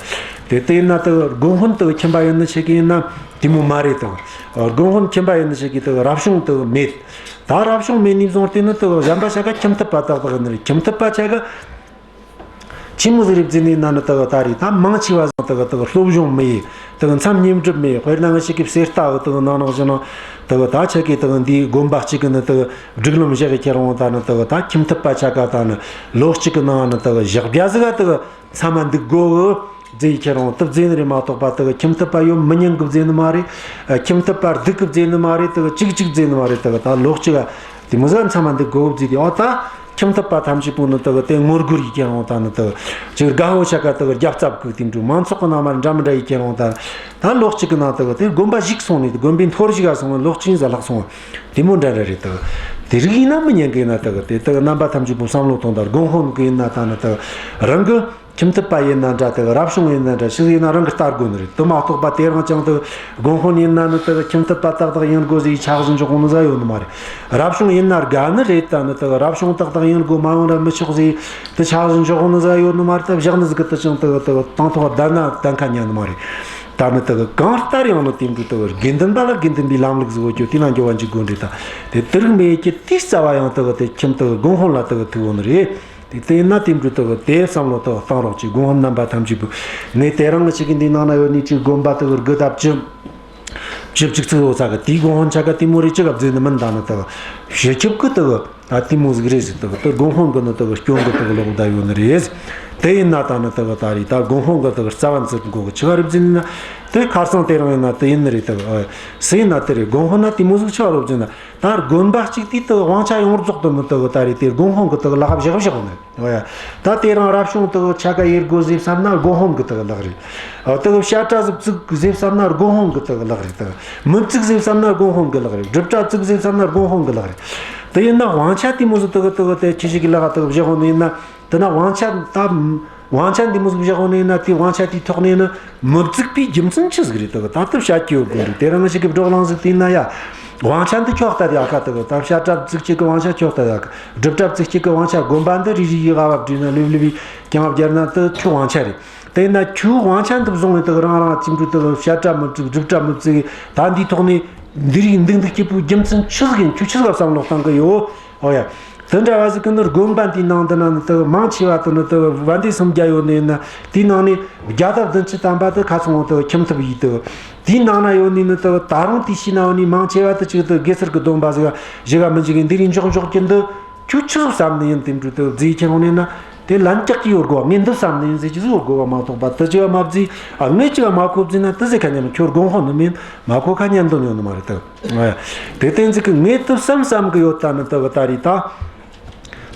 དེ་དེ་ཡིན་ན་དག་དགོན་དཔོན་དག་ཁྱིམ་པ་ཡིན་ནི་ཞིག་གི་ཡིན་ན་དེ་མོ་མ་རེད་དག། དགོན་དཔོན་ཁྱིམ་པ་ཡིན་ནི་ཞིག་གི་དག་རབ་བྱུང་དག་མེད། ད་རབ་བྱུང་མེད་ནི་བཟུང་སྟེ་ནི་དག་གཞན་པ་ཆ་ག་ཁྱིམ་ཐབ་པ་ཏག་ཏག་ཡིན་ནི་རེད། ཁྱིམ་ཐབ་པ་ཆ་ག་ཆི་མོ་ཟིག་རེད་བརྫིས་ནི་ཡིན་ན་ནི་དག་ད་རེས་ད་མང་ཆེ་བ་ཟིག་དག་དག་སློབ་སྦྱོང་མི་ཡེ། དག་མཚམས་བསྙེན་སྒྲུབ་མི་ཡེ། དཔེར་ན་ང་ཞིག་གི་གསེར་རྟ་གི་དག་ནང་ནང་བཞིན་ནང་དག་ད་ཆ་གི་དག་འདིའི་དགོན་པ་གཅིག་གི་ནི་དག་སྒྲིག་ལམ་བཞག་གི་ཁྱེར་འོང་ད་ནི་དག་ད་ཁྱིམ་ཐབ་པ་ཆ་ག་ད་ནི་ལོ་གཅིག་གི་ནང་ནི་དག་ཞག་བརྒྱ་ཟིག་ག་དག་མཚམས་མ་འདུག་དགོས་གི་བརྫིས་ཁྱེར་འོང་དུ་བརྫིས་ནི་རེད་མ་གཏོགས་པ་དག་ཁྱིམ་ཐབ་པ་ཡོད་མི་ཉན་གི་བརྫིས་ནི་མ་རེད། ཁྱིམ་ཐབ་པ་སྡུག་གི་བརྫིས་ནི་མ་རེད། དག་གཅིག་གཅིག་བརྫིས་ནི་མ་རེད། དག་ད་ལོ་གཅིག་ག་དེ་མོ་ཟིག་མཚམས་མ་འདུག་དགོས་བརྫིས་ཏེ། ཨོ་ད་ཁྱིམ་ཐབ་པ་ཐམས་ཅད་པོ་ནི་དག་དེ་ངོ་རྒོལ་ཡེ་ཁྱེར་འོང་ད་ནི་དག་ཅིག་དགའ་བོ་ཆ་ག་དག་རྒྱབ་རྩ་བཀུག་དེ་འགྲོ། མང་ཚོགས་གི་ནང་མར་འདྲ་མི་འདྲ་ཡེ་ཁྱེར་འོང་ད་ད་ལོ་གཅིག་གི་ནང་དག་དེ་དགོན་པ་ཞིག་སོང་ནས་དགོན་པའི་འཐོར་ཞིག་ག་སོང་བ་ལོ་གཅིག་ཟ་ལྷག་སོང་བ་དེ་མོ་འདྲ་འདྲ་རེད། དག་དེ་རིགས་ཡིན་ན་མི་ཉན་གི་ཡིན་ན་དག་དེ་དག་རྣམ་པ་ཐམས་ཅད་པོ་བསམ་བློ་གཏོང་ད། དགོན་དཔོན་གི་ཡིན་ན་ད་ནི་དག་རང་གི་ཁྱིམ་ཐབ་པ་ཡིན་ན་འདྲ་དག་རབ་བྱུང་ཡིན་ན་འདྲ་ཞིག་ཡིན་ན་རང་གི་ལྟ་དགོས་ནི་རེད། དེ་མ་གཏོགས་པ་དེ་རིང་ཅང་དག་དགོན་དཔོན་ཡིན་ན་ནི་དག་ཁྱིམ་ཐབ་པ་ཏག་ཏག་ཡིན་དགོས་ཟེར་ཆ་བཞག་འཇོག་ནི་ཟིག་ཡོད་ནི་མ་རེད། རབ་བྱུང་ཡིན་ན་དགའ་ནི་རེད། ད་ནི་དག་རབ་བྱུང་ཏག་ཏག་ཡིན་དགོས་མ་ཡོང་ར་མི་ཆོག་ཟེར་དེ་ཆ་བཞག་འཇོག་ནི་ཟིག་ཡོད་ནི་མ་རེད། ད་བཞག་ནི་ཟིག་གི་དེ་ཅང་དག་དག་དང་ཐོག་བསྡད་ན་གཏན་ཁ་ཉན་ནི་མ་རེད། ད་ནི་དག་གང་ལྟར་ཡང་ནི་དེ་འདྲ་དག་དགེ་འདུན་པ་ལ་དགེ་འདུན་པའི་ལམ་ལུགས་ཟིག་ཡོད་རྒྱུ་དེ་ན་འགྱོ་བ་འཇུག་དགོས་འདྲ། ད་དེ་དེ་རིགས་མེད་ཀྱི་དེའི་རྩ་བ་ཡང་དག་དེ་ཁྱིམ་དག་དགོན་དཔོན་ལ་དག་ཐུག་ཡོད་ནི་རེད། དེ་དེ་ཡིན་ན་དེ་འདྲ་དག་དེ་བསམ་བློ་དག་བཏང་རོགས་གྱིས། དགོན་དཔོན་རྣམ་པ་ཐམས་ཅད་པོ། ངས་དེ་རིང་ངི་ཞིག་གི་འདི་ནང་ན་ཡོད་ནི་ཅིག་དགོན་པ་དག་དགུ་དང་བཅུ། བཅུ་གཅིག་ཙིག་ཡོད་ས་གི་དེའི་དགོན་དཔོན་ཆ་ག་དེ་མོ་རེ་ཅིག་ག་བརྫིས་ནི་མིན། ད་ནི་དག་སྤྱི་ཁྱབ་ཀྱི་དག་ད་དེ་མོ་ཟིག་རེད་ཟེར། དག་དེ་དགོན་དཔོན་གི་ནི་དག་སྐྱོན་གི་དག་ལོག་བསྡད་ཡོད་ནི་རེད། དེ་ཡིན་ན་ད་ནི་དག་ད་རེད། ད་དགོན་དཔོན་གི་དག་རྩ་བ་འཛིན་དགོས་གི། ཆི་ག་རེད་བརྫིས་ནི་ན་དེ་ཁ་སང་དེ་རིང་ཡིན་ན་དེ་ཡིན་ནི་རེད། དག་སུ་ཡིན་ན་དེ་རེད། དགོན་དཔོན་ན་དེ་མོ་ཟིག་ཆི་ག་རེད་བརྫིས་ན། ད་དགོན་པ་གཅིག་དེའི་དག་དབང་ཆ་ཡོངས་རྫོགས་དུ་ནི་དག་ད་རེད། དེ་དགོན་དཔོན་གི་དག་ལག་བཞག་བཞག་ནི། འོ་ཡ། ད་དེ་རིང་རབ་བྱུང་དག་ཆ་ག་ཡེ་དགོས་ཟེར་བསམ་ན་དགོན་དཔོན་གི་དག་ལག་རེད། ཨ་དག་བཤད་གྲྭ་ཟིག་བཙུགས་ཟེར་བསམ་ན་དགོན་དཔོན་གི་དག་ལག་རེད། དག་མི་བཙུགས་ཟེར་བསམ་ན་དགོན་དཔོན་གི་ལག་རེད། སྒྲུབ་གྲྭ་བཙུགས་ཟེར་བསམ་ན་དགོན་དཔོན་གི་ལག་རེད། དེ་ཡིན་ན་དབང་ཆ་དེ་མོ་ཟིག་དེ་གི་དེ་གི་དེ་ཁྱེད་ཞིག་གི་ལག་དེ་གི་བཞག་ཡོད་ནི་ཡིན་ན། དེ་ན་དབང་ཆ་ད་དབང་ཆ་འདི་མོ་ཟིག་བཞག་ཡོད་ནི་ཡིན་ན། དེ་དབང་ཆ་དེའི་ཐོག་ནས་ནི་མི་བཙུགས་པའི་རྒྱུ་མཚན་ཆི་ཟིག་རེད། དེ་གི་ད་ལྟ་བཤད་རྒྱུ་ཡོད་དགོས་རེད། དེ་རིང་ཞིག་གི་བགྲོ་གླེང་ཟིག་དེ་ཡིན་ན་ཡ། དབང་ཆ་འདི་ཁྱོད་ལྟ་དེ་ཨ་ཁ་དེ་གི་ད་བཤད་གྲྭ་བཙུགས་ཀྱི་གི་དབང་ཆ་ཁྱོད་ལྟ་དེ་ཨ་ཁ། སྒྲུབ་གྲྭ་བཙུགས་ཀྱི་གི་དབང་ཆ། དགོན་པ་འདི་རེ་རེ་ཡི་ག་བ་བྲིས་ན་ལེབ་ལེབ་བི་ཀྱང་བརྒྱབ་ན་དེ་ཁྱོད་དབང་ཆ་རེད། དེ་ན་ཁྱོད་དབང་ཆ་འདི་བཟུང་བའི་དེ་གི་རང་རང་ཅིག་འགྲོ་དེ་གི་བཤད་གྲྭ་མི་བཙུགས། སྒྲུབ་གྲྭ་མི་བཙུགས། ད་འདིའི་ཐོག་ནས་འདི་རིགས་འདུག་འདུག་སྐྱིད་པོའི་རྒྱུ་མཚན་ཆི་ཟིག་ཡིན། ཁྱོད་ཆི་ཟིག་བསམ་བློ་གཏོང་གི་ཡོད། ཨོ་ཡ། དེ་འདྲ་བ་ཟིག་གི་ནི་དགོན་པ་འདིའི་ནང་དུ་ན་ནི་དེ་མང་ཆེ་བ་དེ་ནི་དེ་བན་དེ་སུམ་བརྒྱ་ཡོད་ནི་ཡིན་ན། དེའི་ནང་ནས་བརྒྱ་དང་བདུན་ཅུ་ཐམ་པ་དེ་ཁ་ཚང་བོ་དེ་ཁྱིམ་ཐབ་ཡིས་དེ། དེའི་ནང་ན་ཡོད་ནི་ནི་དེ་ད་རུང་དེའི་ཕྱི་ན་ཡོད་ནི་མང་ཆེ་བ་དེ་ཅིག་དེ་དགེ་ཚུལ་གི་སྡོམ་པ་ཟིག་ག་ཞིག་ག་མི་འཇིག་གི་འདི་རིགས་འཇོག་འཇོག་གི་འདི། ཁྱོད་ཆི་ཟིག་བསམ་ནི་ཡིན། དེ་འདྲ་དེ་རྫིས་ཁྱེར་འོང་ནི་ན། དེ་ལན་རྒྱག་གི་ཡོད་དགོས། ངས་འདི་བསམ་ནི་ཡིན་ཟེར་གྱི་ཟིག་ཡོད་དགོས་པ་མ་གཏོགས་པ། དེ་ཅི་ག་མ་རྫིས། ཨ། ངས་ཅི་ག་མ་གོ་རྫིས་ན་དེ་ཟེར་ཁ་ཉན་ནི། ཁྱོད་དགོན་དཔོན་ནི་མིན། མ་གོ་ཁ་ཉན་དོན་ཡོད་ནི་མ་རེད་དེ། དེ་བསྟན་ཟིག་གི་ངས་དེ་བསམ་བསམ་གི་ཡོད། ད་ནི་དེ་གི་ད་རེད་ད།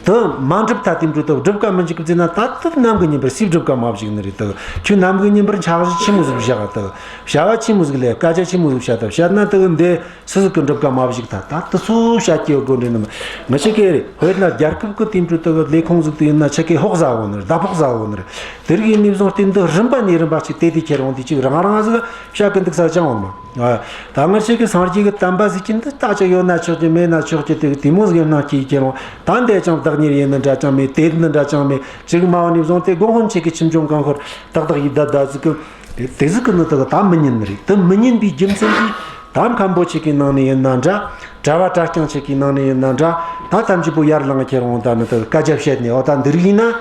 དེ་མ་འགྲུབ་ད། དེ་འདྲ་དེ་སྒྲུབ་ཀ་མི་འཇུག་གི་རྫིས་ན། ད་དེ་ནམ་གི་ཉིན་པར་སུས་སྒྲུབ་ཀ་མ་བཞུགས་ནི་རེད་དེ། ཁྱོད་ནམ་གི་ཉིན་པར་འཆར་གཞི་ཆི་མོ་ཟིག་བཞག་དེ། བྱ་བ་ཆི་མོ་ཟིག་ལས། སྐད་ཆ་ཆི་མོ་ཟིག་བཤད་དེ། བཤད་ན་དེ་གི་འདི་སུ་ཟིག་གི་འགྲུབ་ཀ་མ་བཞུགས་ད། ད་དེ་ཚོ་བཤད་ཀྱི་ཡོད་དགོས་འདྲ་ནི་མ། མི་ཤེས་གི་རེད། དཔེར་ན་རྒྱལ་ཁབ་གི་དེ་འདྲ་དེ་གི་ལས་ཁུངས་ཟིག་དེ་ཡིན་ན་ཆི་གི་ཕོགས་ཟ་བོ་ནི་རེད། ཟླ་ཕོགས་ཟ་བོ་ནི་རེད། དེ་རིགས་ཡིན་ནི་བཟུང་སྟེ་འདི་རིམ་པ་ནས་རིམ་པ་ཅིག་དེ་དེ་ཁྱེར་འོང་དུས་ཅིག་རང་རང་ཟིག་བཤད་གི་འདུག་ས་ཅང་འོང་མ། ཨ། ད་སྔར་ཆེ་གི་སངས་རྒྱས་ཀྱི་བསྟན་པ་ཟེར་གྱི་འདི་ད་ཅིག་ཡོད་ན་ཆོག་གི། མེད་ན་ཆོག་གི། དེ་དེ་མོ་ཟིག་ཡོད་ན་ཁྱེད་ཁྱེད་རང་ད་འདས་ཅང་བདག་གཉེར་ཡིན་ནི་འདྲ་ཅང་མེད། དེ་ནི་འདྲ་ཅང་མེད། ཅིག་མ་བ་ནས་བཟུང་སྟེ་དགོན་དཔོན་ཆེ་གི་ཁྱིམ་སྐྱོང་གང་ཤོར་ཏག་ཏག་ཡིན་ད་ད་ཟིག་གི། དེ་དེ་ཟིག་གི་ནི་དག་ད་མི་ཉན་ནི་རེད། དེ་མི་ཉན་པའི་རྒྱུ་མཚན་གྱིས་ད་མཁན་པོ་ཆེ་གི་ནང་ནས་ཡིན་ན་འདྲ། གྲྭ་བ་གྲྭ་རྐྱང་ཆེ་གི་ནང་ནས་ཡིན་ན་འདྲ། ད་ཐམས་ཅད་པོ་ཡར་ལངས་ཁྱེར་འོང་ད་ནི་དག་སྐད་ཆ་བཤད་ནས། འོ་ད་འདི་རིགས་ཡིན་ན།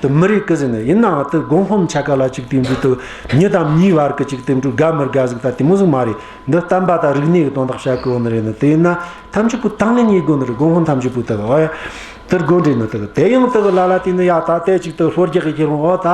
དེ་མི་རེད་གི་ཟེར་ནས། ཡིན་ནའང་དེ་དགོན་དཔོན་ཆ་ག་ལ་ཅིག་དེ་འདྲ་དེ་མྱི་དང་མྱིའི་བར་གི་ཅིག་དེ་འདྲ་དགའ་མི་དགའ་ཟིག་ད་དེ་མོ་ཟིག་མ་རེད། འདི་བསྟན་པ་དང་རིག་གནས་ཀྱི་དོན་དག་བཤད་གི་ཡོད་ནི་རེད་ནི། དེ་ཡིན་ན་ཐམས་ཅད་པོ་དང་ལེན་ཡེད་དགོས་ནི་རེད། དགོན་དཔོན་ཐམས་ཅད་པོ་དེ་གི། ཨོ་ཡ། དེ་དགོས་འདྲེ་ནི་དེ་གི། དེ་ཡང་དེ་གི་ལ་ལ་དེ་ནི་ཡ་ད་དེ་ཅིག་དེ་ལྷོ་རྒྱག་གི་ཁྱེར་འོང་། ཨོ་ད་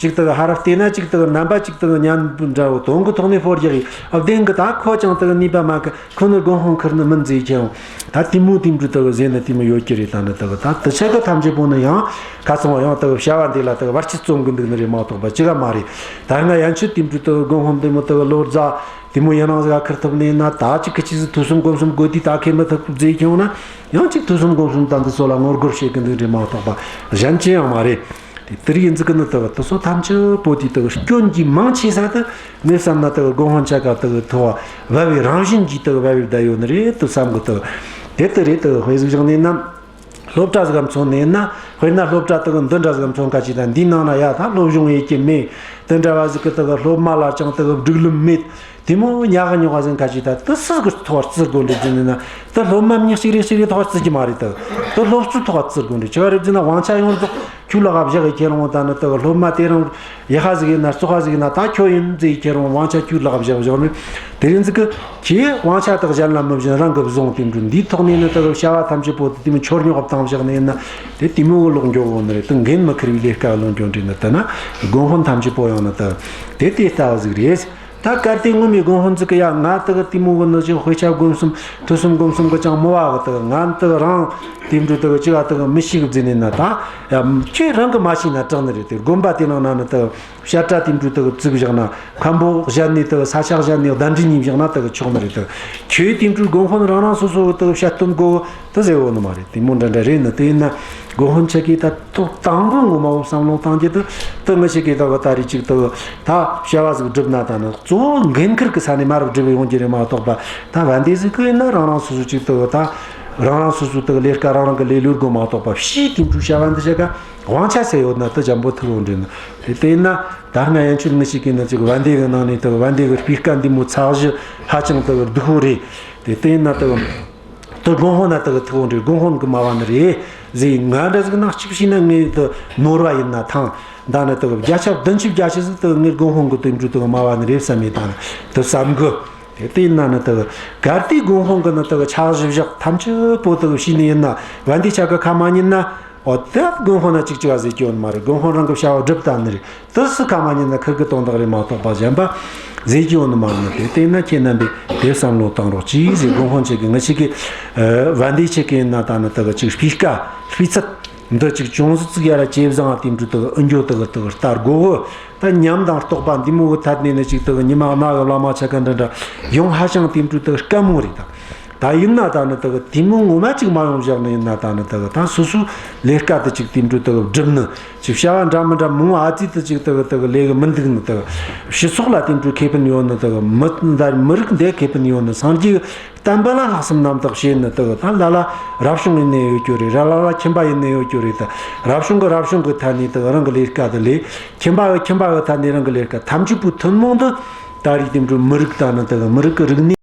ཅིག་དེ་གི་ཧ་ར་བལྟས་ན་ཅིག་དེ་གི་རྣམ་པ་ཅིག་དེ་གི་ཉན་འདྲ་བོ་དོན་གི་ཐོག་ནས་ལྷོ་རྒྱག་གི། ཨ། བདེན་གི། ད་ཁོ་ཅང་དེ་གི་ནུས་པ་མེད་གི། ཁོ་ནི་དགོན་དཔོན་ཁུར་ནི་མིན་ཟེར་ཁྱེར་འོང་། ད་དེ་མོ་དེ་འདྲ་དག་ཟེར་ནི་དེ་མོ་ཡོད་ཀྱི་རེད། ད་ནི་དག་ད་དེ་ཆ་ག་ཐམས་ཅད་པོ་ནི་ཡང་ཁ་ཚང་བ་ཡང་དག་བྱ་བ་འདི་ལ་དག་བར་ཆད་རྩོམ་གི་འདུག་ནི་རེད་མ་གཏོགས་པ་ཅི་ག་མ་རེད། ད་སྔ་ཡན་ཆད་དེ་འདྲ་དག་དགོན་དཔོན་དེ་མོ་དག་ལོ་ཟླ་དེ་མོ་ཡིན་ནང་ཟིག་ག་ཁུར་ཐུབ་ནི་ཡིན་ན། ད་ཅིག་གི་ཅི་ཟིག་ཐོས་བསམ་སྒོམ་གསུམ་དགོས་དུས་ད་ཁེ་མི་ཐུབ་ཟེར་ཁྱེར་འོང་ན། ཡང་ཅིག་ཐོས་བསམ་སྒོམ་གསུམ་ད་འདི་ཚོ་ལ་ངོ་རྒོལ་བྱེད་གི་འདུག་རེད་མ་གཏོགས་པ་གཞན་ཅི་ཡང་མ་རེད། དེ་དེ་རིགས་ཡིན་ཟིག་གི་ནི་དག་དེ་ཚོ་ཐམས་ཅད་པོ་དེ་དག་སྐྱོན་གྱི་མང་ཆེ་ས་དེ་ངས་བསམ་ན་དག་དགོན་དཔོན་ཆ་ག་དག་ཐོ་བ་བབས་པའི་རང་བཞིན་གྱིས་དག་བབས་པའི་བསྡད་ཡོད་ནི་རེད་དུ་བསམ་གི། དག་དེ་ལྟ་རེད། དག་དཔེ་ཟིག་བཞག་ནས་ན་སློབ་གྲྭ་ཟིག་ག་མཚོན་ནས་ན། དཔེར་ན་སློབ་གྲྭ་དག་འདི་འདྲ་ཟིག་ག་མཚོན་ཁ་ཅིག་ད་འདིའི་ནང་ན་ཡ་ད་སློབ་སྦྱོང་ཡེད་ཀྱི་མེད། དེ་འདྲ་བ་ཟིག་གི་དག་སློབ་མ་ལ་ཅང་དག་སྒྲིག་ལམ་མེད། དེ་མོ་ཉག་ག་ཉོག་ག་ཟིག་ཁ་ཅིག་ད་དེ་སུ་གི་ཐོག་བརྩི་དགོས་འདྲ་ཟེར་ནས་ན། དེ་སློབ་མ་མྱི་གཅིག་རེ་གཅིག་རེ་ཐོག་བརྩི་གི་མ་རེད། དག་དེ་སློབ་གཙོའི་ཐོག་བརྩི་དགོས་འདྲ། ཅི་བ་རེད་ཟེར་ན་དབང་ཆ་ཡོངས་རྫོགས་ཁྱོད་ལག་བཞག་གི་ཁྱེར་འོང་། ད་ནི་དག་སློབ་མ་དེ་རང་ཡག་པ་ཟིག་ཡིན་ན་བཙོག་པ་ཟིག་ཡིན་ན་ད་ཁྱོད་ཡིན་ཟེར་ཁྱེར་འོང་། དབང་ཆ་ཁྱོད་ལག་བཞག་བཞག་ནི་དེ་རིང་ཟིག་གི་ཁྱེད་དབང་ཆ་དག་གཞན་ལ་མི་བྱིན། རང་གི་བཟུང་། དེ་འདྲ་འདིའི་ཐོག་ནས་ནི་དག་བྱ་བ་ཐམས་ཅད་པོ་དེ་མོ་འཆོལ་ཉོག་བཏང་བཞག་ནི་ཡིན་ན། དེ་དེ་མོ་གི་ལོག་འགྱོ་གོ་ནི་རེད། དེ་འགན་མི་འཁུར་བའི་ལས་ཀ་ལོག་འགྱོ་འདྲ་ནི། དེ་ན་དགོན་དཔོན་ཐམས་ཅད་པོ་ཡང་ནི་དག་དེ་དེ་ལྟ་བུ་ཟིག་རེད། ད་གལ་ཏེ་ངོ་མའི་དགོན་དཔོན་ཟིག་གི་ཡ་ང་དག་དེ་མོ་གི་ནི་ཅིག་དཔེ་ཆ་སྒོམ་གསུམ་ཐོས་བསམ་སྒོམ་གསུམ་གི་ཅང་མི་བ་གི། དག་ང་དག་རང་དེ་འདྲ་དག་ཅི་ག་དག་མི་ཤེས་གི་ཟེར་ནས་ན། ད་ཡ་ཁྱོད་རང་གི་མ་ཤེས་ན་དྲག་ནི་རེད། དེ་དགོན་པ་དེ་ནང་ན་ནི་དག་བཤད་གྲྭ་དེ་འདྲ་དག་བཙུགས་བཞག་ན། མཁན་པོ་གཞན་ནས་དག་ས་ཆ་གཞན་ནས་གདན་འདྲེན་ཡེད་བཞག་ན་དག་ཆོག་ནི་རེད། དག་ཁྱོད་དེ་འདྲ་དགོན་དཔོན་རང་རང་སོ་སོ་གི་དག་བཤད་སྟོན་དགོས་དེ་ཟེར་བོ་ནི་མ་རེད། དེ་མོ་འདྲ་འདྲ་རེད་ནི། དེ་ཡིན་ན་དགོན་དཔོན་ཆ་གིས་ད་ཐོག་དང་པོ་ངོ་མ་བོ་བསམ་བློ་བཏང་རྒྱུ་དེ། དེ་ངེད་ཅག་གིས་ད་གི་ད་རེས་ཅིག་དེ་ད་བྱ་བ་ཟིག་བསྒྲུབ་ན། ད་ནི་གཙོ་བོ་འགན་ཁུར་གི་ས་ནས་མར་བསྒྲུབས་ཡོང་རྒྱུ་རེད་མ་གཏོགས་པ། ད་བན་དེ་ཟིག་གི་ཡིན་ན་རང་རང་སོ་སོ་ཅིག་དེ་ད་རང་རང་སོ་སོ་དེ་ལས་ཀ་རང་རང་གི་ལས་ལུར་དགོས་མ་གཏོགས་པ། ཕྱིའི་དེ་འདྲ་བྱ་བ་འདི་བྱེད་ག་དབང་ཆ་ཟེར་ཡོད་ན་དེ་འཇམ་པོ་ཐུག་ཡོང་རྒྱུ་ནི་རེད། དེ་ཡིན་ན་ད་སྔ་ཡན་ཆོད་ངེད་ཅག་གིས་ནི་ཅིག་བན་དེ་གི་ནང་ནས་དེ་བན་དེ་གི་སྤུས་ཀ་འདི་མོ་ཚགས་གཞི་ཧ་ཅང་དེ་སྡུག་པོ་རེད། དེ་དེ་ཡིན་ན་དེ་དེ་དགོན་དཔོན་ན་དེ་གི་ཐུག་འོང་རེད། དགོན་དཔོན་གི་མ་བ་ནི་རེད་ཟེར། ང་འདྲ་ཟིག་ནང་གཅིག་བྱས་ན་ངས་དེ་ནོར་བ་ཡིན་ན་ཐང་། ད་ནི་དེ་བརྒྱ་ཆ་བདུན་ཅུ་བརྒྱད་ཅུ་ཟིག་དེ་ངས་དགོན་དཔོན་གི་དེ་འདྲ་དེ་མ་བ་ནི་རེད་བསམ་མེད། ད་ནི་དེ་བསམ་གི། དེ་དེ་ཡིན་ན་ནི་དེ་གལ་ཏེ་དགོན་དཔོན་གི་ནི་དེ་ཆ་བཞག་བཞག་ཐམས་ཅད་པོ་དེ་བྱས་ནི་ཡིན་ན། བན་དེ་ཆ་གི་ཁ་མ་ཉན་ན། འོ་དེ་དགོན་དཔོན་ན་གཅིག་གཅིག་བ་ཟེར་གྱི་ཡོད་ནི་མ་རེད། དགོན་དཔོན་རང་གི་བྱ་བ་སྒྲུབ་ད་ནི་རེད། དེ་སུ་ཁ་མ་ཉན་ན་ཁུར་གི་དོན་དག་རེད་མ་གཏོགས་པ་གཞན་པ་ཟེར་གྱི་ཡོད་ནི་མ་རེད། དེ་བལྟས་ན་ཁྱེད་རྣམ་པས་དེ་བསམ་བློ་བཏང་རོགས་གྱིས་ཟེར། དགོན་དཔོན་ཆེ་གི་ངེད་ཅག་གི་ཨ་བན་དེ་ཆེ་གི་ཡིན་ན་ད་ནི་དེ་གི་ཅིག་སྤུས་ཀ་སྤུས་ཚད་འདི་ཅིག་ཅུང་ཟད་ཙིག་ཡར་ཇེ་བཟང་ང་དེ་འདྲ་དེ་གི་ཨུ་འགྱོ་དེ་གི་དེ་གི་ལྟ་དགོས་གི། ད་ཉམས་དང་རྟོགས་པ་འདི་མོ་གི་ཐད་ནས་ནི་ཅིག་དེ་གི་ཉི་མ་གནའ་གི་བླ་མ་ཆ་ག་འདྲ་འདྲ་ཡོང་ཧ་ཅང་དེ་འདྲ་དེ་གི་དཀའ་མོ་རེད། ད་ ད་ཡིན་ན་ད་ནི་དག་དེ་མོ་ངོ་མ་ཅིག་མ་ཡོང་བཞག་ནི་ཡིན་ན། ད་ནི་དག་ད་སོ་སོའི་ལས་ཀ་དེ་ཅིག་དེ་འདྲ་དག་སྒྲུབ་ནི་ཅིག་བྱ་བ་འདྲ་མི་འདྲ་མང་བ་ཨ་ཙི་དེ་ཅིག་དག་དག་ལས་གི་མི་འདུག་ནི། དག་སྤྱི་ཚོགས་ལ་དེ་འདྲ་ཁེ་ཕན་ཡོད་ནི། དག་མི་འདི་མི་རིགས་འདི་ཁེ་ཕན་ཡོད་ནི། སངས་རྒྱས་བསྟན་པ་ལ་ལྷག་བསམ་རྣམ་དག་བྱས་ནི། དག་ད་ལ་ལ་རབ་བྱུང་ཡིན་ནི་ཡོད་རྒྱུ་རེད། ར་ལ་ལ་ཁྱིམ་པ་ཡིན་ནི་ཡོད་རྒྱུ་རེད། ད་རབ་བྱུང་གི་རབ་བྱུང་གི་ཐད་ནས་དག་རང་གི་ལས་ཀ་དེ་ལས། ཁྱིམ་པ་གི་ཁྱིམ་པ་གི་ཐད་ནས་རང་གི་ལས་ཀ། ཐམས་ཅད་པོའི་ཐུན་མོང་དུ་ད་རེས་དེ་འདྲ་མི་རིགས་ད་ནི་དག་མི་རིགས་ཀྱི་རིག་གནས།